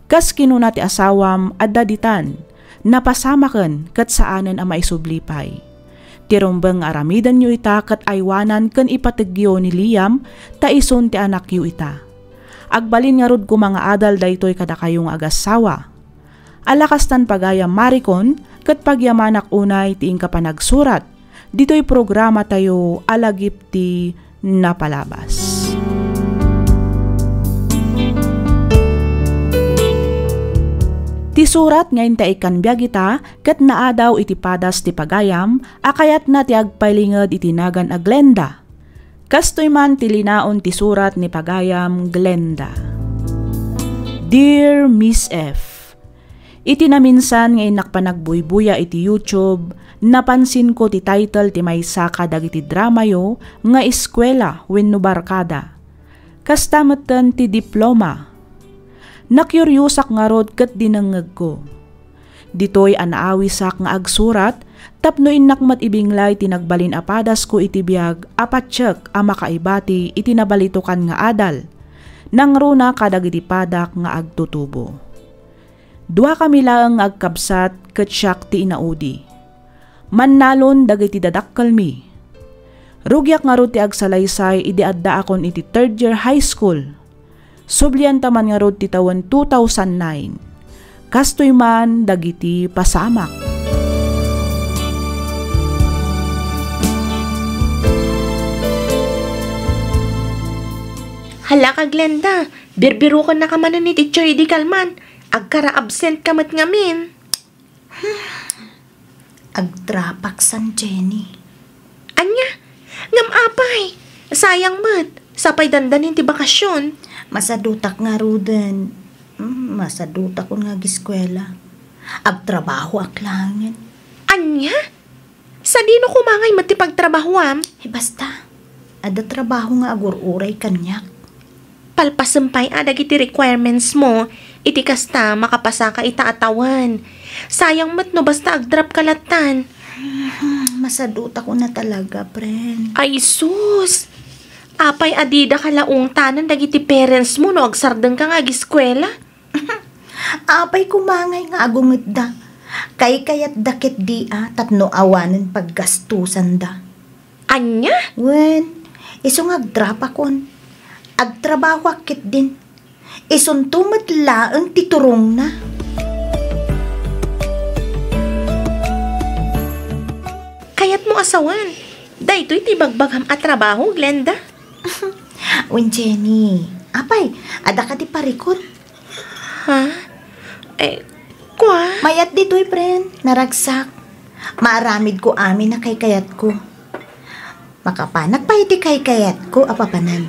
Kas kinuna ti asawam, adda ditan, napasamaken ket saanen a maisubli pay. Ti rumbeng nga aramidenyo ita ket aywanan ken ipategyo ni Liam ta isun ti anakyo ita. Agbalin ngarud koma nga adal daytoy kadakayo nga agassawa. Ala kastan pagayam, Maricon, ket pagyamanak unay ti inka panagsurat ditoy programatayo a Lagip ti Napalabas. Ti surat nga inta ikkan biag ita ket naadaw iti padas ti pagayam a kayatna ti agpailinged iti nagan a Glenda. Kastoy man ti linaon ti surat ni pagayam Glenda. Dear Miss F, iti naminsan nga innak panagbuybuya iti YouTube, napansinko ti title ti maysa kadagiti dramayo nga Eskuela wenno Barkada. Kasta metten ti Diploma. Nakuriosak ngarud ket dinengngegko. Ditoy a naawisak nga agsurat tapno innak met ibinglay ti nagbalin a padasko iti biag a patiek a makaibati iti nabalitokan nga adal, nangruna kadagiti padak nga agtutubo. Duakami laeng nga agkabsat ket siak ti inaudi. Mannalon dagiti dadakkelmi. Rugiak ngarud ti agsalaysay idi addaakon iti third year high school. Sublianta man ngarud ti tawen two thousand nine. Kastoy man dagiti pasamak. Hala ka, Glenda, birbirokennaka manen ni Teacher Idi Kalman. Agkara-absent ka met ngamin. Agdrapak san Jenny. Ania? Ngem apay? Sayang met. Sapay dandanin ti bakasion. Masadutak ngaruden. Mm, masadutakon nga agiskuela. Agtrabahoak laengen. Ania? Sadino koma ngay met ti pagtrabahoam? Eh, basta. Adda trabaho nga agur-uray kaniak. Palpasem pay a dagiti requirements mo, iti kasta, makapasaka ita a tawen. Sayang met no basta agdrapka lattan. Hmm, masadutakon a talaga, friend. Ay, sus! Apay a didaka la ungtanen dagiti parents mo no agsardengka nga agiskuela? Apay koma ngay nga agungetda? Kaykayatda ketdi a tapno awanen paggastusanda. Ania? Wen, isu nga agdrapakon. Agtrabahoak ketdin. Isunto met laeng ti turongna. Kayatmo a sawen, daytoy ti ibagbagam a trabaho, Glenda? Wen, Jenny, apay, adda kadi parikor? Ha? Eh, kua? Mayat ditoy, friend. Naragsak. Maaramidko amin a kaykayatko. Makapanak pay iti kaykayatko a papanan.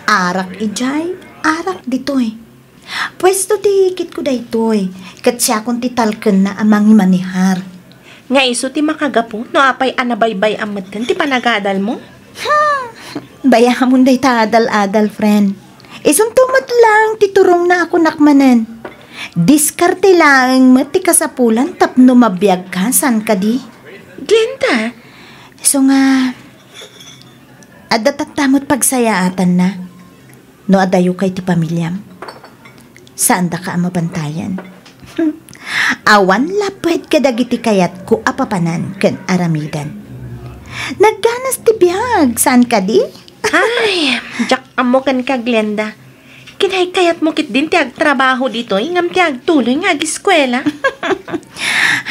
Arak idiay, arak ditoy. Puesto ti ikitko daytoy, ket siakon ti talkenna a mangimanehar. Nga isu ti makagapu no apay a nabaybay-am metten ti panagadalmo? Hmm, bayamon dayta adal-adal, friend. Isunto met laeng ti turongna a kunak manen. Diskarte laeng met ti kasapulan tapno mabiagka, saan kadi? Glenda! Isu nga, adda tatta met pagsayaatanna. No adayo kay ti pamiliam, saandaka a mabantayan. Awan lapped kadagiti kayatko a papanan ken aramidan. Nagganas ti biag, saan kadi? Ay, diak ammo kenka, Glenda. Kinaykayatmo ketdin ti agtrabaho ditoy ngem ti agtuloy nga agiskuela.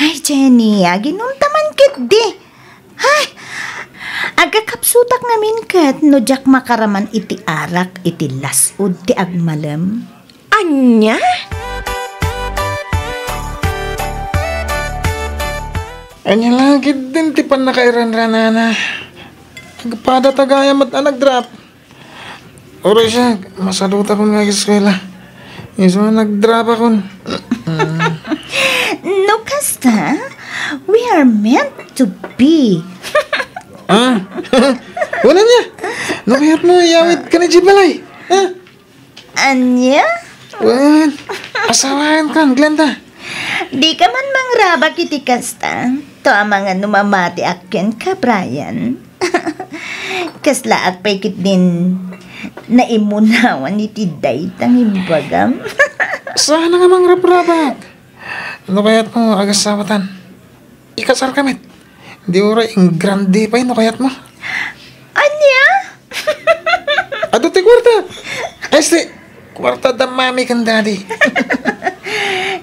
Ay, Jenny, aginumta man ketdi. Ay! Agkakapsutak ngamin ket no diak makaraman iti arak iti las-ud ti agmalem. Ania? Ania la ketdin ti pannakairanranana? Agpada ta gayam met a nagdrap. Uray siak, masadutakon nga agiskuela. Isu a nagdrapakon. No kasta, we are meant to be. Ah? Wala niya. No kayatmo, iyawid ka na di balay. Ah? Ania? Wen, asawaen kan, Glenda. Di ka man mangrabak iti kasta. Amangan no mamatiak kenka, Brian. Kaslaak pay ketdin naimunawan iti dayta nga imbagam. Saan nga mangrabrabak? No kayatmo, agasawatan. Ikasarka met. Di uray ingrande pay no kayatmo. Ania? Adu ti kuarta. Este, kuarta da mami ken daddy.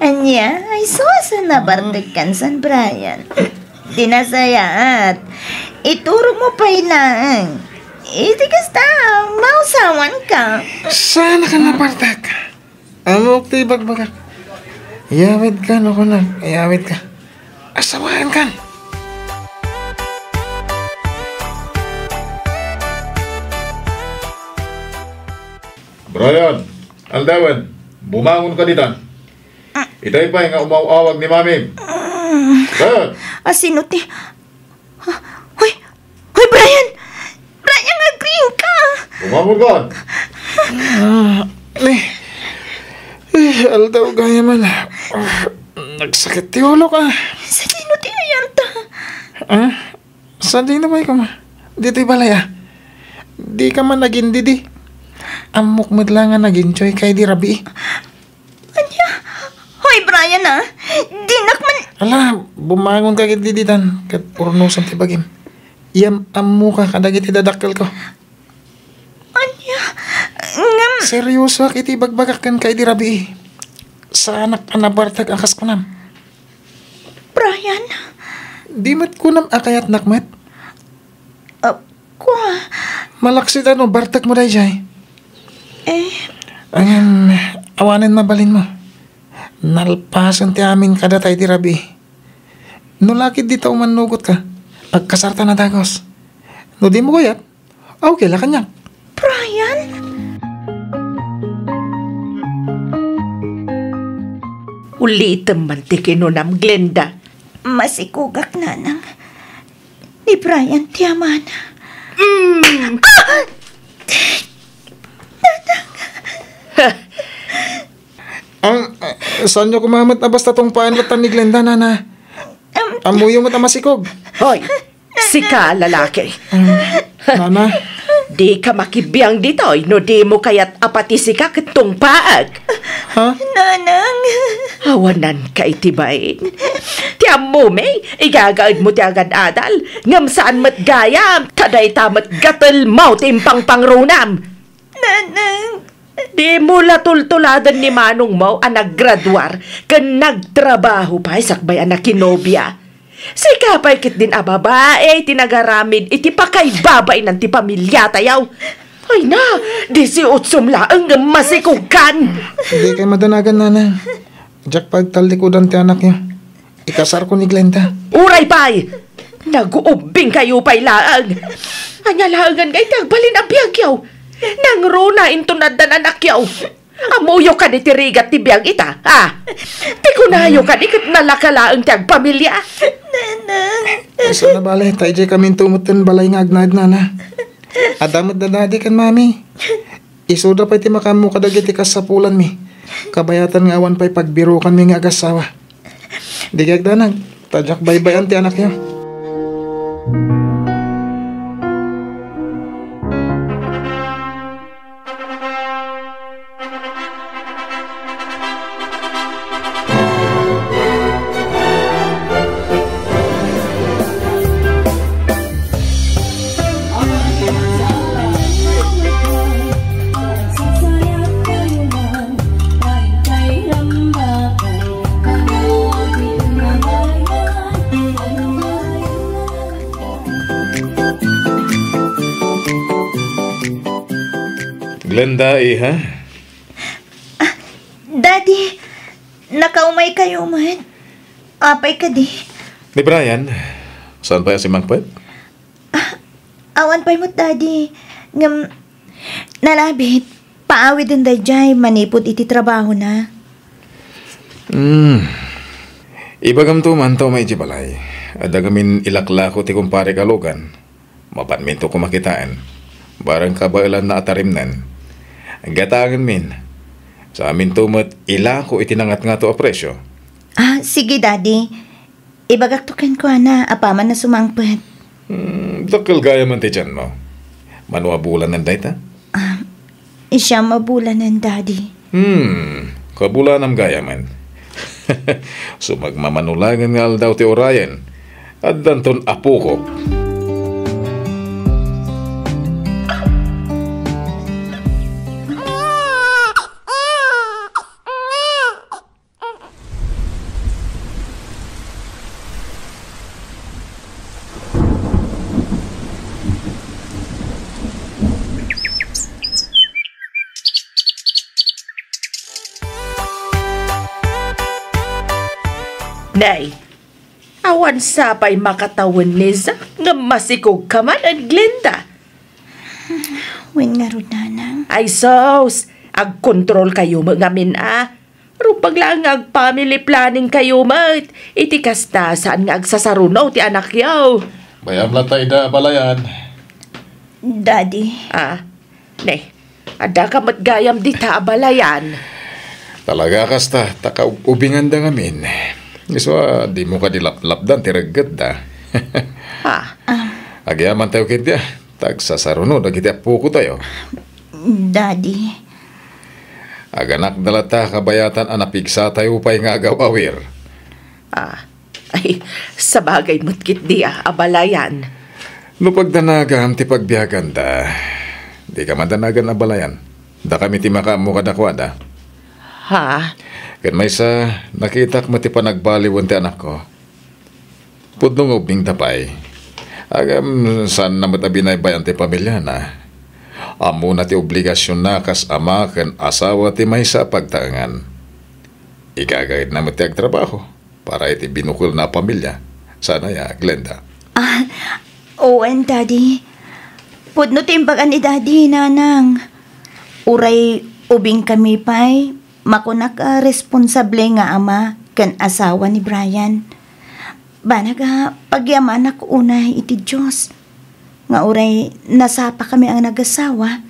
Ania? Ay, sus, nabartek kan san, Brian. Di nasayaat. Iturog mo pay laeng. Iti kasta, mausawan ka. Saan ka nabartek? Ammok ti ibagbagak. Iyawid ka, no, kunak. Iyawid ka. Asawaen kan. Brian, aldawen, bumangon ka ditan. Itay pay nga umaw-awag ni Mami. Brian! Asino ti, ah, hoy! Hoy, Brian! Brian, agriing ka! Bumangon ka! Ah, eh, eh, aldaw gayam man. Ah, nagsakit ti ulo ka. Sadino ti ayanta? Ah? Sadino pay koma? Ditoy balay, ah. Di ka man nagindidi. Ammok met la nga nag-enjoy ka idi rabii. Ania? Hoy, Brian, ah. Dinak man. Ala, bumangon ka ketdi ditan, ket urnosem ti bagim. Iyam-ammo ka kadagiti dadakkel ko. Ania? Ngem seryosoak iti ibagbagak kenka idi rabii. Saanak a nabartek a kas kunam. Brian? Di met kunam a kayatnak met? Ah, kua. Malaksid a no bartek mo dayjay. Eh? Ngem, awanen mabalin mo. Nalpasen ti amin kadata idi rabii. No lakid dita umannugot ka, agkasarta na dagus. No di mo kayat, okay la kaniak. Brian? Ulitem man ti kinunam, Glenda. Masikogak, nanang. Ni Brian ti amana. Mm. Ah! Ang, ah, saanyo koma met a basta tungpaen latta ni Glenda, nana? Em, ammoyo met a masikog. Hoy, sika, lalaki. Em, nana? Dika makibiang ditoy no dimo kayat a pati sika ket tungpaek. Ha? Nanang. Awananka iti bain. Ti ammomi, igagaedmo ti agad-adal, ngem saan met gayam ta dayta met gatelmo ti impangpangrunam. Nanang. Dimo la tultuladen ni manongmo a naggraduar ken nagtrabaho pay sakbay a nakinobia. Sika pay ketdin a babai ti nagaramid iti pakaibabainan ti pamilia tayo. Ay na, disiotsom laeng ngem masikogkan. Dikay madanagan, nanang. Diak pagtallikudan ti anakyo. Ikasarko ni Glenda. Uray pay! Naguubbingkayo pay laeng. Ania laengen nga iti agbalin a biagyo? Nangruna inton addan anakyo. Ammoyo kadi ti rigat ti biag ita, a? Ti kunayo kadi ket nalaka laeng ti agpamilia. Nanang. Ay, sana bale, ta idiay kaminto met ken balay nga agnaed, nana. Adda met da daddy ken mami. Isuda pay ti makaammo kadagiti kasapulanmi. Kabayatan nga awan pay pagbirukanmi nga agassawa. Dikay agdanag, ta diak baybay-an ti anakyo. Glenda, iha? Ah, Daddy, nakaumay kayo man. Apay kadi? Ni Brian, saan pay a simmangpet? Ah, awan pay met, Daddy. Ngem, nalabit, paawiden daydiay manipud iti trabahona. Hmm. Ibagamto man ta umay idiay balay. Adda ngamin ilaklako ti kumparek a Logan. Mapanminto koma kitaen. Barang kabaelanna a tarimnen. Gatangenmin. Saaminto met ilako iti nangatngato a presio. Ah, sige, Daddy. Ibagakto kenkuana, apaman a sumangpet. Hmm, dakkel gayam ti tianmo. Mano a bulanen dayta? Ah, siyam a bulanen, Daddy. Hmm, kabulanam gayamen. Sumagmamano laengen nga aldaw ti urayen. Addanton apokok. Nay, awan sa pay makatawen ni Zack ngem masikogka man, Glenda. Wen ngarud, Nanang. Ay sus, agkontrolkayo met ngamin a. Rumbag laeng nga ag-family planning kayo met. Iti kasta, saan nga agsasaruno ti anakyo. Bay-am latta ida abalayan. Daddy. Ah, ne, adda ka met gayam dita abalayan. Talaga kasta, ta kaubinganda ngamin. Isu a, dimo kadi laplapdan ti reggetda. Ha? Ah. Agyaman tayo ketdi a, ta agsasaruno dagiti appokotayo. Daddy. Aganakda latta kabayatan a napigsatayo pay nga agaw-awir. Ah, ay, sabagay met ketdi a, abalayan. No pagdanagam ti pagbiaganda, dika madanagan abalayan. Dakami ti makaammo kadakuada. Ha? Ken maysa, nakitak met ti panagbaliwen ti anakko. Pudno nga ubbingda pay. Ngem, saanna met a binaybay-an ti pamiliana. Ammona ti obligasionna kas ama ken asawa ti maysa a pagtaengan. Igagaedna met ti agtrabaho para iti binukelna a pamilia. Saan aya, Glenda? Ah, wen, Daddy. Pudno ti imbaga ni Daddy, Nanang. Uray ubingkami pay, makunak a responsable nga ama ken asawa ni Brian. Banag a pagyamanak unay iti Dios nga uray nasapakami a nagasawa,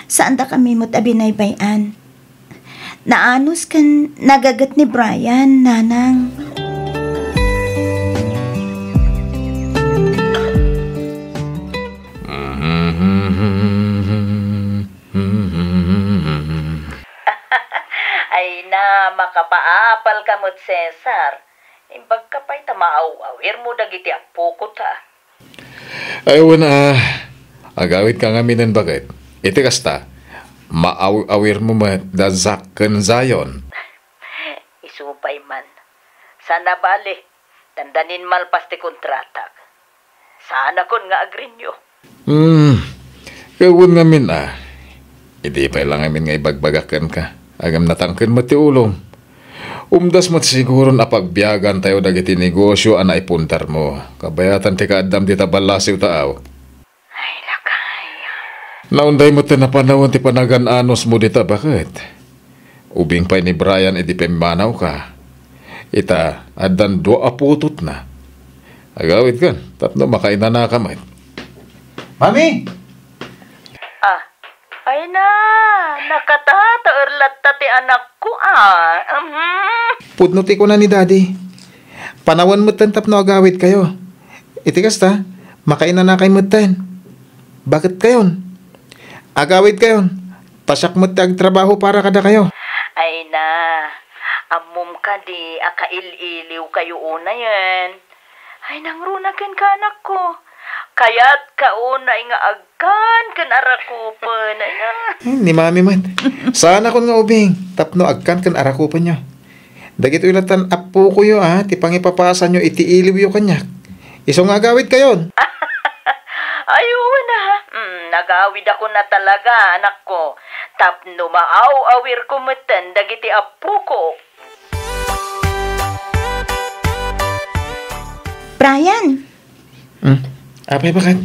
saandakami met a binaybay-an. Naanus ken nagaget ni Brian, Nanang. Ay na, makapaapal ka met, Cesar. Imbag ka pay ta maaw-awirmo dagiti appokoda. Ay, wen a, agawidka ngaminen baket. Iti kasta, maaw-awirmo met da Zack ken Zion. Isu pay man. Saan a bale, dandanin malpas ti kontratak. Saanakon nga agrinyo. Hmm, wen ngamin a. Idi pay la ngamin nga ibagbagak kenka, ngem natangken met ti ulom. Umdas met siguron a pagbiagantayo dagiti negosio a naipundarmo. Kabayatan ti kaaddam dita ballasiw taaw. Ay, lakay. Naunday met ti napanawen ti panagan-anusmo dita baket. Ubing pay ni Brian idi pimmanawka. Ita, addan dua a putotna. Agawidkan tapno makainanaka met. Mami! Ah, ay na, nakatataer latta ti anakko, ah. Mhm. Pudno ti kuna ni Daddy. Panawen metten tapno agawidkayo. Iti kasta, makainanakay metten. Baketkayon. Agawidkayon. Ta siak met ti agtrabaho para kadakayo. Ay na, ammom kadi a kail-iliwkayo unayen. Ay, nangruna kenka, anakko. Kayatka unay nga agkan ken arakupen. Ay, ah. Hmm, ni Mami met. Saanakon nga ubing tapno agkan ken arakupenyo. Dagitoy latan appokoyo a ti pangipapasanyo iti iliwyo kaniak. Isu nga agawidkayon. Ay, wen a. Mm, nagawidakon a talaga, anakko. Tapno maaw-awirko metten dagiti appoko. Brian! Hmm? Apay, baket?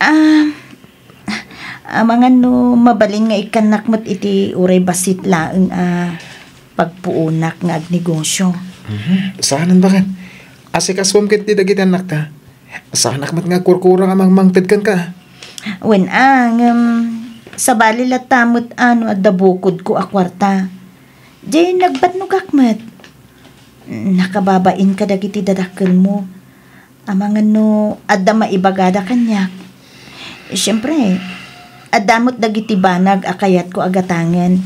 Ah, amangan no mabalin nga ikkannak met iti uray bassit laeng a pagpuonak nga agnegosio. Mhm. Saanen, baket? Asikasuem ketdi dagiti annakta. Saanak met nga agkurkura nga mangmangted kenka. Wen a, ngem sabali latta met a no adda bukodko a kuarta. Diay nagbatnogak met. Nakababain kadagiti dadakkelmo. Amangan no adda maibagada kaniak. Siempre, adda met dagiti banag a kayatko a gatangen.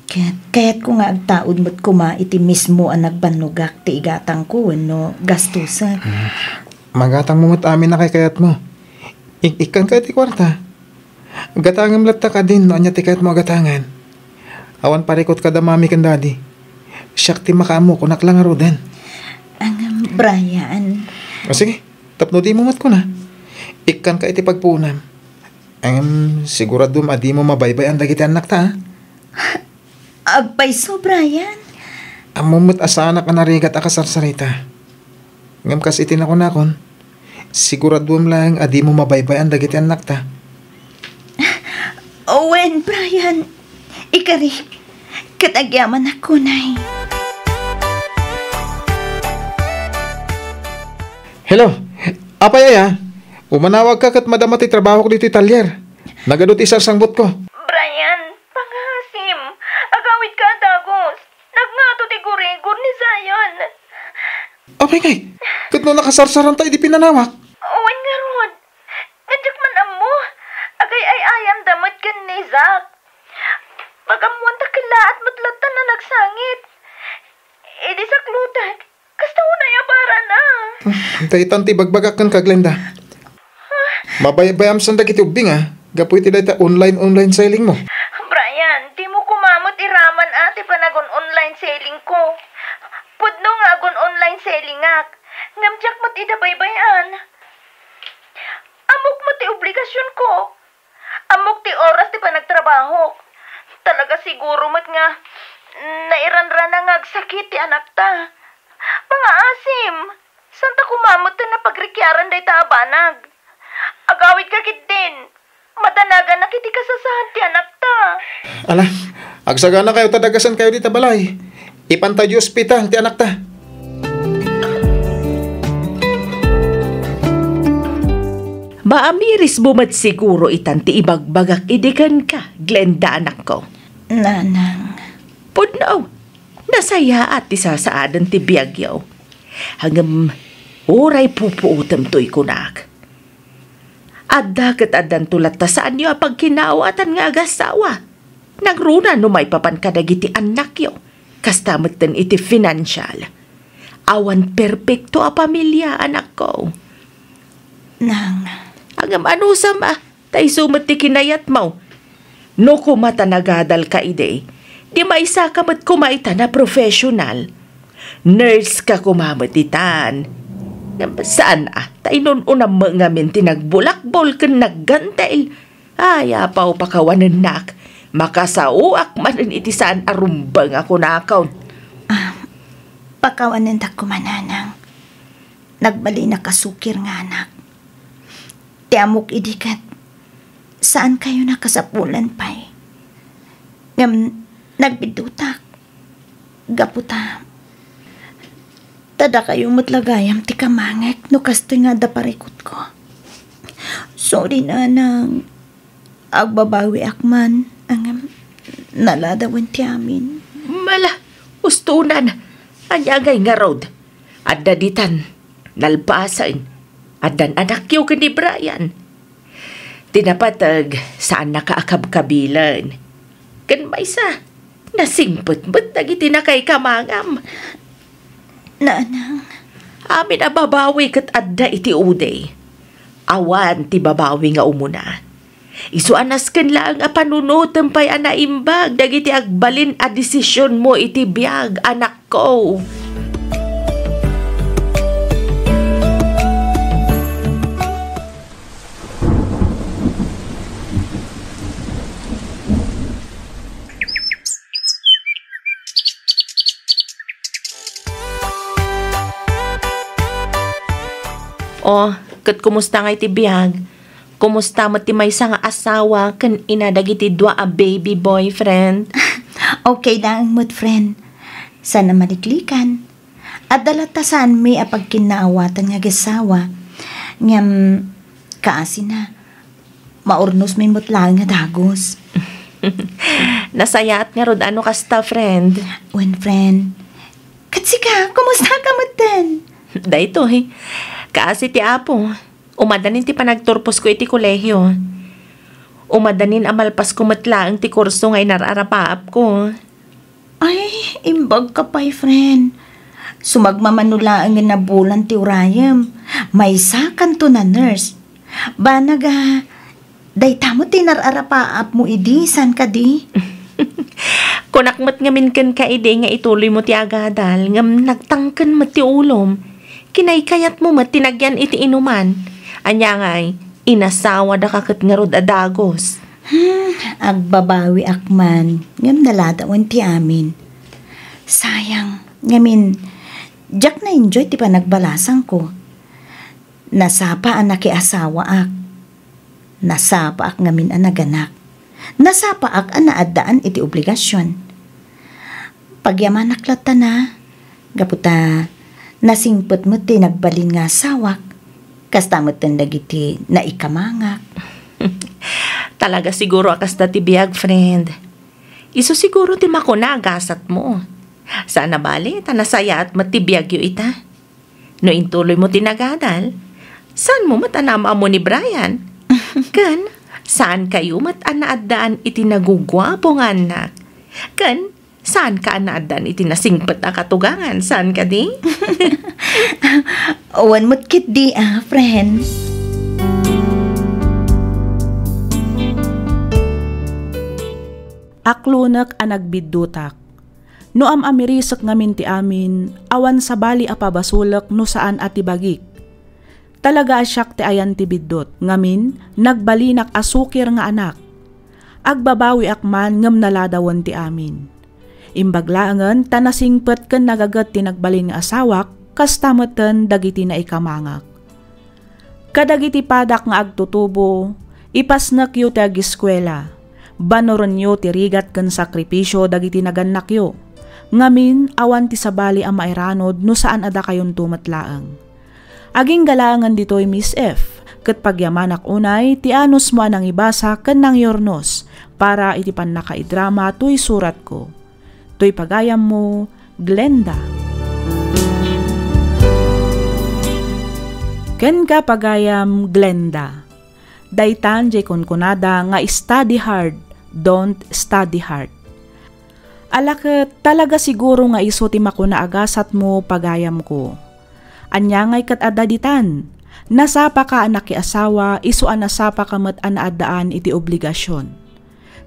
Ket kayatko nga agtaud met koma iti mismo a nagbannogak ti igatangko wenno gastusek. Magatangmo met amin a kayatmo. Ik-, ikkanka iti kuarta. Gatangem latta kadin no ania ti kayatmo a gatangen. Awan parikut kada mami ken daddy. Siak ti makaammo, kunak la ngaruden. Ngem, Brian. O sige, tapno dimo met kuna. Ikkanka iti pagpuonam. Ngem, siguraduem a dimo mabaybay-an dagiti annakta, a? Agpayso, Brian. Ammom met a saanak a narigat a kasarsarita. Ngem kas iti nakunakon, siguraduem laeng a dimo mabaybay-an dagiti annakta. Wen, Brian. Ikarik, ket agyamanak unay. Hello? Apay aya? Umanawagka ket madama ti trabahok ditoy talyer. Nagadu ti sarsangbutko. Brian, pangaasim. Agawidka a dagus. Nagngato ti gurigor ni Zion. Apay ngay? Ket no nakasarsaranta idi pinanawak? Wen ngarud. Nga diak man ammo. Agay-ay-ayanda met ken ni Zack. Pag-ammoanta kellaat met latta a nagsangit. Idi saklutek, kasta unay a barana. Daytan ti ibagbagak kenka, Glenda. Mabaybayam san dagiti ubbing, a, gapu iti dayta online-online selling mo. Brian, dimo koma met iraman a ti panagun-online selling ko. Pudno nga agun-online selling ak, ngem diak met ida baybay-an. Ammok met ti obligasion ko. Ammok ti oras ti panagtrabahok. Talaga siguro met nga nairanrana nga agsakit ti anakta. Pangaasim, santa koma met a pagrikiaran dayta a banag. Agawidka ketdin. Madanaganak iti kasasaad ti anakta. Ala, agsaganakayo ta dagasenkayo dita balay. Ipanta idiay ospital ti anakta. Maamirismo met siguro itan ti ibagbagak idi kenka, Glenda, anakko. Nanang. Pudno, nasayaat ti sasaaden ti biagyo. Ngem, uray pupuotem toy kunak. Adda ket addanto latta saanyo a pagkinaawatan nga agassawa. Nangruna no maipapan kadagiti annakyo, kasta metten iti financial. Awan perpekto a pamilia, anakko. Nang. Ngem anusam a, ta isu met ti kinayatmo. No koma ta nagadalka idi, di maisaka met koma itan a professional. Nurse ka koma met itan. Ngem saan a, ta inun-unam met ngamin ti nagbulakbol ken naggantel. Ay, apaw, pakawanennak. Makasaoak manen iti saan a rumbeng a kunakon. Ah, pakawanendak koma, nanang. Nagbalinak a sukir nga anak. Ti ammok idi ket, saankayo a kasapulan pay. Ngem nagbiddutak. Gapu ta, ta dakayo met la gayam ti kamangek no kastoy nga adda parikutko. Sorry, nanang. Agbabawiak man, ngem naladawen ti amin. Mala, ustonan. Ania ngay ngarud? Adda ditan, nalpasen. Addan anakyo ken ni Brian. Ti napateg, saannaka a kabkabilen. Ken maysa, nasingpet met dagiti nakaikamangam. Nanang. Amin a babawi ket adda iti udi. Awan ti babawi nga umuna. Isu a nasken laeng a panunotem pay a naimbag dagiti agbalin a desisionmo iti biag, anakko. Oh, ket kumusta ngay ti biag? Kumusta met ti maysa nga asawa ken ina dagiti dua a baby boy, friend? Okay laeng met, friend. Saan a maliklikan. Adda latta saanmi a pagkinnaawatan nga agassawa. Ngem, kaasina, maurnosmi met laeng a dagus. Nasayaat ngarud a no kasta, friend. Wen, friend. Ket Sika, kumusta ka metten? Daytoy, kaasi ti Apo. Umadanin ti panagturposko iti kolehio. Umadanin a malpasko met laeng ti kurso nga inar-arapaapko. Ay, imbag ka pay, friend. Sumagmamano laeng nga nabulan ti urayem. Maysakanto na nurse. Banag a, dayta mo ti nar-arapaapmo idi, saan kadi? Kunak met ngamin kenka idi nga ituloymo ti agadal, ngem nagtangken met ti ulom. Kinaykayatmo met ti nagyan iti inuman. Ania ngay, inasawadaka ket ngarud a dagus. Hmm, agbabawiak man, ngem naladawen ti amin. Sayang, ngamin, diak na-enjoy ti panagbalasangko. Nasapa a nakiasawaak. Nasapaak ngamin a naganak. Nasapaak a naaddaan iti obligasion. Pagyamanak latta na, gapu ta nasingpet met ti nagbalin nga asawak. Kasta metten dagiti naikamangak. Talaga siguro a kasta ti biag, friend. Isu siguro ti makuna a gasatmo. Saan a bali, ta nasayaat met ti biagyo ita. No intuloymo ti nagadal, saanmo met a naam-ammo ni Brian. Ken, saankayo met a naaddaan iti naguguapo nga annak. Ken, saanka a naaddaan iti nasingpet a katugangan, saan kadi? Awan met ketdi, ah, friend. Aklonek a nagbiddutak. No am-amirisek ngamin ti amin, awan sabali a pabasolek no saan a ti bagik. Talaga a siak ti ayan ti biddut, ngamin, nagbalinak a sukir nga anak. Agbabawiak man ngem naladawen ti amin. Imbag laengen ta nasingpet ken nagaget ti nagbalin nga asawak, kasta metten dagiti naikamangak. Kadagiti padak nga agtutubo, ipasnekyo ti agiskuela. Banorenyo ti rigat ken sakripisio dagiti nagannakyo. Ngamin, awan ti sabali a mairanod no saan a dakayonto met laeng. Agingga laengen ditoy, Miss F, ket pagyamanak unay ti anusmo a nangibasa ken nangyurnos para iti pannakaidrama toy suratko. Toy pagayammo, Glenda. Kenka, pagayam Glenda. Daytan diay kunkunada nga study hard, don't study hard. Ala ket, talaga siguro nga isu ti makuna a gasatmo, pagayamko. Ania ngay ket adda ditan? Nasapaka a nakiasawa, isu a nasapaka met a naaddaan iti obligasion.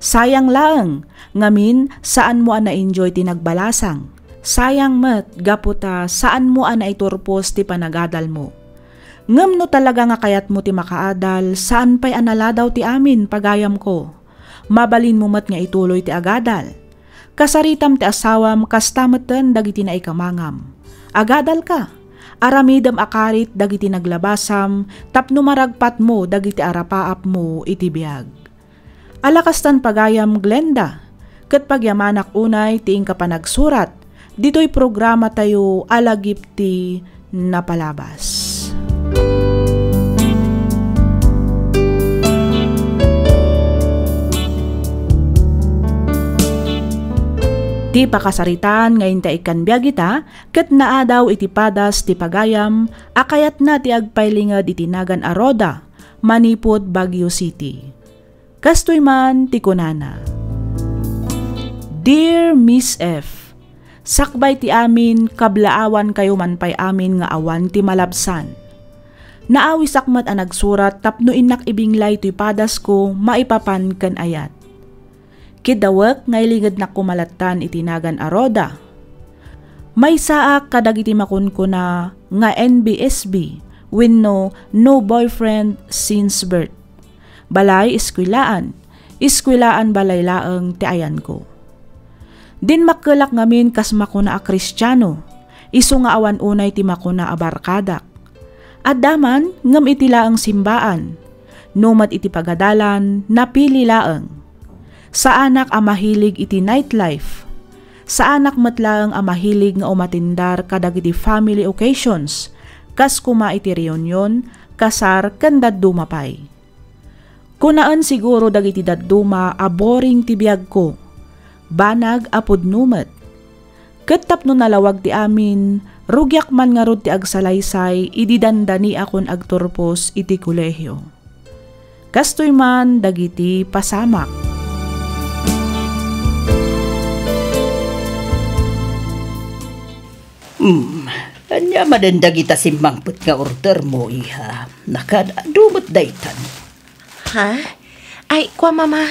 Sayang laeng, ngamin, saanmo a na-enjoy ti nagbalasang. Sayang met, gapu ta saanmo a naiturpos ti panagadalmo. Ngem no talaga nga kayatmo ti makaadal, saan pay a naladaw ti amin, pagayamko. Mabalinmo met nga ituloy ti agadal. Kasaritam ti asawam kasta metten dagiti naikamangam. Agadalka. Aramidem a karit dagiti naglabasam tapno maragpatmo dagiti arapaapmo iti biag. Ala kastan, pagayam Glenda, ket pagyamanak unay ti inka panagsurat ditoy programatayo a Lagip ti Napalabas. Ti pakasaritaan nga inta ikkan biag ita ket naadaw iti padas ti pagayam a kayatna ti agpailinged iti nagan a Rhoda manipud Baguio City. Kastoy man ti kunana, "Dear Miss F, sakbay ti amin, kablaawankayo man pay amin nga awan ti malabsan. Naawisak met a nagsurat tapno innak ibinglay toy padasko maipapan ken ayat. Kiddawek nga ilingednak koma lattan iti nagan a Rhoda. Maysaak kadagiti makunkuna nga N B S B wenno no boyfriend since birth. Balay, eskwelaan. Eskwelaan, balay laeng ti ayanko. Dimmakkelak ngamin kas makuna a Kristiano, isu nga awan unay ti makuna a barkadak. Adda man, ngem iti laeng simbaan. No met iti pagadalan, napili laeng. Saanak a mahilig iti nightlife. Saanak met laeng a mahilig nga umatindar kadagiti family occasions, kas koma iti reunion, kasar, ken dadduma pay. Kunaen siguro dagiti dadduma a boring ti biagko. Banag a pudno met. Ket tapno nalawag ti amin, rugiak man ngarud ti agsalaysay idi dandaniakon agturpos iti kolehio. Kastoy man dagiti pasamak. Hmm, ania manen dagita simmangpet nga order mo, iha? Nakaad-adu met daytan. Ha? Ay, kua, Mama.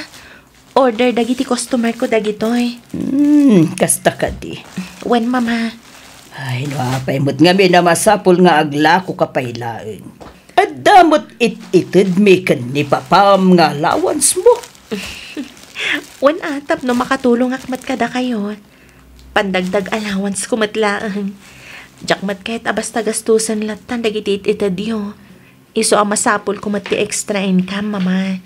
Order dagiti customer ko dagitoy. Hmm, kasta kadi. Wen, Mama. Ay, no apay met ngamin a masapul nga aglakoka pay laeng. Adda met it-itedmi ken ni Papam nga allowance mo. Wen, a, tapno makatulongak met kadakayo. Pandagdag allowance ko met laeng. Diak met ket a basta gastusen lattan dagiti it-itedyo. Isu a masapul ko met ti extra income, Mama.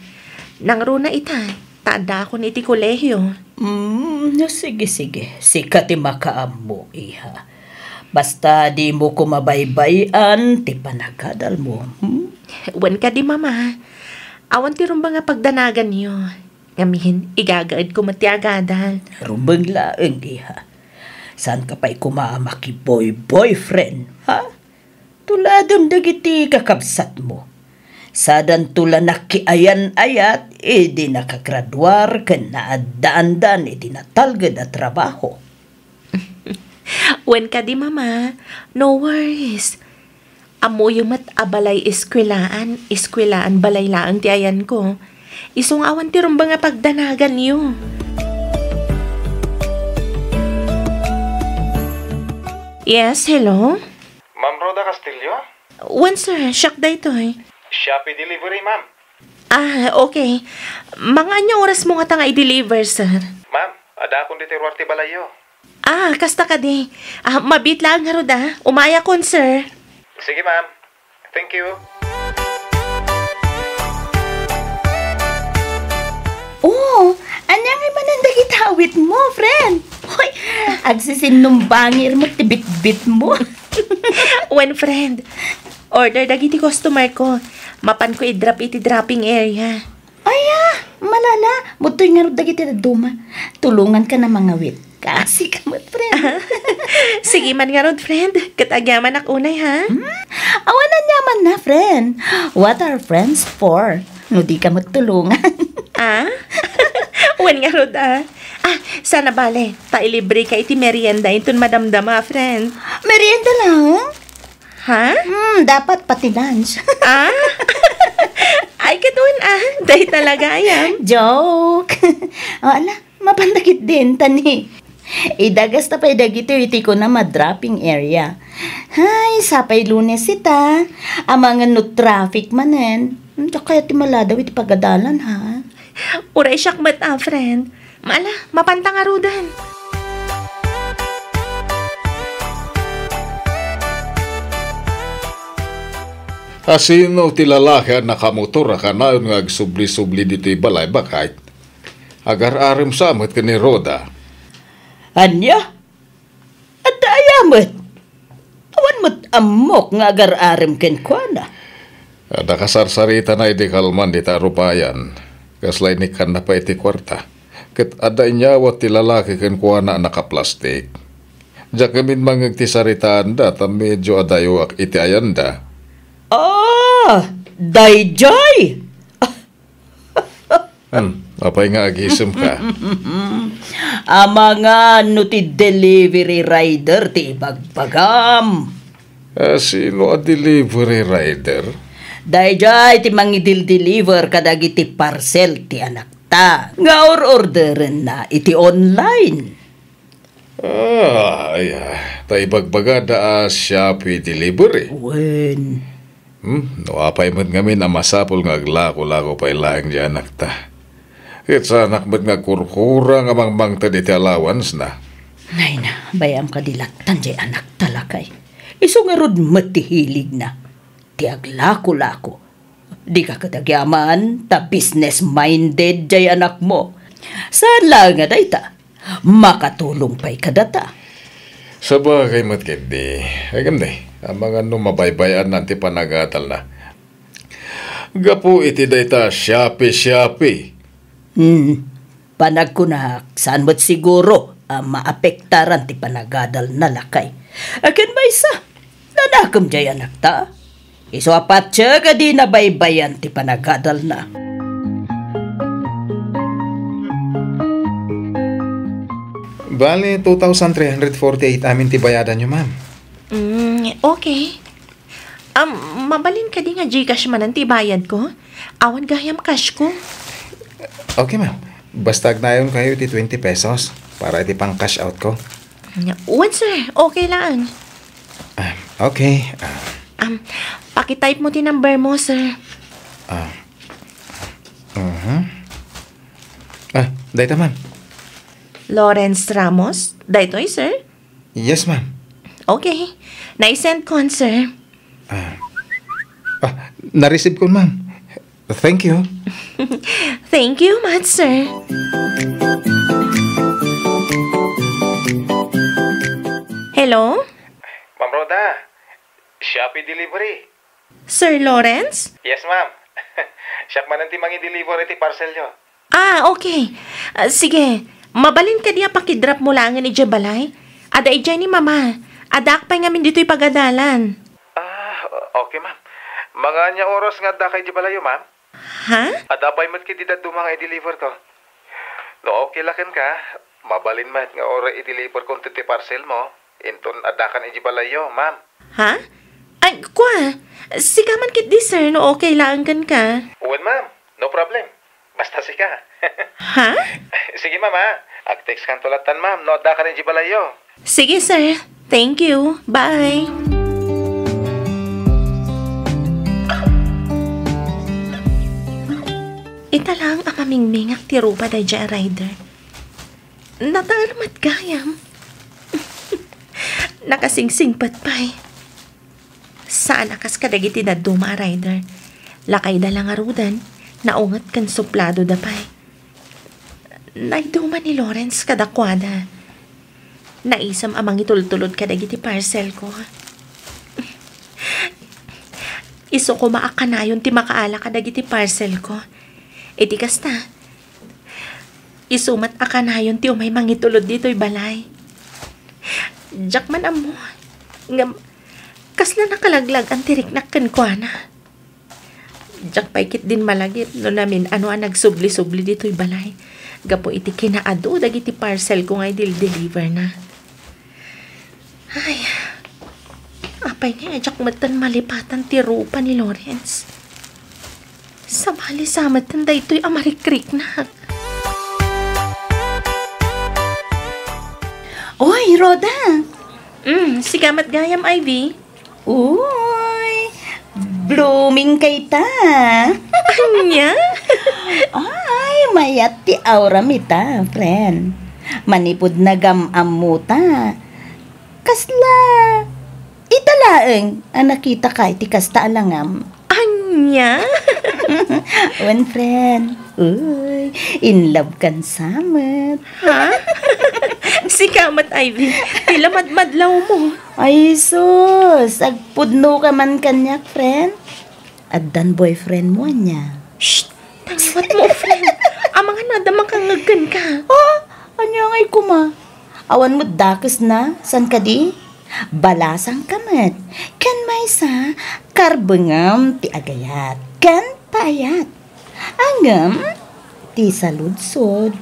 Nangruna ita, ta addaakon iti kolehio. Mm, no, sige, sige. Sika ti makaammo, iha. Basta dimo ko mabaybay-an ti panagadalmo, hmm? Wen kadi, Mama. Awan ti rumbeng a pagdanaganyo. Ngamin, igagaedko met ti agadal. Rumbeng laeng, iha. Saanka pay koma a makiboy-boyfriend, ha? Tuladem dagiti kakabsatmo. Sadanto la nakiayan-ayat idi nakagraduar ken naaddaandan iti natalged a trabaho. Wen kadi, Mama, no worries. Ammoyo met a balay eskuelaan, eskuelaan balay laeng ti ayanko. Isu nga awan ti rumbeng a pagdanaganyo. Yes, hello? Ma'am Rhoda Castillo? Wen, sir. Siak daytoy. Shopee delivery, ma'am. Ah, okay. Mga ania oras mo ngata nga i-deliver, sir? Ma'am, addaakon ditoy ruar ti balayyo. Ah, kasta kadi. Ah, mabiit laeng ngarud, ah. Umayakon, sir. Sige, ma'am. Thank you. Oh, ania ngay manen dagiti awit mo, friend? Hoy, agsisinumbangir mo ti bitbit mo. Wen, friend, order dagiti customer ko. Mapanko i-drop iti dropping area. Aya, malala, mudtoy ngarud dagiti dadduma. Tulonganka na mangawit. Kaasi ka met, friend. Sige man ngarud, friend. Ket agyamanak unay, ha? Hmm? Awan aniamanna, friend. What are friends for? No di ka met tulongan. Ah? Wen ngarud, ah. Ah, sana bale, ta ilibre ka iti merienda inton madamdama, friend. Merienda lang? Ha? Hmm, dapat pati lunch. Ah? Ay, ket wen, ah. Dayta la gayam. Joke. O, ala, mapan dagiti dintani. Idagas ta pay dagitoy iti kunam a dropping area. Hay, sapay Lunes ita. Amangan no traffic manen. Hmm, diak kayat ti maladaw iti pagadalan, ha? Uray siak met, ah, friend. Ala, mapanta ngaruden. A sino ti lalaki a nakamotor a kanayon nga agsubli-subli ditoy balay, baket? Agar-arem sa met ken ni Rhoda. Ania? Adda aya met? Awan met ammok nga agar-arem kenkuana. Adda kasarsaritana idi kalman dita rupayan. Kasla inikkanna pay ti kuarta. Ket adda inyawat ti lalaki kenkuana a nakaplastik. Diak ngamin mangngeg ti saritaanda ta medio adayoak iti ayanda. Ah, daydiay! Hmm, apay nga agisemka? Amangan no ti delivery rider ti ibagbagam. Ah, sino a delivery rider? Daydiay ti mangidildeliver kadagiti parcel ti anakta nga or-orderenna iti online. Ah, ay, ah, ta ibagbagada a Shopee delivery. Wen. Hmm, no apay met ngamin a masapul nga aglako-lako pay laeng di anakta. Ket saanak met nga agkurkura nga mangmangted iti allowance na. Nay na, bayam kadi lattan di anakta, lakay. Isu ngarud met ti hiligna. Ti aglako-lako. Dika ket agyaman ta business-minded jay anakmo. Saan laeng a dayta, makatulong pay kadata. Sabagay met ketdi, agem ne, amangan no mabaybay-annan ti panagadalna. Gapu iti dayta Shopee-Shopee. Hmm. Panagkunak, saan met siguro? a maapektaran ti panagadalna, lakay. A, ken maysa, nanakem jay anakta. Isu a patse kadi nabaybayan ti panagadalna. Bale, two thousand three hundred forty-eight amin ti bayadanyo, ma'am. Mm, okay. Um, mabalin kadi nga Gcash manen ti bayad ko? Awan gayam cash ko. Okay, ma'am. Basta agnanayon kayo iti twenty pesos para iti pang-cash out ko. Wen, sir. Okay lang. Ah, okay. Ah. Um, pakitype mo ti number mo, sir. Ah. Mhm. Ah, dayta, ma'am. Lawrence Ramos? Daytoy, sir? Yes, ma'am. Okay. Naisend kon, sir. Ah. Ah, na-receive kon, ma'am. Thank you. Thank you much, sir. Hello? Ma'am Rhoda, Shopee delivery. Sir Lawrence? Yes, ma'am. Siak manen ti mangi-deliver iti parcelyo. Ah, okay. Ah, sige. Mabalin kadi a pakidrop mo laengen idiay balay? Adda idiay ni Mama. Addaak pay ngamin ditoy pagadalan. Ah, okay, ma'am. Mga ania oras nga addaka idiay balayyo, ma'am? Ha? Adda pay met ketdi dadduma nga i-deliver ko. No okay la kenka, mabalin met nga uray i-deliver konto ti parcel mo, inton addakan idiay balayyo, ma'am. Ha? Ay, kua, sika man ketdi, sir, no okay laeng kenka. Wen, ma'am. No problem. Basta sika. Ha? Sige, ma'am, ha? Ag-text kanto lattan, ma'am, no addakan idiay balayyo. Sige, sir. Thank you. Bye. Ita lang a mamingmingak ti rupa daydiay a rider. Nataer met gayam. Nakasingsingpet pay. Saan a kas kadagiti dadduma a rider. Lakayda la ngaruden, naunget ken supladoda pay. Naiduma ni Lawrence kadakuada. Naisem a mangitultulod kadagiti parcel ko. Isu koma a kanayon ti makaala kadagiti parcel ko. Iti kasta, isu met a kanayon ti umay mangitulod ditoy balay. Diak man ammo ngem kasla nakalaglag-an ti riknak kenkuana. Diak pay ketdin malagip no namin-ano a nagsubli-subli ditoy balay gapu iti kinaadu dagiti parcel ko nga idil-deliver na. Ay, apay nga diak metten malipatan ti rupa ni Lawrence? Sabali sa metten daytoy a marikriknak. Oy, Rhoda! Mm, sika met gayam, Ivy. Uy, blooming kayta. Ania? Ay, mayat ti auram ita, friend. Manipud nagam-ammo ta. Kasla ita laeng a nakitaka iti kasta a langam. Ania? Wen, friend. Uy, in love kan sa met. Ha? Sika met, Ivy. Ti la madmadlaw mo. Ay, sus! Agpudno ka man kaniak, friend. Addan boyfriend mo, ania? Shh! Tangiwat mo, friend. Amangan adda makangngeg kenka. Ah, ania ngay koma? Awan met dakesna, saan kadi? Balasang ka met. Ken maysa, karbengam ti agayat ken paayat. Ngem ti saludsod,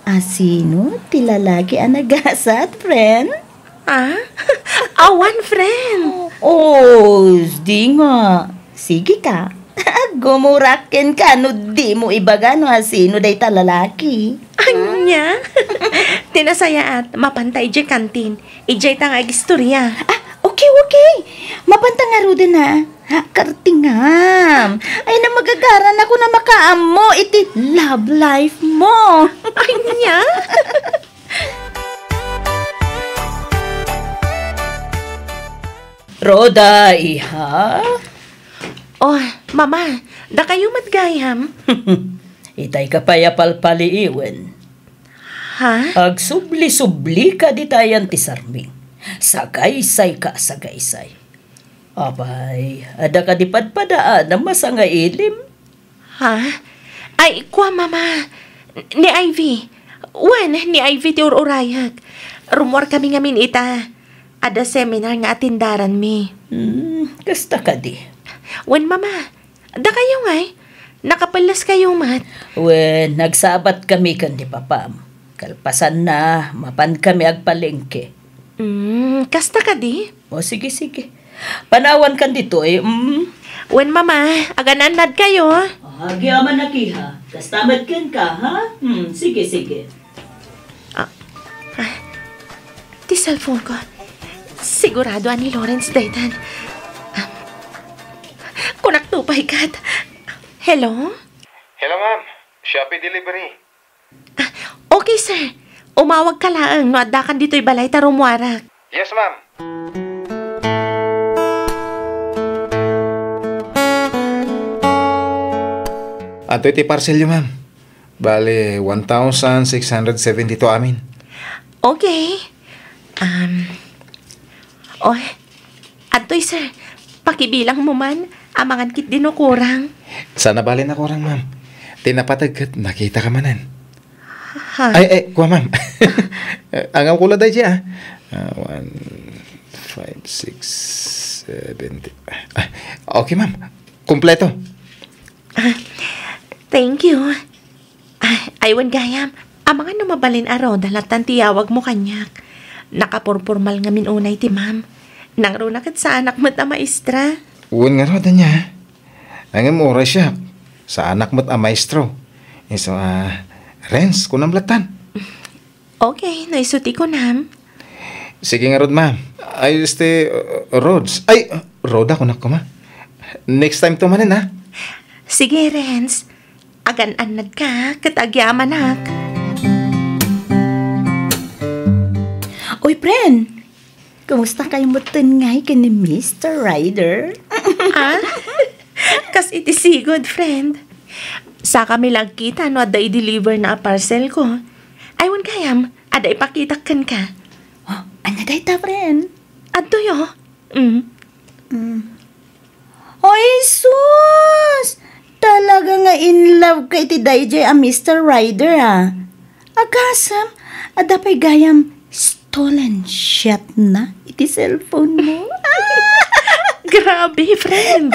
asino ti lalaki a nagasat, friend? Ah? Awan, friend. Oh, di nga. Sige ka. Gumurak kenka no di mo ibaga no asino dayta lalaki. Ania? Ti nasayaat, mapanta idiay kantin. Idiay ta nga agistorya. Ah, okay, okay. Mapanta ngaruden, ha. Kartingam. Ay, na magagaran ako na makaammo iti love life mo. Ania? Rhoda, iha? Oh, Mama, dakayo met gayam? Itay ka pay a palpaliiwen. Ha? Agsubli-subli ka ditayan ti sarming. Sagaysay ka, sagaysay. Apay, adda kadi padpadaan a masangailim? Ha? Ay, kua, Mama. Ni Ivy, Wen, ni Ivy ti ur-urayek. Rummuar kami ngamin ita. Adda seminar nga atendaranmi. Hmm, kasta kadi. Wen, Mama. Dakayo ngay? Nakapelleskayo met? Wen, nagsabat kami ken ni Papam. Kalpasanna, mapan kami agpalengke. Hmm, kasta kadi? O, sige, sige. Panawan kan ditoy, mm. Wen, Mama, agan-annadkayo. Agyamanak, iha. Kasta met kenka, ha? Hmm, sige, sige. Ah, ah, ti cellphone ko. Sigurado a ni Lawrence daytan. Ah, kunakto pay ket. Hello? Hello, ma'am. Shopee delivery. Ah, okay, sir. Umawagka laeng no addakan ditoy balay ta rummuarak. Yes, ma'am. Adtoy ti parcelyo, ma'am. Bale, one thousand six hundred seventy-two amin. Okay. Um, oh, adtoy, sir. Pakibilangmo man, amangan ketdi no kurang. Saan a bale a kurang, ma'am. Ti napateg ket nakitaka manen. Ha? Ay, ay, kua, ma'am. Angawko la daydi, ah. Ah, one, five, six, seven, eight. Ah, okay, ma'am. Kompleto. Ah, thank you. Ah, ay, wen gayam. Amangan no mabalin a Roda lattan ti iyawagmo kaniak. Nakapurpormal ngamin unay ti ma'am. Nangruna ket saanak met a maestra. Wen ngarud, ania? Ngem uray siak, saanak met a maestro. Isu a, Renz, kunam lattan. Okay, no isu ti kunam. Sige ngarud, ma'am. Ay, este, uh, Rods. Ay, Roda, kunak koma. Next time to manen, ha? Sige, Renz. Agan-annadka, ket agyamanak. Uy, friend! Kumusta kayo metten ngay ken ni Mister Ryder? Ah? Kas iti sigud, friend. Sakami la agkita no adda i-deliver na a parcel ko. Ay, wen gayam, adda ipakitak kenka. Oh, ania dayta, friend? Adtoy, oh. Mm. Mm. Oy, sus! Talaga nga in love ka iti daydiay a Mister Ryder, ah. Agasem, adda pay gayam stolen shot na iti cellphone mo. Grabe, friend.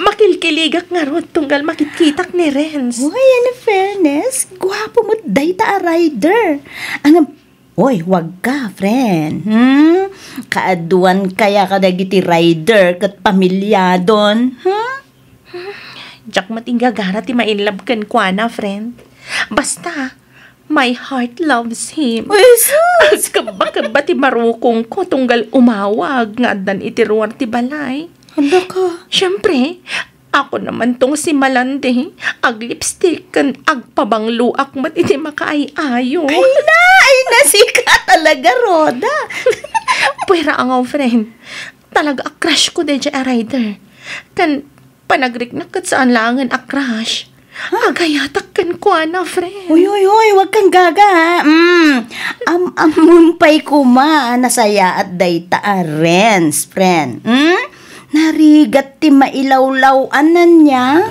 Makilkiligak ngarud tunggal makitkitak ni Renz. Uy, in fairness, guapo met dayta a Ryder. Ang Oy, wagka, friend. Hmm? Kaaduan kaya kadagiti Ryder ket pamilyadon? Hmm? Diak met inggagara ti ma-in love kenkuana, friend. Basta, my heart loves him. Uy, sus! Agkebba-kebba ti barukongko tunggal umawag nga addan iti ruar ti balay. Hala ka. Siyempre, ako naman tong si Malandi, aglipstick ken agpabangloak met iti makaay-ayo. Ay na, ay na, sika talaga, Roda. Puwera angaw, friend. Talaga a crush ko daydiay a Ryder. Ken panagriknak ket saan laengen a crush. Agayatak kenkuana, friend. Uy, uy, uy, wag kang gaga, ha? Mm. Am-ammom pay koma a nasayaat dayta a Renz, friend. Mm? Narigat ti mailawlaw-an ania?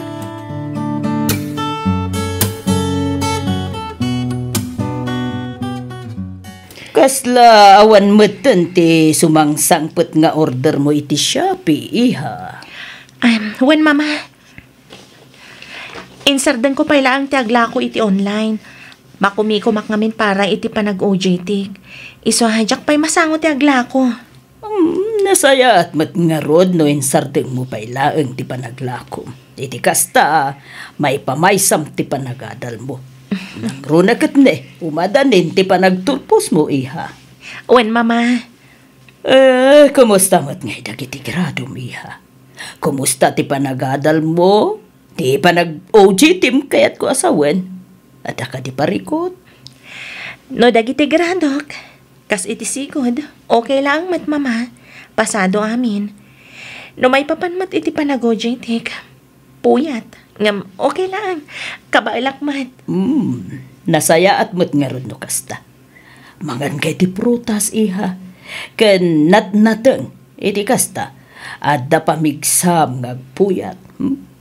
Kasla awan metten ti sumangsangpet nga order mo iti Shopee, iha? Em, wen, Mama. Insardengko pay laeng ti aglako iti online. Makumikumak ngamin para iti panag-O J T. Isu a diak pay masango ti aglako. Hmm, nasayaat met ngarud no insardengmo pay laeng ti panaglakom. Iti kasta, maipamaysam ti panagadalmo. Nangruna ket ne, umadanin ti panagturposmo, iha. Wen, Mama. Eh, kumusta met ngay dagiti gradom, iha? Kumusta ti panagadalmo? Ti panag-O J T-m kayatko a sawen? Adda kadi parikut? No dagiti gradok, kas iti sigud, okay laeng met, Mama. Pasado amin. No maipapan met iti panag-O J T-k, puyat. Ngem okay laeng. Kabaelak met. Hmm, nasayaat met ngarud no kasta. Mangan kay ti prutas, iha. Ken natnateng, iti kasta, adda pamigsam nga agpuyat. Hmm?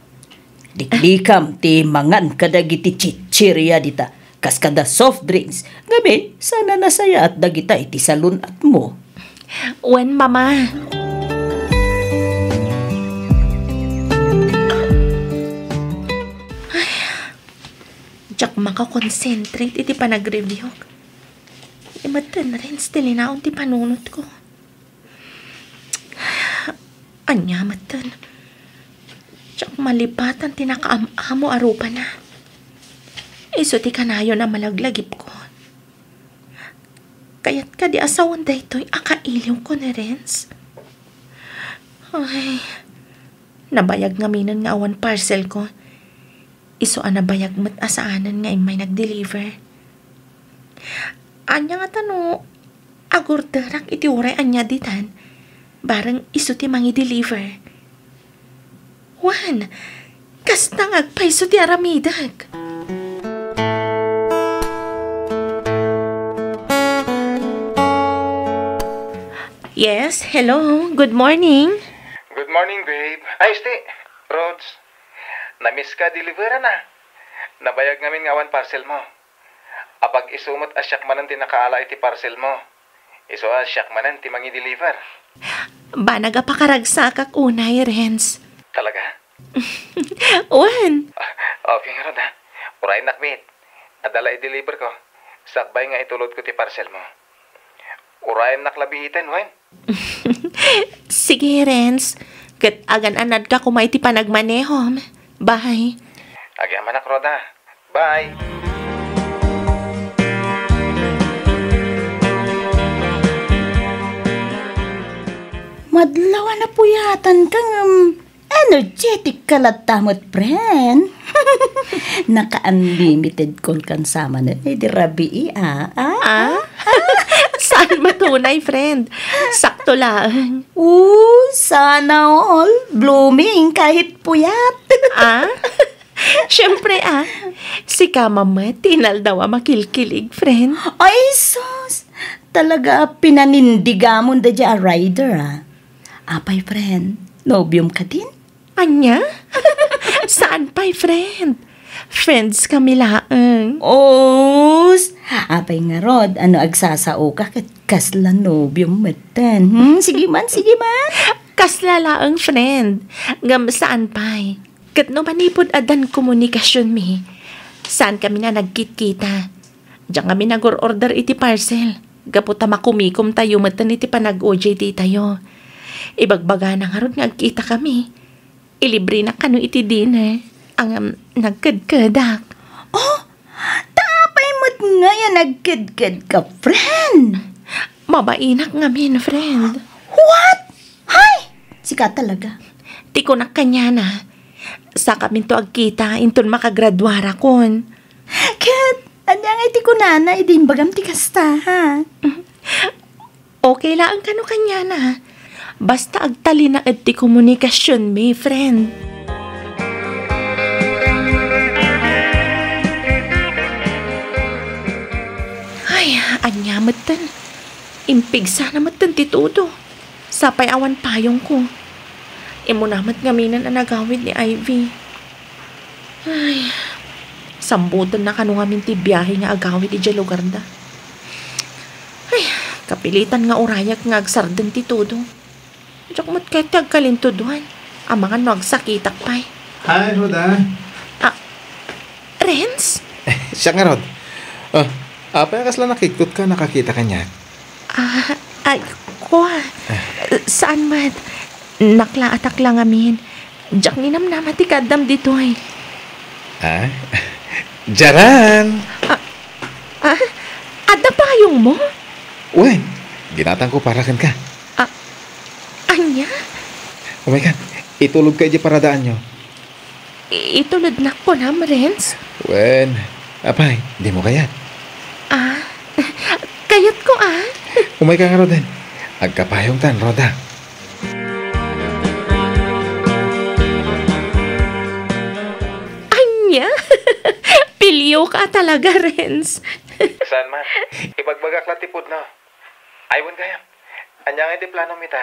Liklikam ti mangan kadagiti chichirya dita. kas kada soft drinks, ngamin, saan a nasayaat dagita iti salun-atmo. Wen, Mama. Ay, diak makakonsentrate iti panagreviewk. Imetten, Renz, ti linaon ti panunotko. Ania metten? Diak malipatan ti nakaam-amo a rupana. Isu ti kanayon a malaglagipko. Kayat kadi a sawen daytoy a kailiwko ni Renz? Ay, nabayag ngaminen nga awan parcelko. Isu a nabayag met a saanen nga immay nag-deliver. Ania ngata no agurderak iti uray ania ditan, bareng isu ti mangi-deliver? Wen, kasta nga agpayso ti aramidek. Yes, hello. Good morning. Good morning, babe. Ay, este, Rods. Namiss ka, deliveran na. Nabayag ngamin nga awan parcel mo. Apag isu met a siak manen ti nakaala iti parcel mo. Isu a siak manen ti mangi-deliver. Banag a pakaragsakak unay, Renz. Talaga? Wen. Okay ngarud, ha? Urayennak met. Adda la i-deliver ko. Sakbay nga itulodko ti parcel mo. Urayennak la biiten, wen? Sige, Renz. Ket agan-anadka koma iti panagmanehom. Bye. Agyamanak, Roda. Bye. Madlaw a napuyatan ka ngem energetic ka latta met, friend. Naka-unlimited call kan sama na. Eh, di rabii, ah. Ah? Ah? Saan matunay, friend? Sakto laeng. Oo, sana all. Blooming kahit puyat. Ah? Siyempre, ah. Sika met ti inaldaw a makilkilig, friend. Ay, sus! Talaga, pinanindigamon da dia a rider, ah. Apay, friend, nobiom ka din? Ania? Saan pay, friend? Friends kami laeng. Os! Apay ngarud, ano agsasao ka ket kasla nobiom metten? Hmm, sige man, sige man. Kasla laeng, friend. Ngem saan pay. Ket no manipud addan komunikasionmi, saan kami nga nagkitkita. Diak ngamin nagur-order iti parcel, gapu ta makumikomtayo metten iti panag-O J T tayo. Ibagbagana ngarud nga agkitakami. Ilibrenak kano iti dinner. Ngem nagkedkedak. Oh, ta apay met ngay a nagkedkedka, friend? Mabainak ngamin, friend. What? Hay! Sika talaga. Ti kunak kaniana, sakaminto agkita inton makagraduarakon. Ket, ania ngay ti kunana idi imbagam ti kasta, ha? Okay laeng kano kaniana. Basta agtalinaed ti komunikasionmi, friend. Ay, ania metten? Impigsana metten ti tudo. Sapay awan payongko. Immuna met ngaminen a nagawid ni Ivy. Ay, sambutenna kano ngamin ti biahe nga agawid idiay lugarda. Ay, kapilitan nga urayak nga agsardeng ti tudo. Diak met kayat ti agkalintudoan. Amangan no agsakitak pay. Hi, Roda. Ah, Renz? Siak ngarud. Ah, apay a kasla nakiktot ka, nakakita kaniak? Ah, ay, kua. Saan met. Naklaatak la ngamin. Diak nginamnama ti kaaddam ditoy. Ah? Diaran! Ah, ah? Adda payongmo? Wen, ginatangko para kenka. Ah, ania? Umayka, itulodka idiay paradaanyo. I-, itulodnak kunam, Renz? Wen, apay, dimo kayat? Ah, kayatko, ah. Umayka ngaruden. Agkapayongtan, Roda. Ania? Pilioka talaga, Renz. Saan man? Ibagbagak la ti pudno. Ay, wen gayam. Ania ngay ti planom ita?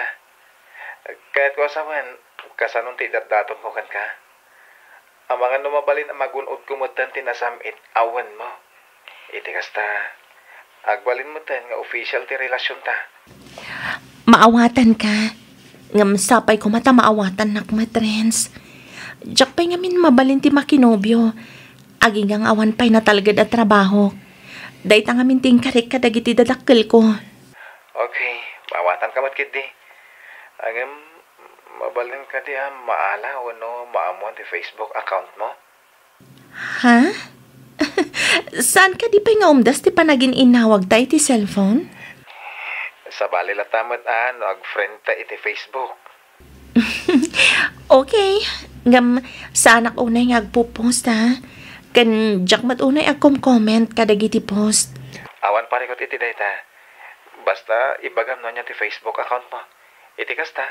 Kayatko a sawen, kasanon ti idatdatonko kenka? Amangan no mabalin a magun-odko metten ti nasam-it a wenmo. Iti kasta, agbalin metten nga official ti relasionta. Maawatanka. Ngem sapay koma ta maawatannak met, Renz. Diak pay ngamin mabalin ti makinobio. Agingga nga awan pay natalged a trabaho. Dayta ngamin ti inkarik kadagiti dadakkelko. Okay, maawatanka met ketdi. Ngem, mabalin kadi a maala wenno maammoan ti Facebook account mo? Ha? Saan kadi pay nga umdas ti panagin-innawagta iti cellphone? Sabali latta met a no ag-friendta iti Facebook. Okay. Ngem, saanak unay nga agpo-post, ha? Ken diak met unay agkom-comment kadagiti post. Awan parikut iti dayta. Basta, ibagam no ania ti Facebook account mo. Iti kasta,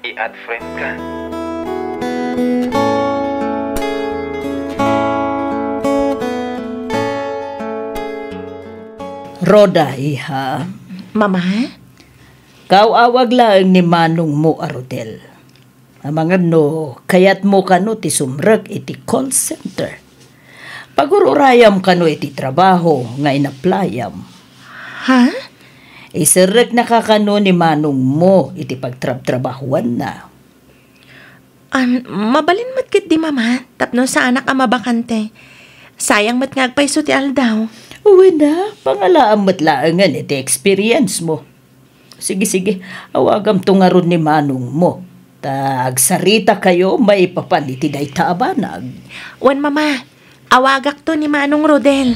i-add friend ka. Rhoda, iha. Mama? Kaaw-awag laeng ni manongmo a Rodel. Amangan no kayatmo kano ti sumrek iti call center. Pagur-urayam kano iti trabaho nga inaplayam. Ha? Iserreknaka kano ni manongmo iti pagtrabtrabahoanna. Am, mabalin met ketdi, Mama, tapno saanak a mabakante. Sayang met nga agpayso ti aldaw. Wen a, pangalaam met laengen iti experience mo. Sige, sige, awagamto ngarud ni manongmo. Ta agsaritakayo maipapan iti dayta a banag. Wen, Mama, awagakto ni Manong Rodel.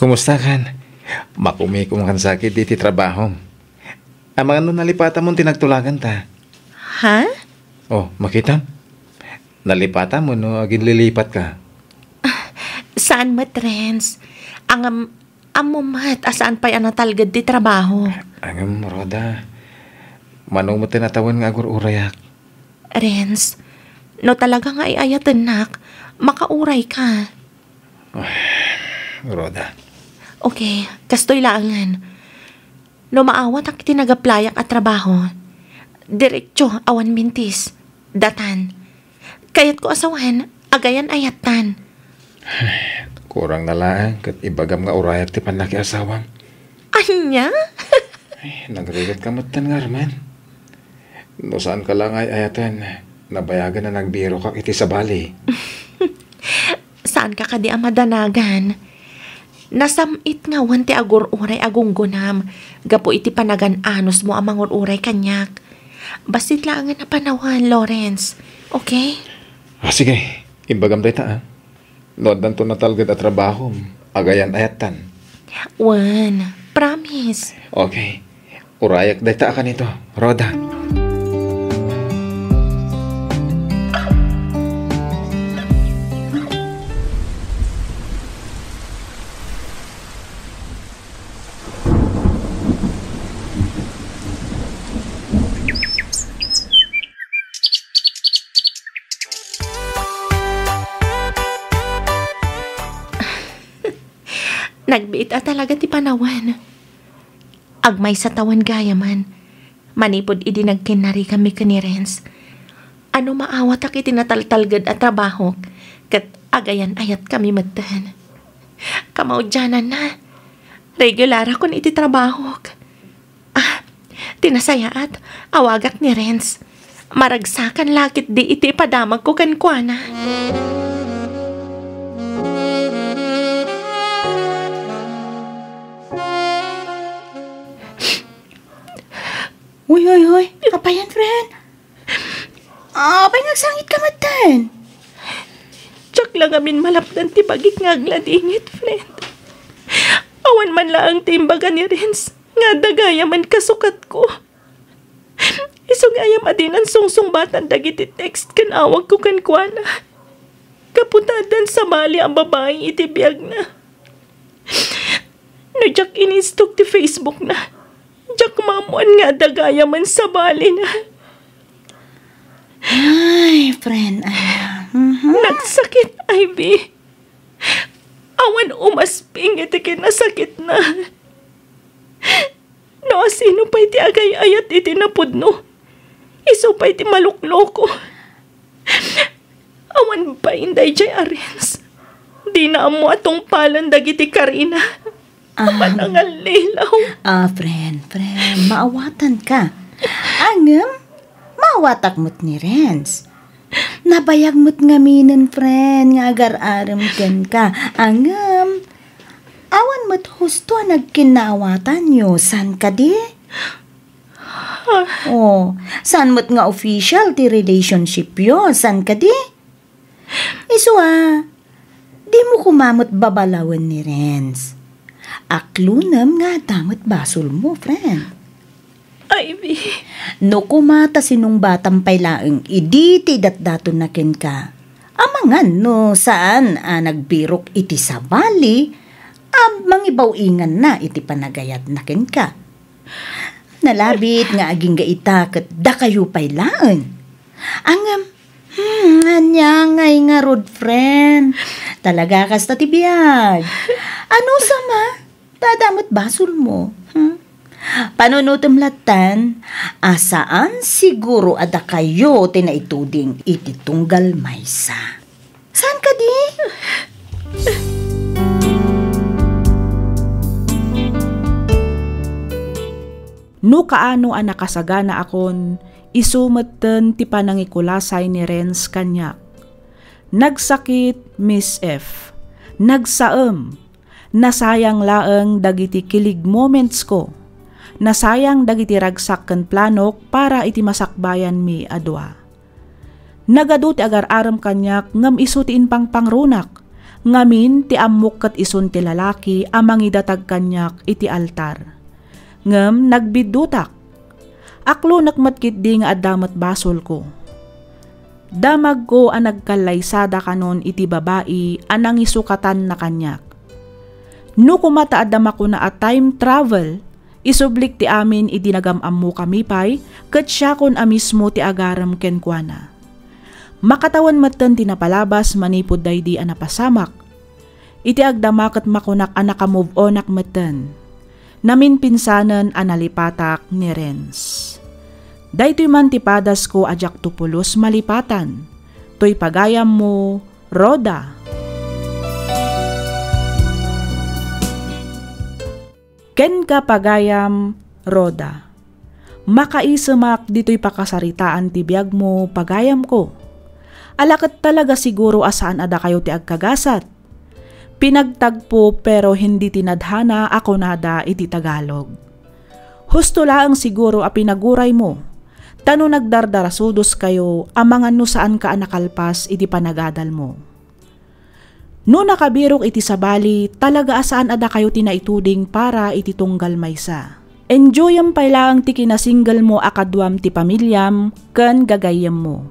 Kumusta kan? Makumikom kan sakit iti trabahom. Amangan no nalipatamon ti nagtulaganta. Ha? Oh, makitam? Nalipatam wenno aginlilipat ka? Saan met, Renz. Ngem, ammo met a saan pay a natalged ti trabaho. Ngem, Rhoda, mano met ti natawen nga agur-urayak? Renz, no talaga nga ay-ayatennak, makauray ka. Ay, Rhoda. Okay, kastoy laengen. No maawatak iti nagaplayak a trabaho, diretso awan mintis, datan. Kayatko a sawen, agayan-ayattan. Kurang na laeng ket ibagam nga urayak ti pannakiasawam. Ania? Ay, nagrigat ka metten ngarud. No saan ka la nga ay-ayaten, nabayagen a nagbirokak iti sabali. Saan ka kadi a madanagan? Nasam-it ngawen ti agur-uray a gunggonam gapu iti panagan-anusmo a mangur-uray kaniak. Bassit laengen a panawen, Lawrence. Okay? Ah, sige. Imbagam dayta, ah. No addanto natalged a trabahom, agayan-ayattan. Wen, promise. Okay. Urayak dayta a kanito, Rhoda. Nagbiit a talaga ti panawen. Agmaysa tawen gayamen, manipud idi nagkinnariganmi ken ni Renz. Ano maawatak iti nataltalged a trabahok, ket agayan-ayatkami metten. Kamaudiananna, regularakon iti trabahok. Ah, ti nasayaat, awagak ni Renz. Maragsakan la ketdi iti ipadamagko kenkuana. Uy, uy, uy. Apay yan, friend? Apay nga agsangit ka metten? Diak la ngamin malapdan ti bagik nga agladingit, friend. Awan man laeng ti imbaga ni Renz nga adda gayamen kasukatko. Isu gayam a dinan sungsungbatan dagiti text ken awagko kenkuana. Gapu ta addan sabali a babai iti biagna. No diak inistok ti Facebookna, diak maammoan nga adda gayamen sabalina. Ay, friend, ania? Mhm. Nagsakit, Ivy. Awan umasping iti kinasakitna. No asino pay ti agay-ayat iti napudno, isu pay ti malukloko. Awan bain daydiay a Renz. Dina ammo a tungpalen dagiti karina. Ah, panangallilaw. Ah, friend, friend, maawatanka. Ngem, maawatak met ni Renz. Nabayag met ngaminen, friend, nga agar-arem kenka. Ngem, awan met husto a nagkinnaawatanyo, saan kadi? Oh, saan met nga official ti relationshipyo, saan kadi? Isu a, dimo koma met babalawen ni Renz. Aklonem nga adda met basolmo, friend. Ivy. No koma ta sinungbatam pay laeng idi ti idatdatonna kenka, amangan no saan a nagbirok iti sabali a mangibaw-inganna iti panagayatna kenka. Nalabit nga agingga ita ket dakayo pay laeng. Ngem, hmm, ania ngay ngarud, friend? Talaga kasta ti biag. Ano sama? Ta adda met basolmo. Hmm? Panunotem lattan a saan siguro a dakayo ti naituding iti tunggal maysa. Saan kadi? No kaano a nakasaganaakon, isu metten ti panangikulasay ni Renz kaniak. Nagsakit, Miss F. Nagsaem. Nasayang laeng dagiti kilig momentsko. Nasayang dagiti ragsak ken planok para iti masakbayanmi a dua. Nagadu ti agar-arem kaniak ngem isu ti impangpangrunak. Ngamin ti ammok ket isun ti lalaki a mangidatag kaniak iti altar. Ngem nagbiddutak. Aklonek met ketdi nga adda met basolko. Damagko a nagkallaysada kanon iti babai a nangisukatanna kaniak. No koma ta adda makuna a time travel, isublik ti amin idi nagam-ammokami pay, ket siakon a mismo ti agarem kenkuana. Makatawen metten ti napalabas manipud daydi a napasamak. Iti agdama ket makunak a naka-move on-ak metten. Naminpinsanen a nalipatak ni Renz. Daytoy man ti padasko a diakto pulos malipatan. Toy pagayammo, Rhoda. Kenka pagayam, Rhoda. Makaisemak ditoy pakasaritaan ti biagmo, pagayamko. Ala ket talaga siguro a saan a dakayo ti agkagasat. Pinagtagpo pero hindi tinadhana a kunada iti Tagalog. Husto laeng siguro a pinaguraymo, ta no nagdardarasudoskayo, amangan no saanka a nakalpas iti panagadalmo. No nakabirok iti sabali, talaga a saan a dakayo ti naituding para iti tunggal maysa. Enjoyem pay laeng ti kinasinggelmo a kaduam ti pamiliam ken gagayyemmo.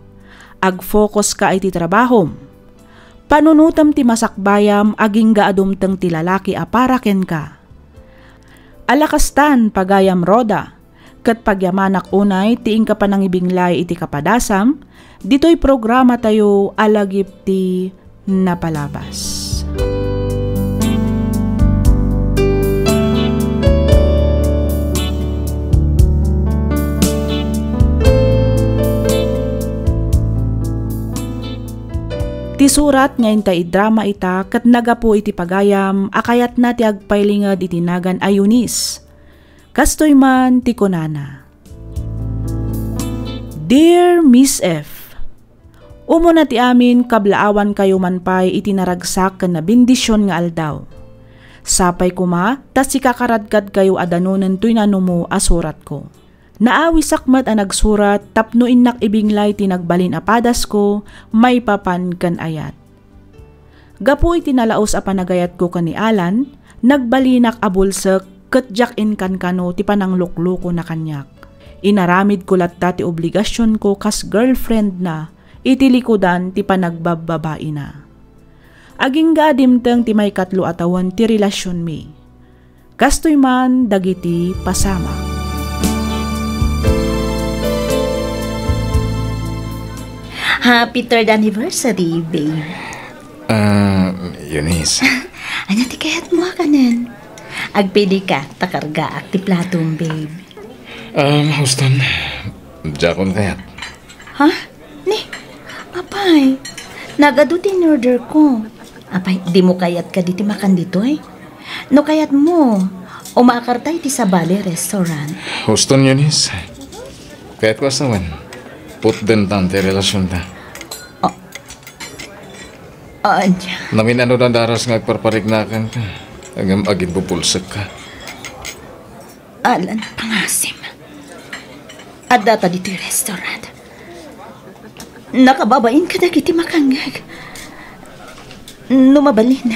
Agfokuska iti trabahom. Panunotem ti masakbayam agingga a dumteng ti lalaki a para kenka. Ala kastan, pagayam Rhoda, ket pagyamanak unay ti inka panangibinglay iti kapadasam, ditoy programatayo a lagip ti napalabas. Ti surat nga inta idrama ita ket nagapu iti pagayam a kayatna ti agpailinged iti nagan a Eunice. Kastoy man ti kunana, Dear Miss F, umuna ti amin, kablaawankayo man pay iti naragsak ken nabendisyon nga aldaw. Sapay koma ta sikakaradkadkayo a danonen toy nanumo a suratko. Naawisak met a nagsurat tapno innak ibinglay ti nagbalin a padasko maipapan ken ayat. Gapu iti nalaus a panagayatko ken ni Alan, nagbalinak a bulsek ket diak inkankano ti panangluklukona kaniak. Inaramidko latta ti obligasionko kas girlfriendna iti likudan ti panagbabbabaina. Agingga a dimteng ti maikatlo a tawen ti relasionmi. Kastoy man dagiti pasamak. Happy third anniversary, babe. Ah, Eunice. Ania ti kayatmo a kanen? Agpili ka, ta kargaak ti platom, babe. Ah, Houston, diakon kayat. Ha? Ni, apay, Nagadu ti in-order ko. Apay, dimo kayat kadi ti makan ditoy? No kayatmo, umakarta iti sabali restaurant. Huston, Eunice. Kayatko a sawen, putdentan ti relasionta. Ah, ania? Namin-ano a daras nga agparpariknakanka, ngem agimbubulsekka. Alan, pangasim. Addata ditoy restaurant. Nakababain kadagiti makangngeg. No mabalin,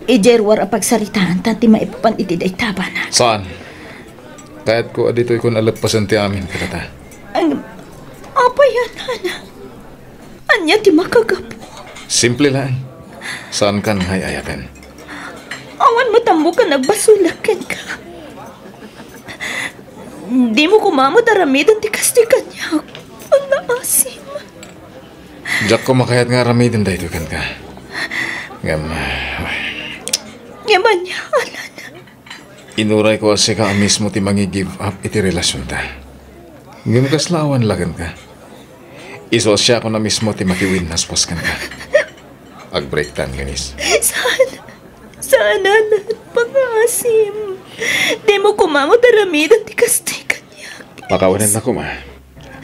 idiay ruar a pagsaritaantan ti maipapan iti dayta a banag. Saan? Kayatko a ditoykon a leppasen ti amin kadata. Ang, apay a nana? Ania ti makagapu? Simple laeng. Saankan nga ay-ayaten. Awan met ammok a nagbasolak kenka. Dimo koma met aramiden ti kastoy kaniak. Pangngaasim. Diak koma kayat nga aramiden daytoy kenka. Ngem, ah, Ngem ania, Alan? Inurayko a sika a mismo ti mangi-give up iti relasionta. Ngem kasla awan la kenka. Isu a siakon a mismo ti makiwinnaswas kenka. Agbreaktan, Eunice. Saan? Saan, Alan? Pangasim. Dimo koma met aramiden ti kastoy kaniak. Pakawanenna koma.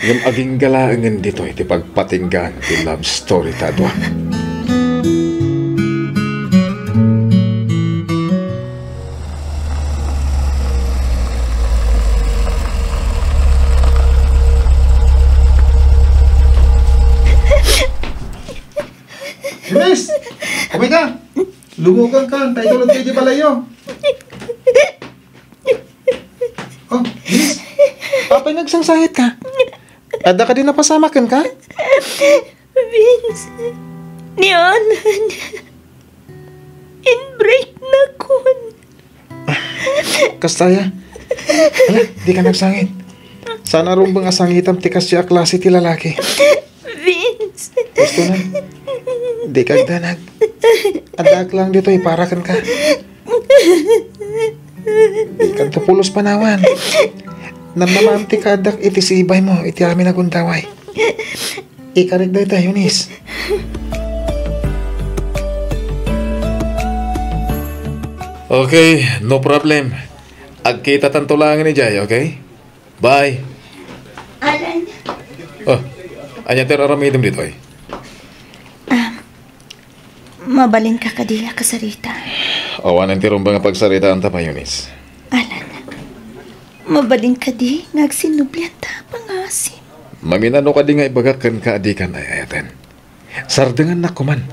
Ngem agingga laengen ditoy ti pagpatinggaan ti love story ta dua. Eunice! Umayka! Lumuganka! Tayo tulad kayo di balayo! Oh, Eunice! Apay nagsangsangit ka? Adda kadi napasamak kenka? Vince, ni Alan, in-break nakon. Kasta aya? Ala, dika nagsangit. Saan a rumbeng a sangitam ti kasdiay a klase ti lalaki. Vince. Gusto na. Dika agdanag. Addaak lang ditoy para kenka. Dikanto pulos panawan. Namnamaam ti kaaddak iti sibaymo iti amin a gundaway. Ikarik dayta, Eunice. Okay, no problem. Agkitatanto laengen idiay, okay? Bye. Alan. Oh, ania ti ar-aramidem ditoy? Ah, mabalinka kadi a kasarita? Awanen ti rumbeng a pagsaritaanta pay, Eunice. Alan, mabalin kadi nga agsinnublianta, pangasim? Maminano kadi nga ibagak kenka a dikan ay-ayaten? Sardengannak koman.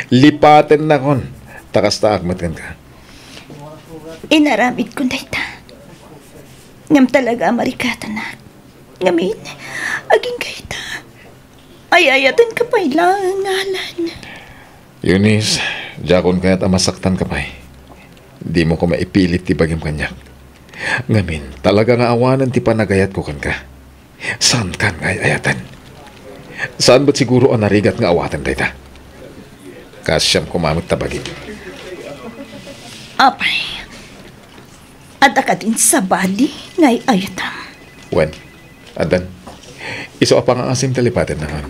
Lipatennakon. Ta kastaak met kenka. Inaramidkon dayta. Ngem talaga a marikatanak. Ngamin, agingga ita. Ay-ayatenka pay laeng, Alan. Eunice, diakon kayat a masaktanka pay. Dimo koma ipilit ti bagim kaniak. Ngamin, talaga nga awanen ti panagayatko kenka. Saankan nga ay-ayaten. Saan met siguro a narigat nga awaten dayta? Kaasiam koma met ta bagim. Apay, adda kadin sabali nga ay-ayatam? Wen, addan. Isu a pangaasim ti lipatennakon.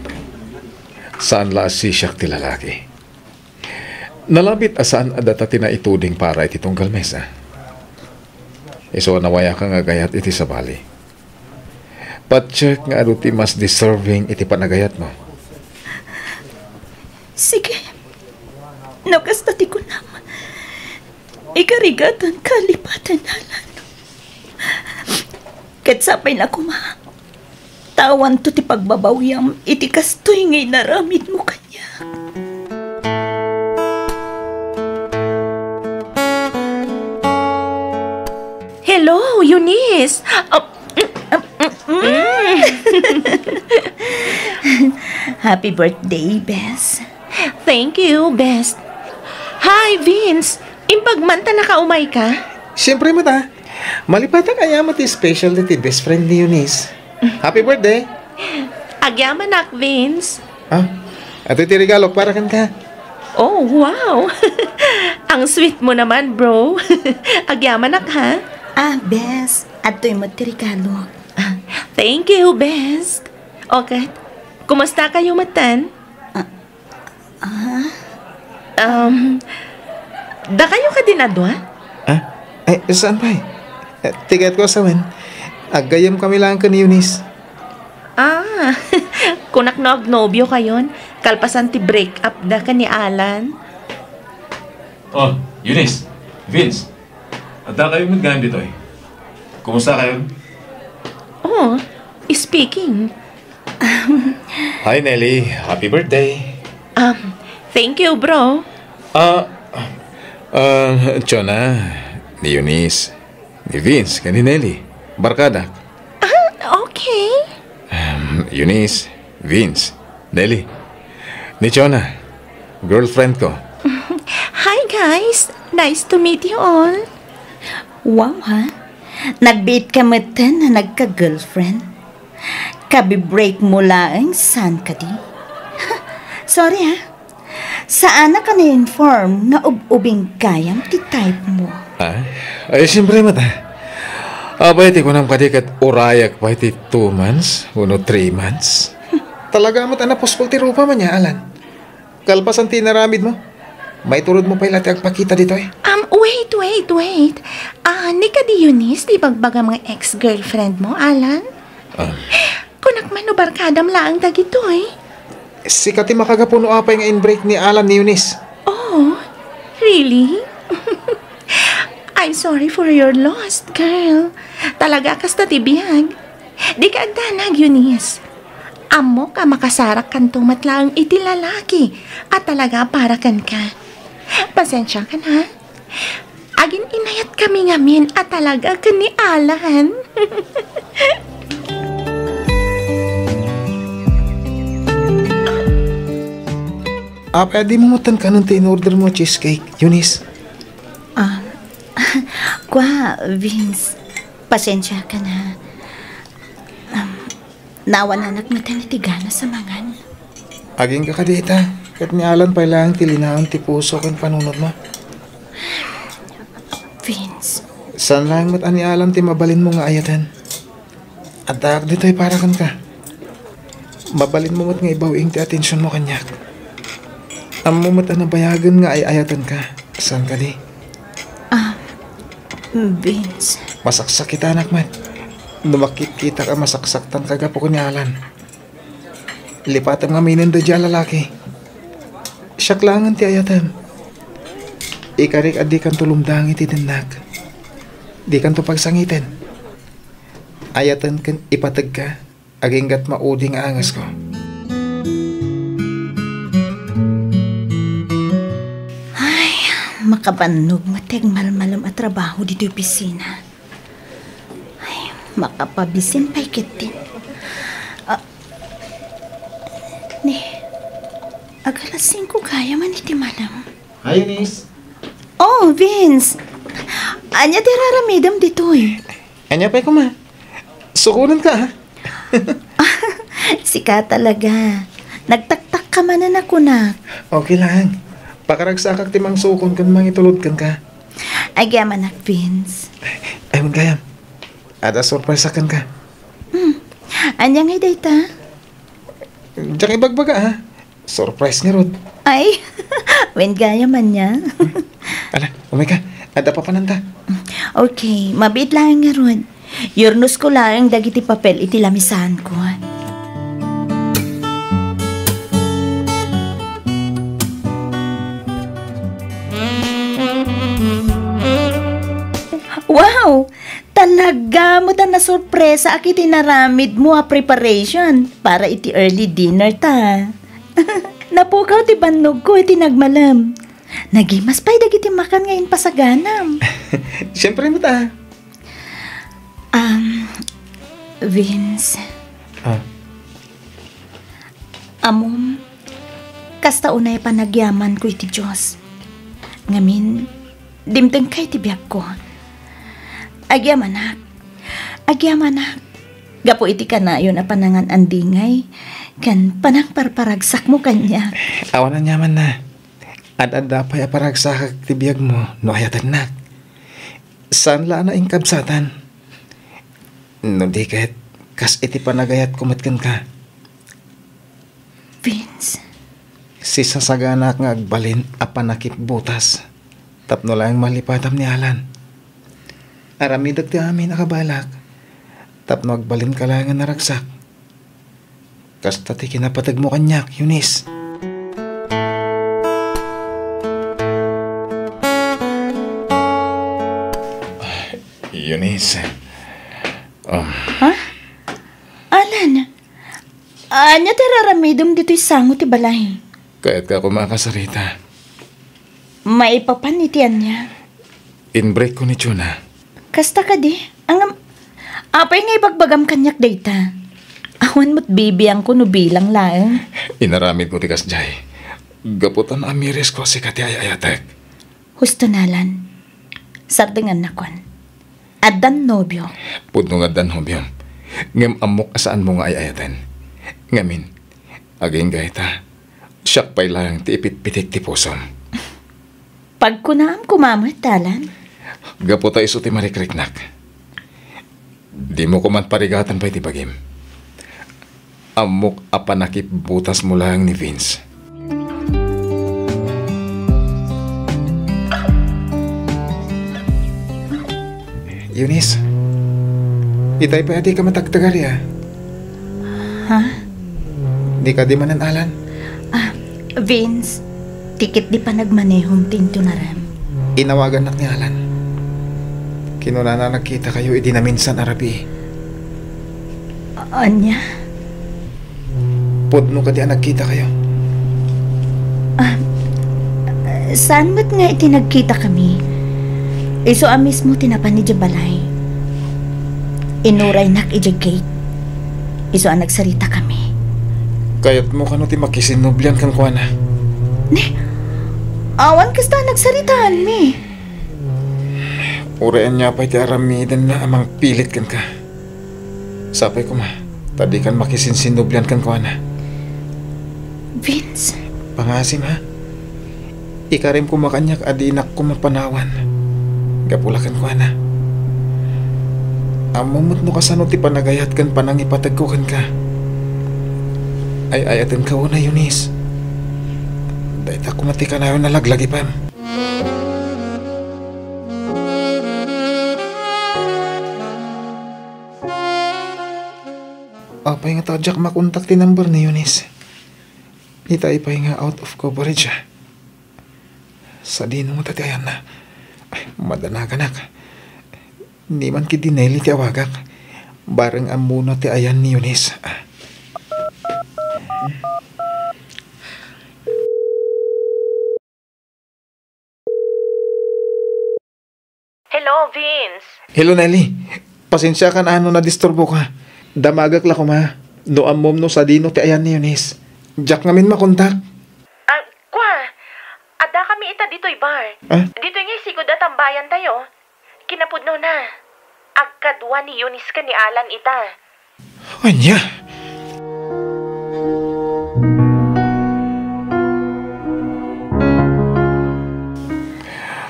Saan la a sisiak ti lalaki. Nalabit a saan a data ti naituding para iti tunggal mesa. Isu a nawayaka nga agayat iti sabali. Patiek nga adu ti mas deserving iti panagayatmo. Sige. No kasta ti kunam, ikarigatanka lipaten, Alan. Ket sapay la koma ta awanto ti pagbabawiam iti kastoy nga inaramidmo kaniak. Hello, Eunice! Ah, mm, mm, mm, mm. Happy birthday, Bes. Thank you, Bes. Hi, Vince! Imbag man ta nakaumayka? Siyempre met a. Malipatak aya met ti special day ti best friend ni Eunice. Happy birthday! Agyamanak, Vince. Ah, atoy ti regalok para kenka. Oh, wow! Ang sweet mo naman, bro. Agyamanak, ha? Ah, Bes, atoy met ti regalok. Ah, thank you, Bes. Okay. Kumusta kayo, matan? Ah? Um, dakayo kadin a dua? Ah? Eh, saan pay? Eh, ti kayatko a sawen, aggayyemkami laeng ken ni Eunice. Ah, kunak no agnobiokayon, kalpasan ti break up da ken ni Alan. Oh, Eunice, Vince, adda kayo met ngamin ditoy. Kumusta kayo? Oh, speaking. Hi, Nelly. Happy birthday. Um, thank you, bro. Ah, ah, Chona, ni Eunice, ni Vince, ken ni Nelly. Barkadak. Ah, okay. Um, Eunice, Vince, Nelly, ni Chona, girlfriend ko. Hi, guys. Nice to meet you all. Wow, ha? Nagbiit ka metten a nagka-girlfriend? Kabi-break mo laeng, saan kadi? Sorry, ha? Saanak a na-inform nga ub-ubing gayam ti type mo. Ah? Ay, siyempre met, ah. Apay ti kunam kadi ket urayak pay ti two months wenno three months? Talaga met a napuskol ti rupam ania, Alan. Kalpasan ti inaramid mo, maiturod mo pay la ti agpakita ditoy. Um, wait, wait, wait. Ah, ni kadi Eunice ti ibagbagam nga ex-girlfriend mo, Alan? Ah. Kunak man no barkadam laeng dagitoy. Sika ti makagapu no apay nga in-break ni Alan ni Eunice. Oh, really? I'm sorry for your loss, girl. Talaga kasta ti biag. Dika agdanag, Eunice. Ammok a makasarakkanto met laeng iti lalaki a talaga a para kenka. Pasensiakan, ha? Agin-inayatkami ngamin a talaga ken ni Alan. Apay a dimo metten kanen ti in-order mo a cheesecake, Eunice? Ah, kua, Vince. Pasensiakan, ha. Um, Naawananak metten iti ganas a mangan. Agingga kadi ita, ket ni Alan pay laeng ti linaon ti puso ken panunotmo. Vince. Saan laeng met a ni Alan ti mabalinmo nga ayaten. Addaak ditoy para kenka. Mabalinmo met nga ibaw-ing ti atensionmo kaniak. Ammom met a nabayagen nga ay-ayatenka. Saan kadi? Ah, Vince. Masaksakitanak met no makitkitak a masaksaktanka gapu ken ni Alan. Lipatem ngaminen daydiay a lalaki. Siak laengen ti ayatem. Ikarik a dikanto lumdang iti dennak. Dikanto pagsangiten. Ayaten ken ipategka. Aginggat maudi nga angesko. Ay, makabannog met ti agmalmalem a trabaho ditoy opisina. Ay, makapabisin pay ketdin. Ah, ni, agalas singko gayam man iti malem. Hi, Eunice. Oh, Vince. Ania ti raramidem ditoy? Ania pay koma? Sukonenka, ha? Sika talaga. Nagtaktakka manen a kunak. Okay lang. Pakaragsakak ti mangsukon ken mangitulod kenka. Agyamanak, Vince. Ay, wen gayam. Adda surprise a kenka. Hmm. Ania ngay dayta? Diak ibagbaga, ha? Surprise ngarud. Ay, wen gayam ania. Ala, umayka. Adda papananta. Okay, mabiit laeng ngarud. Yurnosko laeng dagiti papel iti lamisaanko. Wow! Talaga met a nasurpresaak iti inaramidmo a preparation para iti early dinner ta. Napukaw ti bannogko iti nagmalem. Nagimas pay dagiti makan nga impasaganam. Siyempre met a. Um, Vince. Ah. Ammom, kasta unay a panagyamanko iti Dios. Ngamin, dimtengka iti biagko. Agyamanak, agyamanak, gapu iti kanayon a panangan-andingay ken panangparparagsakmo kaniak. Awan aniamanna. Ad-adda pay a paragsakak ti biagmo no ayatennak. Saan la a nainkabsatan. No di ket, kas iti panagayatko met kenka. Vince. Sisasaganak nga agbalin a panakipbutas tapno laeng malipatam ni Alan. Aramidek ti amin a kabalak tapno agbalinka laeng a naragsak. Kasta ti kinapategmo kaniak, Eunice. Eunice. Um. Ha? Alan, ania ti ar-aramidem ditoy sango ti balay? Kayatka koma a kasarita. Maipapan iti ania? In-break ko ni Chona. Kasta kadi? Ngem, apay nga ibagbagam kaniak dayta? Awan met bibiangko no bilang laeng. Inaramidko ti kasdiay. Gapu ta naamirisko a sika ti ay-ayatek. Husto, Alan. Sardengannakon. Addan nobio. Pudno nga addan nobio. Ngem ammok a saanmo nga ay-ayaten. Ngamin, agingga ita, siak pay laeng ti ipitpitik ti pusom. Pagkunaam koma met, Alan. Gapu ta isu ti marikriknak. Dimo koman parigatan pay ti bagim. Ammok a panakipbutasmo laeng ni Vince. Eunice, itay pay a dika matagtagar, ya. Ha? Dika di manen, Alan? Ah, Vince, ti ket di panagmanehom ti intunarem. Inawagannak ni Alan. Kinunana nagkitakayo idi naminsan a rabii. Ania? Pudno kadi a nagkitakayo? Ah, saan met nga iti nagkitakami? Isu a mismo ti napan idiay balay. Inuraynak idiay gate. Isu a nagsaritakami. Kayatmo kano ti makisinnublian kenkuana? Ne, awan kasta a nagsaritaanmi. Uray ania pay ti aramidenna a mangpilit kenka. Sapay koma, ta dikan makisinsinnublian kenkuana. Vince. Pangasim, ha? Ikarim koma kaniak a dinak koma panawan. Gapu la kenkuana. Ammom met no kasano ti panagayat ken panangipategko kenka. Ay-ayatenka unay, Eunice. Dayta koma ti kanayon a laglagipem. Apay nga ta diak makontak ti number ni Eunice? Itay pay nga out of coverage, ah. Sadino ngata ti ayanna? Ay, madanaganak. Ni man ketdi Nelly ti awagak. Bareng ammona ti ayan ni Eunice. Ah. Hello, Vince. Hello, Nelly. Pasensiakan a no nadisturboka. Damagek la koma no ammom no sadino ti ayan ni Eunice. Diak ngamin makontak. Ah, kua, adda kami ita ditoy bar. Ah? Ditoy nga isigud a tambayan tayo. Kinapudnona, agkadua ni Eunice ken ni Alan ita. Ania?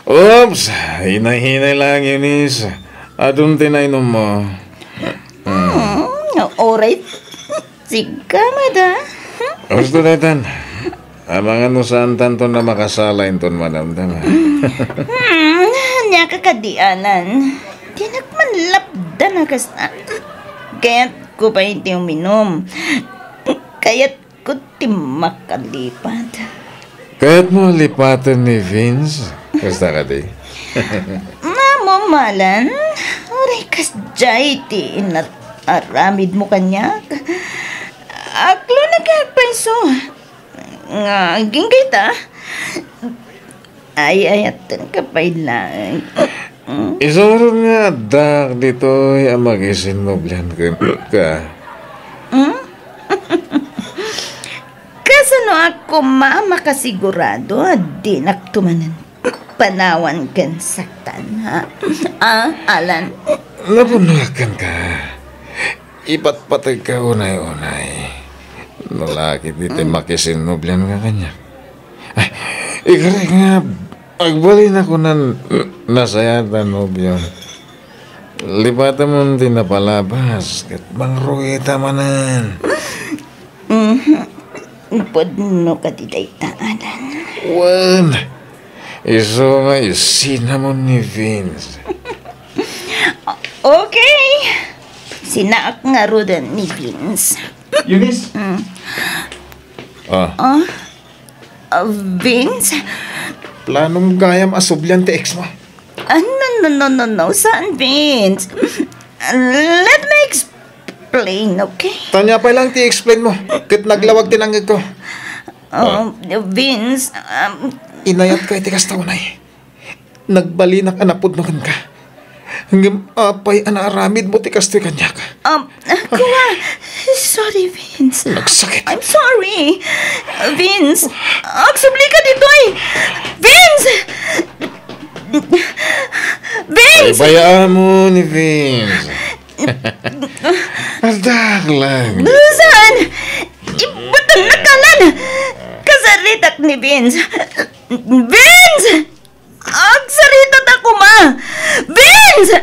Oops! Hinay-hinay lang, Eunice. Adun ti nainom mo. Hmm, alright. Sika, mada. Gusto daytan. Amangan no saantanton a makasala inton madamdama. Hmm, ania ka kadi, Alan? Dinak man lapdan a kasta. Kayatko pay ti uminum. Kayatko ti makalipat. Kayatmo a lipaten ni Vince? Kasta kadi? Mamo, Alan. Uray kasdiay ti inaramidmo kaniak. Aklona kayat pay isu. Nga, agingga ita. Ay-ayatenka pay laeng. Isu ngarud nga addaak ditoy a makisinnublian kenka. Hmm? Kasanoak koma a makasigurado a dinakto manen panawan ken saktan, ha? Ah, Alan? Napunoak kenka. Ipatpategka unay-unay. No la ketdi ti makisinnublianka kaniak. Ay, ikarik nga agbalinak kunan nasayaat a nobio. Lipatemon ti napalabas ket mangrugita manen. Mhm. Pudno kadi dayta, Alan? Wen, isu nga isinamon ni Vince. Okay. Sinaak ngaruden ni Vince. Eunice? Mm. Ah. Ah? Ah, Vince? Planom gayam a sublian ti ex mo? Ah, no, no, no, no, no. Saan, Vince? Let me explain, okay? Ania pay laeng ti explain mo? Ket naglawag ti nangngegko. Ah, Vince, um, inayatka iti kasta unay. Nagbalinak a napudno kenka. Ngem apay a naaramidmo ti kastoy kaniak? Um, kua, sorry, Vince. Nagsakit. I'm sorry. Vince, agsubli ka ditoy. Vince! Vince! Baybay-am ni Vince. Adda lang. Saan? Ibutannak, Alan! Kasaritak ni Vince. Vince! Agsarita ta koma! Vince!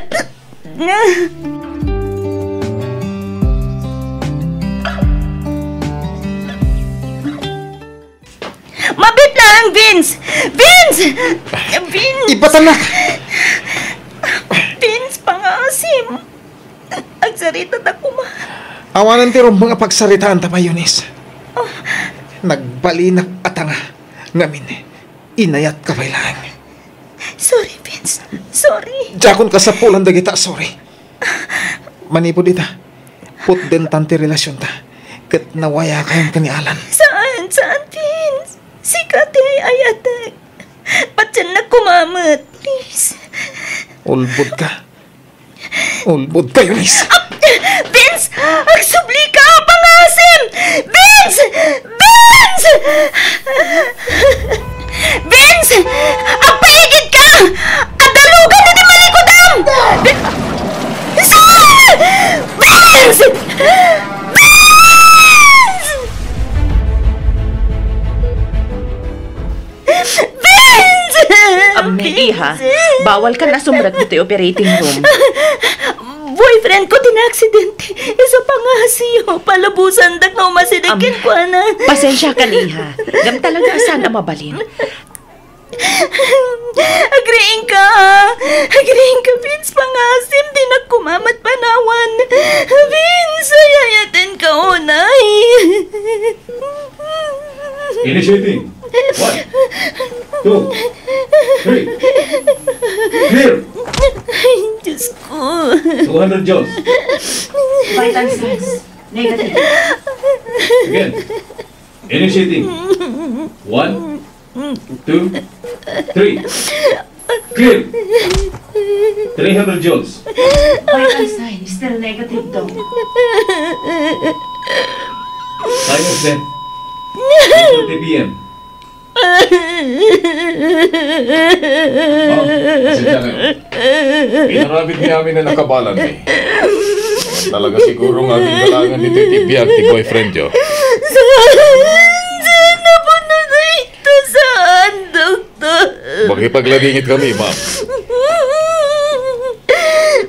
Mabiit laeng, Vince! Vince! Vince! Ibatannak! Vince, pangaasim! Agsarita ta koma. Awanen ti rumbeng a pagsaritaanta pay, Eunice. Oh. Nagbalinak a tanga. Ngamin, inayatka pay laeng. Sorry, Vince. Sorry. Diakon kasapulan dagita a sorry. Manipud ita, putdentan ti relasionta, ket nawayakayon ken ni Alan. Saan, saan, Vince? Sika ti ay-ayatek. Patiennak koma met, please. Ulbodka. Ulbodka, Eunice. Ah, Vince! Agsubli ka! Pangaasim! Vince! Vince! Vince! Agpaigidka! Adda lugan iti malikudam! Vince! Vince! Vince! Vince! Ammi, iha, bawalkan a sumrek ditoy operating room. Boyfriend ko ti naaksidente. Isu pangaasim, palubosandak nga umasideg kenkuana. Pasensiakan, iha. Ngem talaga a saan a mabalin. Agriingka! Agriingka, Vince, pangaasim, dinak koma met panawan. Vince, ay-ayatenka unay. Initiating. One, two, three. Clear. Ay, Diyos ko. Two hundred joules. Vital signs. Negative. Again. Initiating. One, two, three. Clear. Three hundred joules. Vital sign still negative, Doc. Time of death, eight thirty P M. Oh, pasensya kayo. Inaramid mi amin a nakabalan mi. Talaga siguro nga aginggalangan ditoy ti biag ti boyfriend yo. Saan? Saan na po na ito? Saan, Doktor? Makipagladingit kami, ma'am.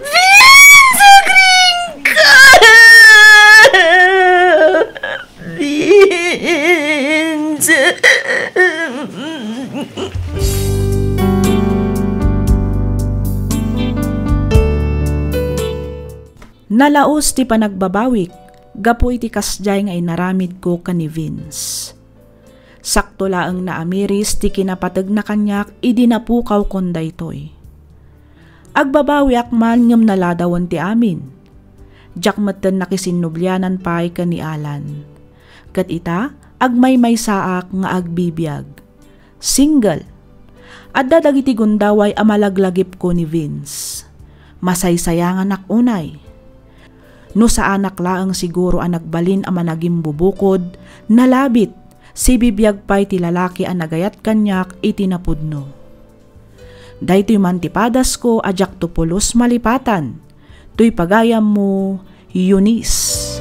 Vince, agriingka! Vince! Nalaus ti panagbabawik gapu iti kasdiay nga inaramidko ken ni Vince. Sakto laeng naamiris ti kinapategna kaniak idi napukawkon daytoy. Agbabawiak man ngem naladawen ti amin. Diak metten nakisinnublianan pay ken ni Alan. Ket ita, agmaymaysaak nga agbibiag. Single. Adda dagiti gundaway a malaglagipko ni Vince. Masaysayanganak unay. No saanak laeng siguro a nagbalin a managimbubukod, nalabit, sibibiag pay ti lalaki a nagayat kaniak iti napudno. Daytoy man ti padasko a diakto pulos malipatan. Toy pagayammo, Eunice.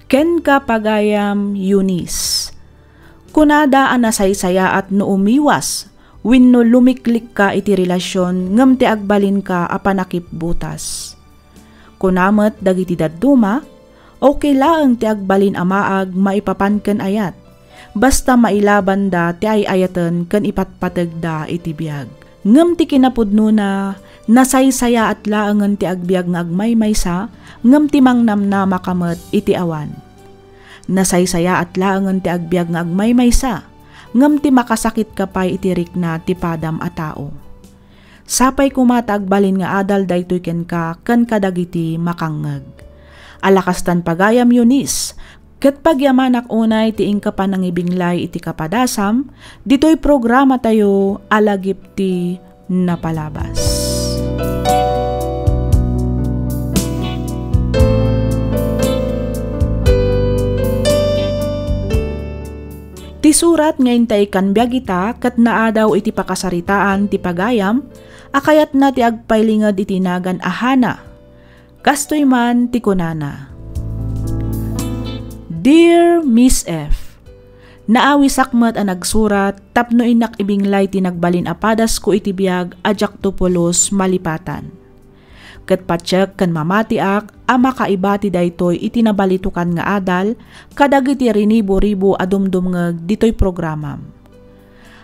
Kenka, pagayam, Eunice. Kunada a nasaysayaat no umiwas wenno lumiklikka iti relasion ngem ti agbalinka a panakipbutas. Kuna met dagiti dadduma, Okay laeng ti agbalin a maag maipapan ken ayat, basta mailabanda ti ay-ayaten ken ipatpategda iti biag. Ngem ti kinapudnona, nasaysayaat laengen ti agbiag nga agmaymaysa, ngem ti mangnamnamaka met iti awan. Nasaysayaat laengen ti agbiag nga agmaymaysa, ngem ti makasakitka pay iti rikna ti padam a tao. Sapay koma ta agbalin nga adal daytoy kenka ken kadagiti makangngeg. Alakastan pagayam, Eunice, ket pagyamanak unay ti inka panangibinglay iti kapadasam, ditoy programatayo a Lagip ti Napalabas. Ti surat nga intay kan biag ita ket naadaw iti pakasaritaan ti pagayam a kayatna ti agpailinged iti nagan a Hana. Kastoy man ti kunana, "Dear Miss F, naawisak met a nagsurat tapno innak ibinglay ti nagbalin a padasko iti biag a diakto pulos malipatan. Ket patiek ken mamatiak a makaibati daytoy iti nabalitokan nga adal kadagiti rinibo-ribo a dumdumngeg ditoy programam.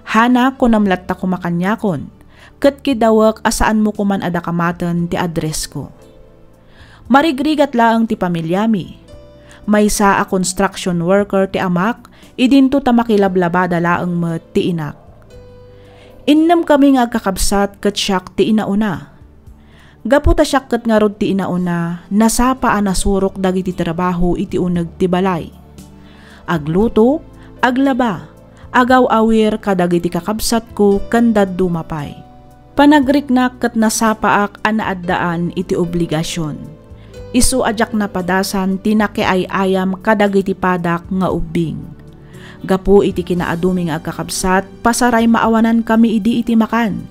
Hana, kunam latta koma kaniakon, ket kidawek a saanmo koman a dakamaten ti addressko. Marigrigat laeng ti pamiliami. Maysa a construction worker ti amak, idinto ta makilablabada laeng met ti inak. Innem kami nga agkakabsat ket siak ti inauna. Gapu ta siak ket ngarud ti inauna, nasapa a nasurok dagiti trabaho iti uneg ti balay. Agluto, aglaba, agaw-awir kadagiti kakabsatko ken dadduma pay. Panagriknak ket nasapaak a naaddaan iti obligasion. Isu a diak napadasan ti nakiay-ayam kadagiti padak nga ubbing. Gapu iti kinaadumi nga agkakabsat, pasaray maawanankami idi iti makan.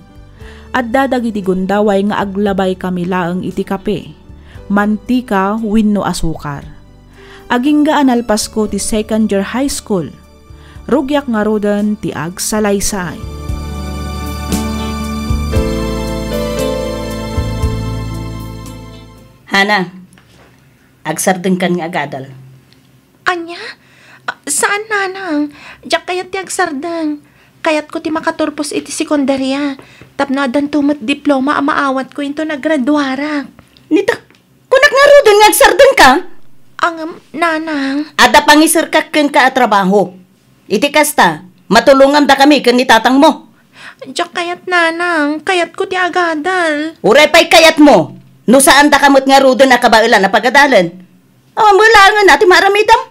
Adda dagiti gundaway nga aglabaykami laeng iti kape, mantika wenno asukar. Agingga a nalpasko ti second year high school. Rugiak ngaruden ti agsalaysay." Hana, agsardengkan nga agadal. Ania? Ah, saan, nanang. Diak kayat ti agsardeng. Kayatko ti makaturpos iti sekundaria. Tapno addanto met diploma a maawatko inton agraduarak. Nita, kunak ngaruden nga agsardengka? Ngem, nanang. Adda pangiserkak kenka a trabaho. Iti kasta, matulongandakami ken ni tatangmo. Diak kayat, nanang. Kayatko ti agadal. Uray pay kayatmo, no saandaka met ngaruden a kabaelan a pagadalen. Awan met laengen a ti maaramidam.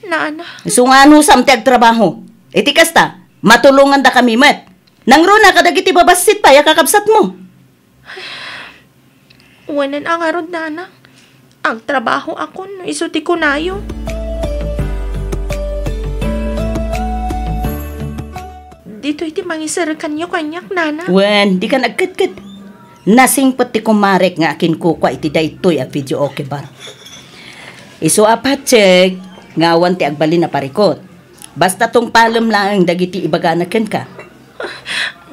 Nana. Isu nga anusam ti agtrabaho. Iti kasta, matulongandakami met. Nangruna kadagiti babassit pay a kakabsatmo. Wen a ngarud, nana. Agtrabahoakon no isu ti kunayo. Ditoy ti mangiserkanyo kaniak, nana. Wen, dikan agketket. Nasingpet ti kumarek nga akinkukua iti daytoy a video, okay ba? Isu a patiek nga awan ti agbalin a parikut. Basta tungpalem laeng dagiti ibagana kenka.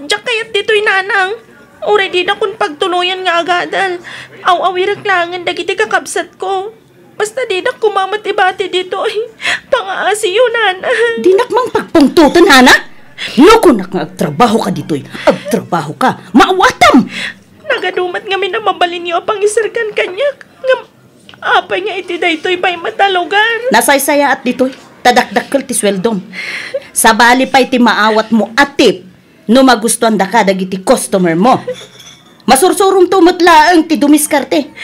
Diak kayat ditoy, nanang. Uray dinakon pagtuloyan nga agadal, aw-awirek laengen dagiti kakabsatko. Basta dinak koma met ibati ditoy. Pangaasiyo, nanang. Dinak mangpagpungtoten, Hana? No kunak nga agtrabahoka ditoy, agtrabahoka. Maawatam! Nagadu met ngamin a mabalinyo a pangiserkan kaniak. Ngem apay nga iti daytoy pay met a lugar? Nasaysayaat ditoy, ta dakdakkel ti sueldom. Sabali pay ti maawatmo a tip no magustuandaka dagiti customer mo. Masursuromto met laeng ti dumiskarte.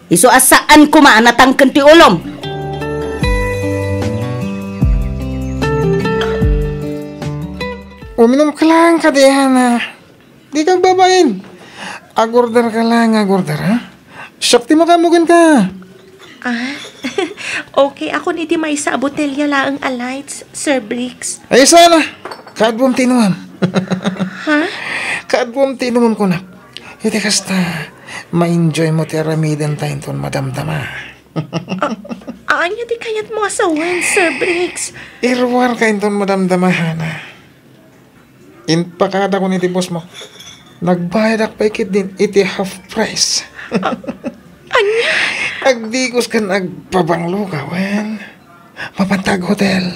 Isu a saan koma a natangken ti ulom. Uminom ka lang, kadiana. Dika agbabain. Agorder ka lang, agorder, ha? Siak ti makamugen ka. Ah, okay, akon iti maysa a botelya laeng a lights, Sir Briggs. Ay, sana. Kaadwam ti inumam. Ha? Kaadwam ti inumam, kunak. Iti kasta, ma-enjoy mo ti aramiden ta inton madamdama. Ah, anya ti kayat mo a sawen, Sir Briggs? Iruar ka inton madamdama, Hana. Impakadakon iti boss mo. Nagbayadak pay ketdin iti half price. Ah, anya? Agdigos ken agpabanglo ka, wen? Mapanta ag hotel.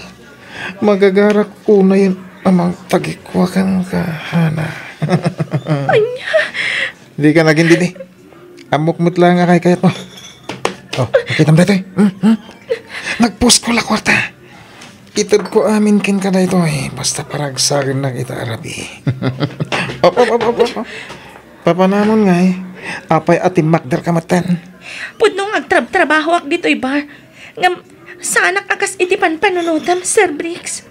Magagarak unayen a mangtagikua kenka, Hana. Ania? Dika nagindidi. Ammok met laeng a kaykayatmo. Oh, nakitam daytoy. Hmm, hmm. Nagpusko la kuarta. Itedko amin kenka daytoy, basta paragsagennak ita a rabii. Op, op, op, op, op. Papanamon ngay, apay a timmakderka metten? Pudno nga agtrabtrabahoak ditoy bar. Ngem, saanak a kas iti panpanunotam, Sir Briggs.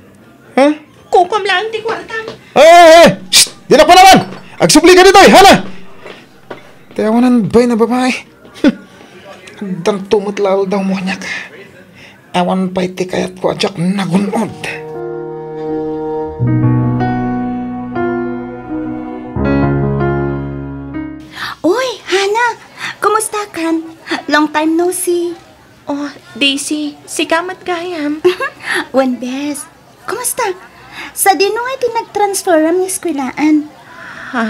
Ha? Kukuam laeng ti kuartam. Ay, ay, ay! Shh! Dinak panawan! Agsubli ka ditoy, Hana! Ti awanan bay na babae. Addanto met la aldawmo kaniak. Awan pay ti kayatko a diak nagun-od. Uy, Hana! Kumusta kan? Long time no see. Oh, Daisy, sika met gayam. Wen, bes. Kumusta? Sadino nga iti nagtransferam nga eskwelaan? Ha?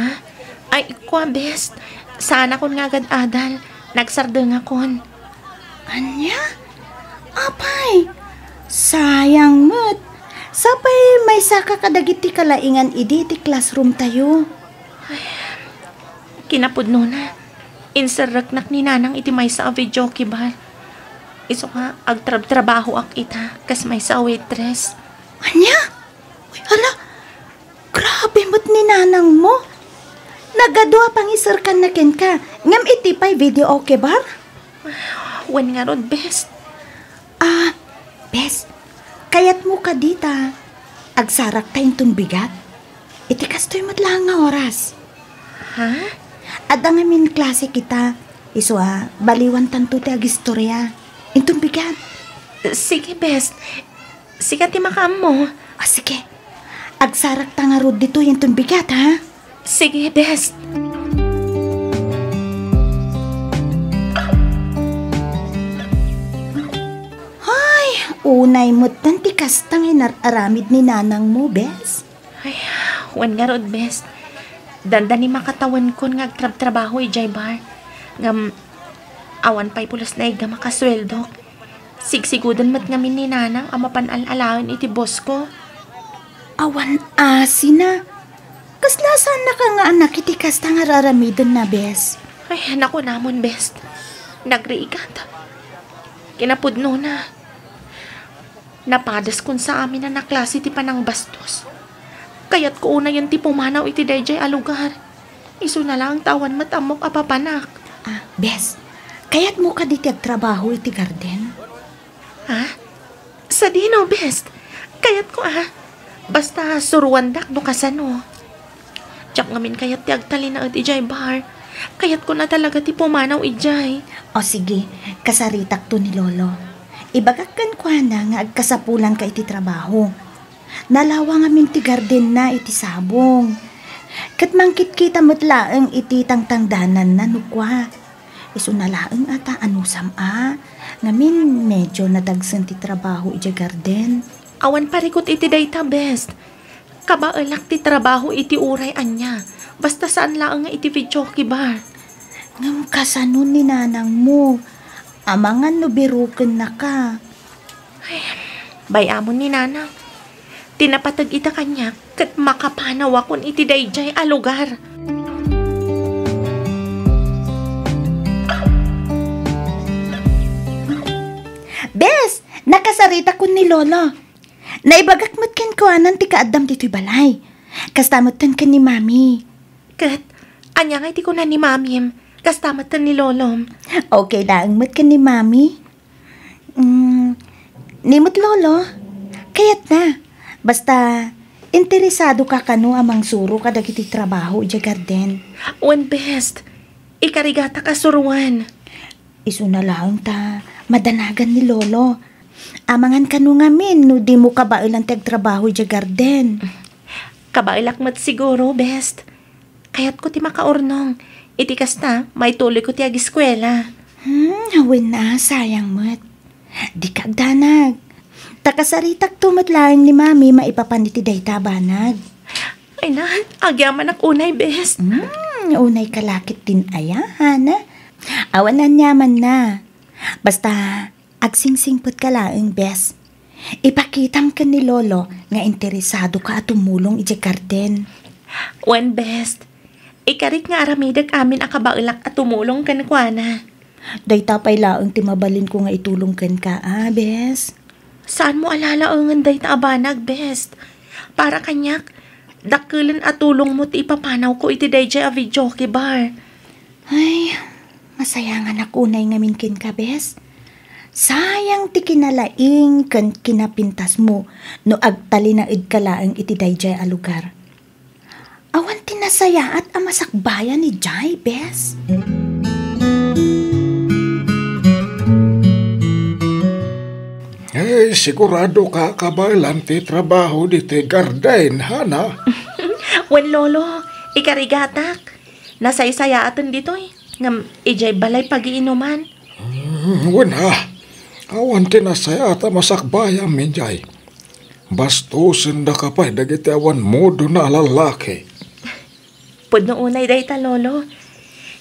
Ay, kua, bes. Saanakon nga agad-adal. Nagsardengakon. Ania? Apay, sayang met. Sapay maysaka kadagiti kalaingan idi iti classroom tayo. Kinapudnona, inserreknak ni Nanang iti maysa a videoke bar. Isu nga agtrabtrabahoak ita kas maysa a waitress. Ania? Uy, hala, grabe met ni Nanang mo. Nagadu a pangiserkanna kenka, ngem iti pay videoke bar? Wen ngarud, bes. Ah, bes, kayatmo kadi ta agsarakta inton bigat? Iti kastoy met laeng nga oras. Ha? Adda ngamin klase kita, isu a baliwantanto ti agistoria. Inton bigat. Sige, bes. Sika ti makaammo. Ah, sige. Agsarakta ngarud ditoy inton bigat, ha? Sige, bes. Ay, unay metten ti kasta nga inar-aramid ni Nanang mo, bes. Ay, wen ngarud, bes. Dandani makatawenkon nga agtrabtrabaho idiay bar. Ngem, awan pay pulos naigga makasueldok. Sigsiguden met ngamin ni Nanang a mapan al-alaen iti boss ko. Awan asina. Kasla saannaka nga anak iti kasta nga raramidenna, bes? Ay, nakunamon, bes. Nagrigat. Kinapudnona, napadaskon sa amin a naklase ti panangbastos. Kayatko unayen ti pumanaw iti daydiay a lugar. Isuna laeng ta awan met ammok a papanak. Ah, bes, kayatmo kadi ti agtrabaho iti garden? Ha? Sadino, bes? Kayatko a. Basta suruandak no kasano. Diak ngamin kayat ti agtalinaed idiay bar. Kayatko na talaga ti pumanaw idiay. O sige, kasaritakto ni Lolo. Ibagak kenkuana nga agkasapulanka iti trabaho. Nalawa ngamin ti gardenna iti sabong. Ket mangkitkita met laeng iti tangtangdananna no kua. Isuna laeng a ta anusam a, ngamin medyo nadagsen ti trabaho idiay garden. Awan parikut iti dayta, bes. Kabaelak ti trabaho iti uray ania. Basta saan laeng nga iti videoke bar. Ngem kasano ni nanangmo? Amangan no birukennaka. Ay, bay-amon ni nanang. Ti napateg ita kaniak ket makapanawakon iti daydiay a lugar. Bes, nakasaritakon ni Lolo. Naibagak met kenkuanan ti kaaddam ditoy balay. Kasta metten ken ni Mami. Ket, ania nga iti kuna ni Mamim? Kasta metten ni Lolom. Okay laeng met ken ni Mami. Mm, ni met Lolo, kayatna. Basta, interesado ka kano a mangsuro kadagiti trabaho idiay garden? Wen, bes. Ikarigatak a suroen. Isuna laeng ta madanagan ni Lolo. Amangan kano ngamin no dimo kabaelan ti agtrabaho idiay garden. Kabaelak met siguro, bes. Kayatko ti makaurnong. Iti kasta, maituloyko ti agiskuela. Hmm, wen a, sayang met. Dika agdanag. Ta kasaritakto met laeng ni Mami maipapan iti dayta a banag. Ay na, agyamanak unay, bes. Hmm, unay ka la ketdin aya, Hana? Awan Basta, agsingsingpetka laeng, bes. Ipakitam ken ni Lolo nga interesadoka a tumulong idiay garden. Wen, bes. Ikarik nga aramidek amin a kabaelak a tumulong kenkuana. Dayta pay laeng ti mabalinko nga itulong kenka, a, bes. Saanmo a lalaengen dayta a banag, bes. Para kaniak, dakkelen a tulongmo ti ipapanawko iti daydiay a videoke bar. Ay, masayanganak unay ngamin kenka, bes. Sayang ti kinalaing ken kinapintasmo no agtalinaedka laeng iti daydiay a lugar. Awan ti nasayaat a masakbayan idiay, bes. Eh, sigurado ka kabaelam ti trabaho ditoy garden, Hana? Wen, Lolo, ikarigatak. Nasaysayaaten ditoy. Ngem idiay balay pagiinuman. Hmm, wen a. Awan ti nasayaat a masakbayam idiay. Bastosendaka pay dagiti awan mudona a lallaki. Pudno unay dayta, Lolo.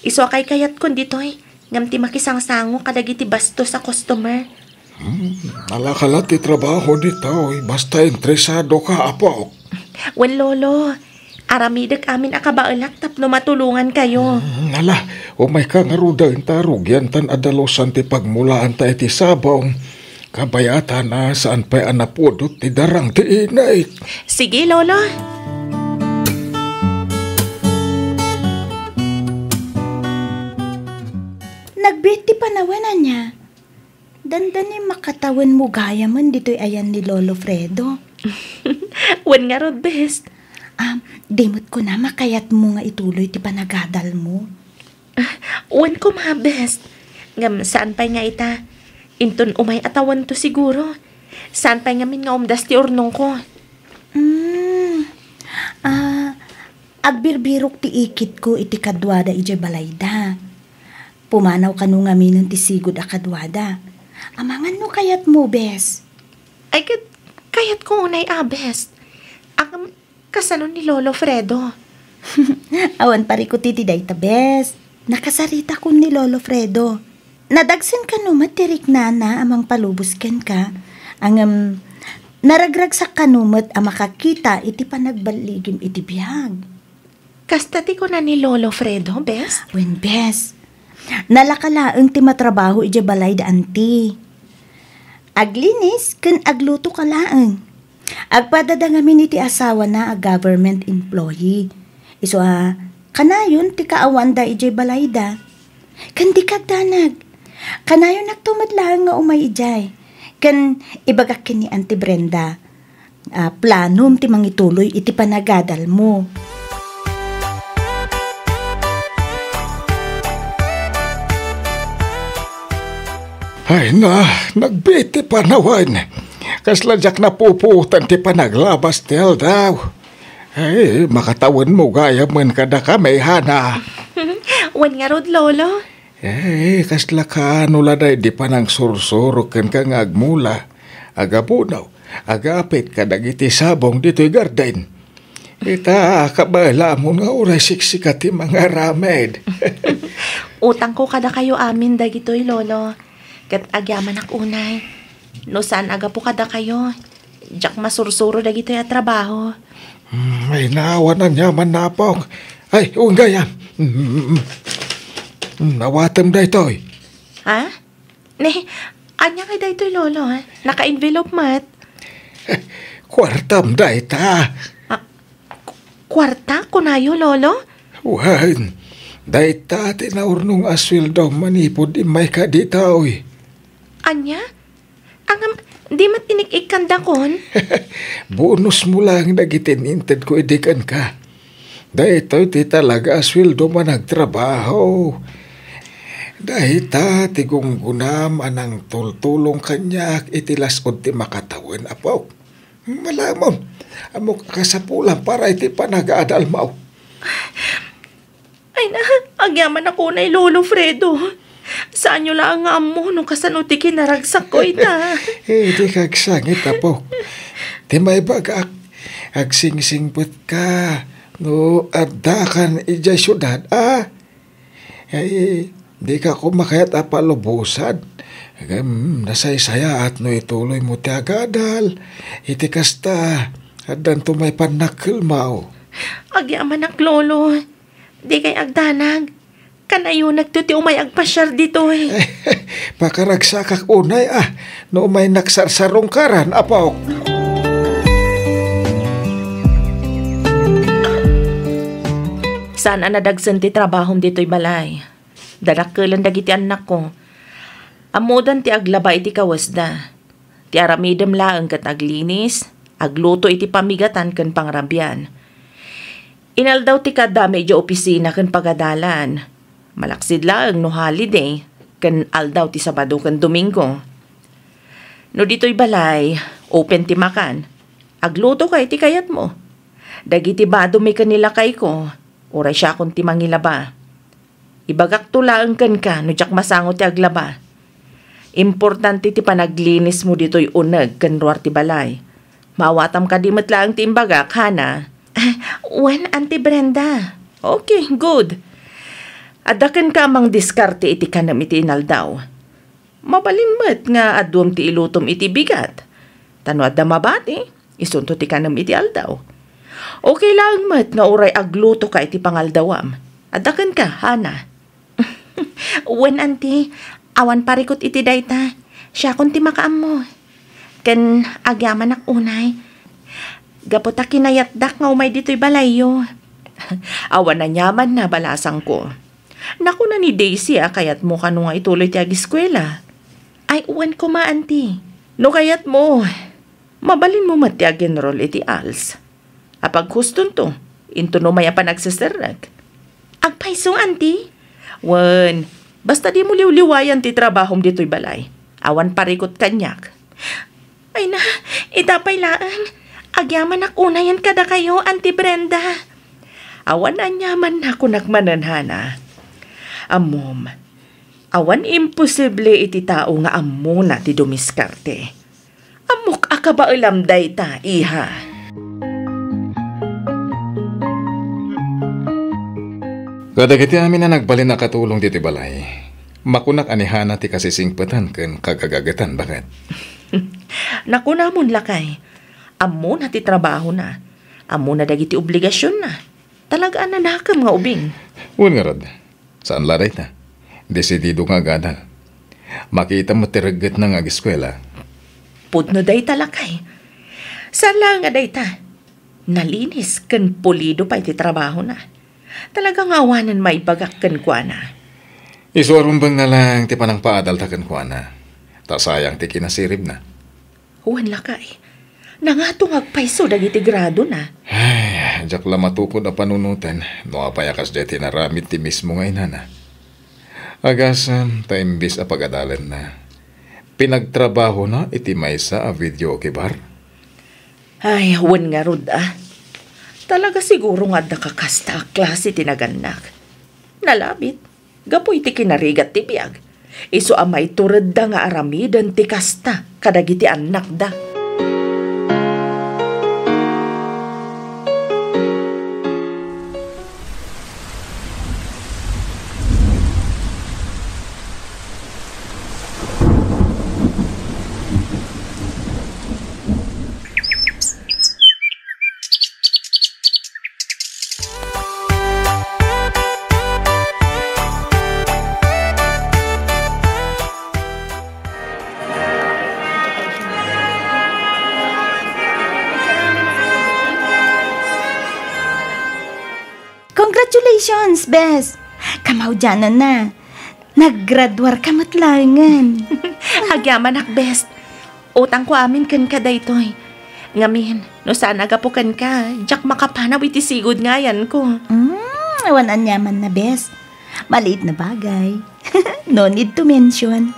Isu a kaykayatkon ditoy, ngem ti makisangsango kadagiti bastos a customer. Hmm, nalaka la ti trabaho ditoy, basta interesado ka, apok. Wen, Lolo, aramidek amin a kabaelak tapno matulongan kayo. Hmm, ala, umayka ngaruden ta rugian tan adalusan ti pagmulaanta iti sabong. Kabayatan a saan pay a napudot ti darang ti init. Sige, Lolo. Nagbiit ti panawen, ania? Dandani makatawenmo gayamen ditoy ayan ni Lolo Fredo. Wen ngarud, bes. Ah, di met kuna makayatmo nga ituloy ti panagadalmo. Wen koma, bes. Ngem saan pay nga ita. Inton umay a tawenko siguro. Saan pay ngamin nga umdas ti urnongko. Hmm. Ah, agbirbirok ti ikitko iti kaduada idiay balayda. Pumanaw kano ngaminen ti sigud a kaduada. Amangan no kayatmo, bes. Ay, ket kayatko unay a, bes. Ngem, kasano ni Lolo Fredo? Awan parikuti ti dayta, bes. Nakasaritakon ni Lolo Fredo. Nadagsen kano met ti riknana a mangpalubos kenka, ngem naragragsak kano met a makakita iti panagballigim iti biag. Kasta ti kuna ni Lolo Fredo, bes? Wen, bes. Nalaka laeng ti matrabaho idiay balay da anti. Aglinis ken agluto ka laeng. Agpadada ngamin iti asawana a government employee. Isu a, kanayon ti kaawanda idiay balayda. Ken dika agdanag. Kanayonakto met laeng nga umay idiay. Ken ibagak ken ni Auntie Brenda, ah, planom ti mangituloy iti panagadalmo. Ay na, nagbiit ti panawen. Kasla diak napupuotan ti panaglabas ti aldaw. Ay, makatawenmo gayam kadakami, Hana. Wen ngarud, Lolo. Eh, kasla kaano la daydi panangsursuro kenka nga agmula, agabunaw, agapit kadagiti sabong ditoy garden? Ita, kabaelamon nga uray siksika ti mangaramid. Utangko kadakayo amin dagitoy, Lolo. Ket agyamanak unay. No saan a gapu kadakayo, diak masursuro dagitoy a trabaho. Hmm, ay, naawan aniaman, apok. Ay, unggayam. Hmm, awatem daytoy. Ha? Ne, ania kay daytoy, Lolo, ha? Naka-envelope met. Kuartam dayta. Ah, ku-, kuarta, kunayo, Lolo? Wen, dayta ti naurnong a sueldo manipud immayka ditoy. Ania? Ngem, di met inik-ikkandakon? Bonusmo laeng dagiti intedko idi kenka. Daytoy ti talaga a sueldo managtrabaho. Dayta ti gunggonam a nangtultulong kaniak iti las-ud ti makatawen, apok. Malamon, ammok a kasapulan para iti panagadalmo. Ay na, agyamanak unay, Lolo Fredo. Saanyo laeng nga ammo no kasano ti kinaragsakko ita. Eh, di ka agsangit, apok. Ti maibagak, agsingsingpetka no addakan idiay siudad, a? Ay, Dika koma kayat a palubosan. Ngem nasaysayaat no ituloymo ti agadal. Iti kasta, addanto maipannak kelmaw. Agyamanak, Lolo. Dikay agdanag. Kanayonakto ti umay agpasiar ditoy. Pakaragsakak unay a, no umay naksarsarungkaran, apok. Saan a nadagsen ti trabahom ditoy balay. Dadakkelen dagiti annakko. Ammodan ti aglaba iti kawesda. Ti aramidem laeng ket aglinis, agluto iti pamigatan ken pangrabian. Inaldaw ti kaadami idiay opisina ken pagadalan. Malaksid laeng no holiday ken aldaw ti Sabado ken Domingo. No ditoy balay, open ti makan. Aglutoka iti kayatmo. Dagiti badomi ken ni lakayko, uray siakon ti mangilaba. Ibagakto laeng kenka no diak masango ti aglaba. Importante ti panaglinismo ditoy uneg ken ruar ti balay. Maawatam kadi met laeng ti imbagak, Hana? Ah, wen, Auntie Brenda. Okay, good. Adda kenka a mangdiskarte iti kanem iti inaldaw. Mabalin met nga aduem ti ilutom iti bigat. Ta no adda mabati, isunto ti kanem iti aldaw. Okay laeng met nga uray aglutoka iti pangaldawam. Adda kenka, Hana? Wen, Auntie, awan parikut iti dayta. Siakon ti makaammo. Ken agyamanak unay. Gapu ta kinayatdak nga umay ditoy balayyo. Awan aniamanna, balasangko. Nakuna ni Daisy a kayatmo kano nga ituloy ti agiskuela. Ay, wen koma, Auntie. No kayatmo, mabalinmo met ti ag-enroll iti ALS. Apaghustonto, intono may a panagseserrek. Agpayso, Auntie? Wen, basta dimo liwliwayan ti trabahom ditoy balay. Awan parikut kaniak. Ay na, ita pay laeng. Agyamanak unayen kadakayo, Auntie Brenda. Awan aniamanna kunak manen, Hana. Ammom, awan imposible iti tao nga ammona ti dumiskarte. Ammok a kabaelam dayta, iha. Kadagiti amin a nagbalin a katulong ditoy balay, makunak a ni Hana ti kasisingpetan ken kagagagetan, baket. Nakunamon, lakay. Ammona ti trabahona. Ammona dagiti obligasionna. Talaga a nanakem nga ubing. Wen ngarud, saan la dayta. Desidido nga agadal. Makita met ti reggetna nga agiskuela. Pudno dayta, lakay. Saan laeng a dayta. Nalinis ken pulido pay ti trabahona. Talaga nga awanen maibagak kenkuana. Isu a rumbeng na lang ti panangpaadalta kenkuana. Ta sayang ti kinasiribna. Wen, lakay. Nangato nga agpayso dagiti gradona. Ay, diak la matukod a panunoten no apay a kasdiay ti inaramid ti mismo nga inana. Agasem ta imbes a pagadalenna, pinagtrabahona iti maysa a video kibar. Ay, wen ngarud a. Talaga siguro nga adda kakasta a klase ti nagannak. Nalabit. Gapu iti kinarigat ti biag, isu a maituredda nga aramiden ti kasta kadagiti annakda. Congratulations, bes! Kamaudiananna. Naggraduarka met laengen. Agyamanak, bes. Utangko amin kenka daytoy. Ngamin, no saan a gapu kenka, diak makapanaw iti sigud nga ayanko. Mm, awan aniamanna, bes. Maliit na bagay. No need to mention.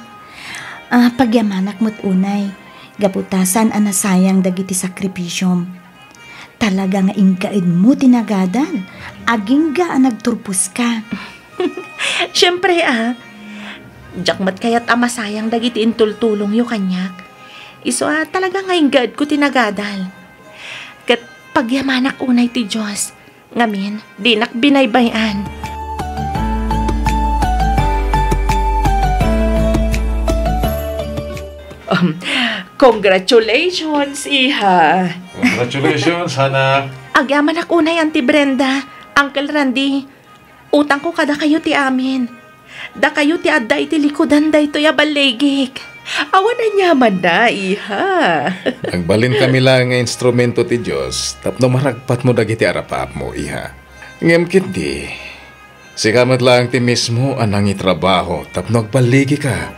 Ah, pagyamanak met unay. Gapu ta saan a nasayang dagiti sakripisiom. Talaga nga inkaedmo ti nagadal. Agingga a nagturposka. Siempre, a. Diak met kayat a masayang dagiti intultulongyo kaniak. Isu a talaga nga inggaedko ti nagadal. Ket pagyamanak unay ti Dios. Ngamin, dinak binaybay-an. Um, congratulations, iha. Congratulations, anak. Agyamanak unay, Auntie Brenda, Uncle Randy. Utangko kadakayo ti amin. Dakayo ti adda iti likudan daytoy a balligik. Awan aniamanna, iha. Nagbalin kami laeng nga instrumento ti Dios tapno maragpatmo dagiti arapaapmo, iha. Ngem ketdi, sika met laeng ti mismo a nangitrabaho tapno agballigika.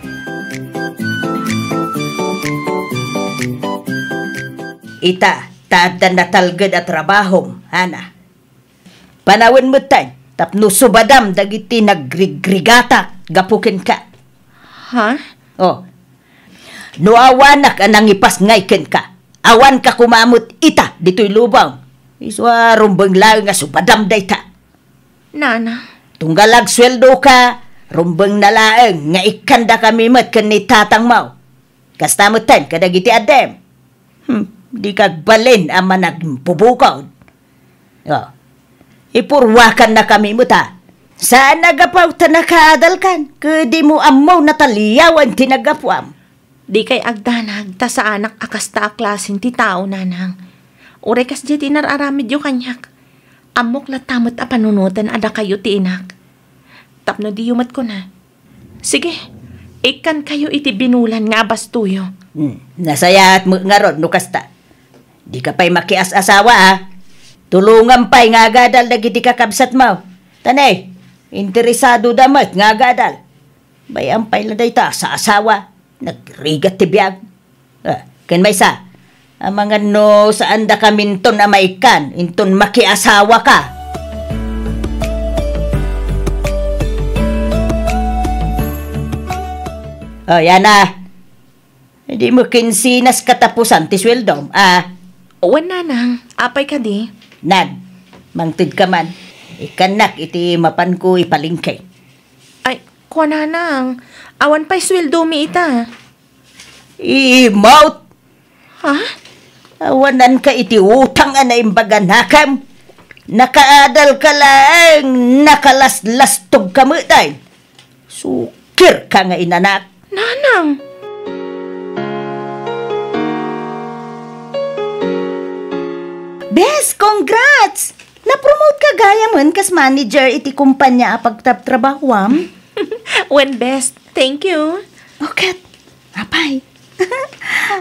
Ita, ta adda natalged a trabahom, Hana. Panawen metten tapno subadam dagiti nagrigrigatak gapu kenka. Ha? Oh. No awanak a nangipasngay kenka, awanka koma met ita ditoy lubong. Isu a rumbeng laeng nga subadam dayta. Nana. Tunggal agsueldoka, rumbengna laeng nga ikkandakami met ken ni tatangmo. Kasta metten kadagiti addem. Hmm, dika agbalin a managimpubukod. Oh. Ipurwakannakami met a. Saan a gapu ta nakaadalkan, ket dimo ammo nataliawen ti naggapuam. Dikay agdanag ta saanak a kasta a klasen ti tao, Nanang. Uray kasdiay ti inar-aramidyo kaniak, ammok latta met a panunoten a dakayo ti inak. Tapno diyo met kuna, sige, ikkankayo iti binulan nga abastoyo. Hmm, nasayaat met ngarud no kasta. Dika pay makias-asawa, a. Tulongam pay nga agadal dagiti kakabsatmo. Ta ne, interesadoda met nga agadal. Bay-am pay la dayta a saasawa. Nagrigat ti biag. Ah, ken maysa, amangan no saandakaminton a maikkan inton makiasawaka. Oh, yana. Di mo kinsinas katapusan ti sueldom, a? Wen, Nanang. Apay kadi? Nan, mangtedka man. Ikkannak iti mapanko ipalengke. Ay, kua, Nanang. Awan pay sueldomi ita. Imot! Ha? Awananka iti utang a naimbag a nakem. Nakaadalka laeng, nakalaslastogka met ay. Sukirka nga inanak. Nanang! Bes, congrats! Napromote ka gayamen kas manager iti kumpanya a pagtrabtrabahuam. Wen, Bes, thank you. O ket, apay,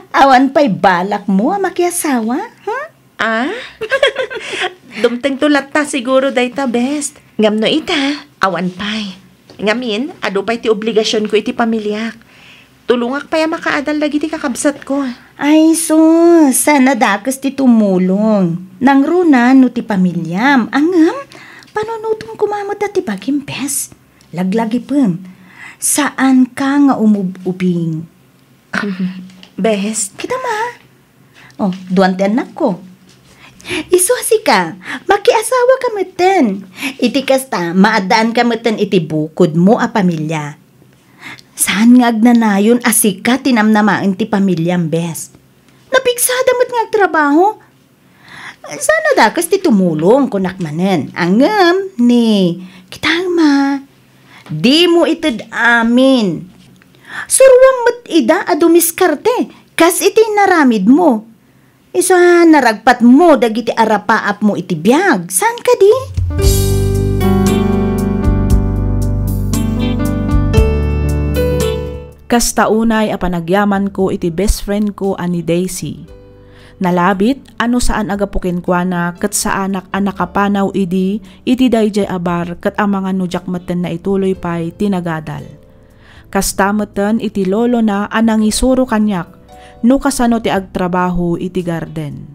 awan pay balakmo a makiasawa, ha? Ah? Dumtengto latta siguro dayta, Bes. Ngem no ita, awan pay. Ngamin, adu pay ti obligasionko iti pamiliak. Tulongak pay a makaadal dagiti kakabsatko. Ay sus, saan a dakes ti tumulong. Nangruna no ti pamiliam. Ngem, panunotem koma met ti bagim, Bes. Laglagipem. Saanka nga umub-ubing. Bes. Kita ma. Oh, duan ti annakko. Isu a sika, makiasawaka metten. Iti kasta, maaddaanka metten iti bukodmo a pamilya. Saan nga agnanayon a sika ti namnamaen ti pamiliam, Bes. Napigsada met nga agtrabaho. Saan a dakes ti tumulong, kunak manen. Ngem ni, kita ma, dimo ited amin. Suroam met ida a dumiskarte, kas iti naramidmo. Isu a naragpatmo dagiti arapaapmo iti biag. Saan kadi? Kasta unay a panagyamanko iti best friendko a ni Daisy. Nalabit a no saan a gapu kenkuana ket saanak a nakapanaw idi iti daydiay a bar ket amangan no diak metten naituloy pay ti nagadal. Kasta metten iti lolona a nangisuro kaniak no kasano ti agtrabaho iti garden.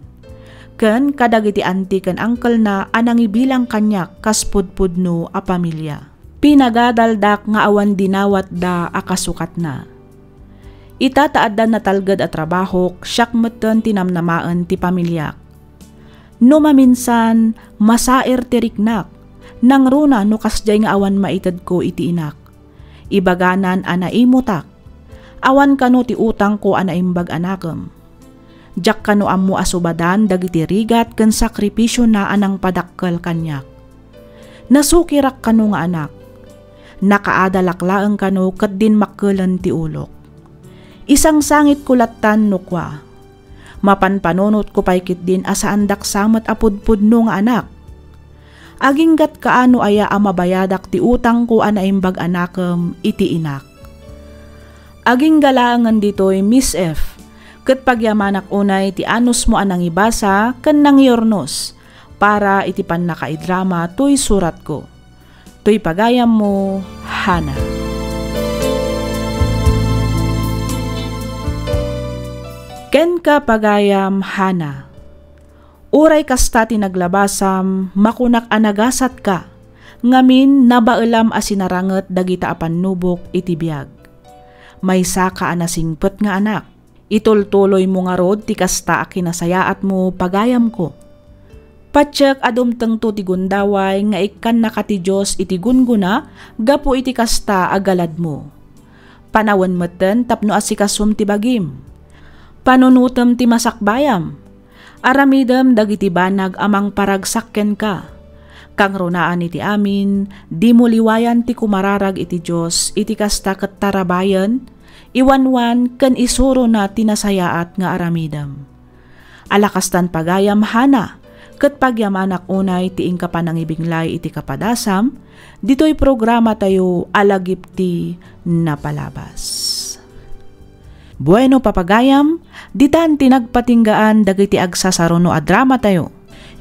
Ken kadagiti auntie ken uncle-na a nangibilang kaniak kas pudpudno a pamilya. Pinagadaldak nga awan dinawatda a kasukatna. Ita ta adda natalged a trabahok, siak metten ti namnamaen ti pamiliak. No maminsan, masaer ti riknak, nangruna no kasdiay nga awan maitedko iti inak. Ibaganan a naimutak. Awan kano ti utangko a naimbag a nakem. Diak kano ammo a subadan dagiti rigat ken sakripisiona a nangpadakkel kaniak. Nasukirak kano nga anak. Nakaadalak laeng kano ket dinmakkelen ti ulok. Isangsangitko lattan no kua. Mapanpanunotko pay ketdin a saandak sa met a pudpudno nga anak. Agingga't kaano aya a mabayadak ti utangko a naimbag a nakem iti inak? Agingga laengen ditoy, Miss F, ket pagyamanak unay ti anusmo a nangibasa ken nangiurnos para iti pannakaidrama toy suratko. Toy pagayammo, Hana. Kenka, pagayam Hana. Uray kasta ti naglabasam, makunak a nagasatka, ngamin, nabaelam a sinaranget dagita a pannubok iti biag. Maysaka a nasingpet nga anak. Itultuloymo ngarud ti kasta a kinasayaatmo, pagayamko. Patiek a dumtengto ti gundaway nga ikkannaka ti Dios iti gunggona gapu iti kasta a galadmo. Panawen metten tapno asikasom ti bagim. Panunotem ti masakbayam. Aramidem dagiti banag a mangparagsak kenka. Kangrunaan iti amin, dimo liwayan ti kumararag iti Dios iti kasta ket tarabayen, iwanwan ken isurona ti nasayaat nga aramidem. Ala kastan, pagayam Hana, ket pagyamanak unay ti inka panangibinglay iti kapadasam, ditoy programatayo a Lagip ti Napalabas. Bueno, papagayam, ditan ti nagpatinggaan dagiti agsasaruno a dramatayo.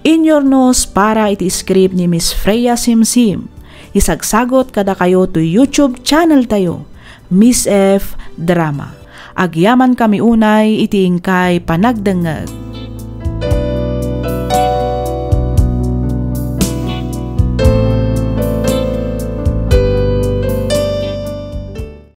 Inyurnos para iti script ni Miss Freya Simsim. Isagsagot kadakayo toy YouTube channel tayo, Miss F Drama. Agyamankami unay iti inkay panagdengngeg.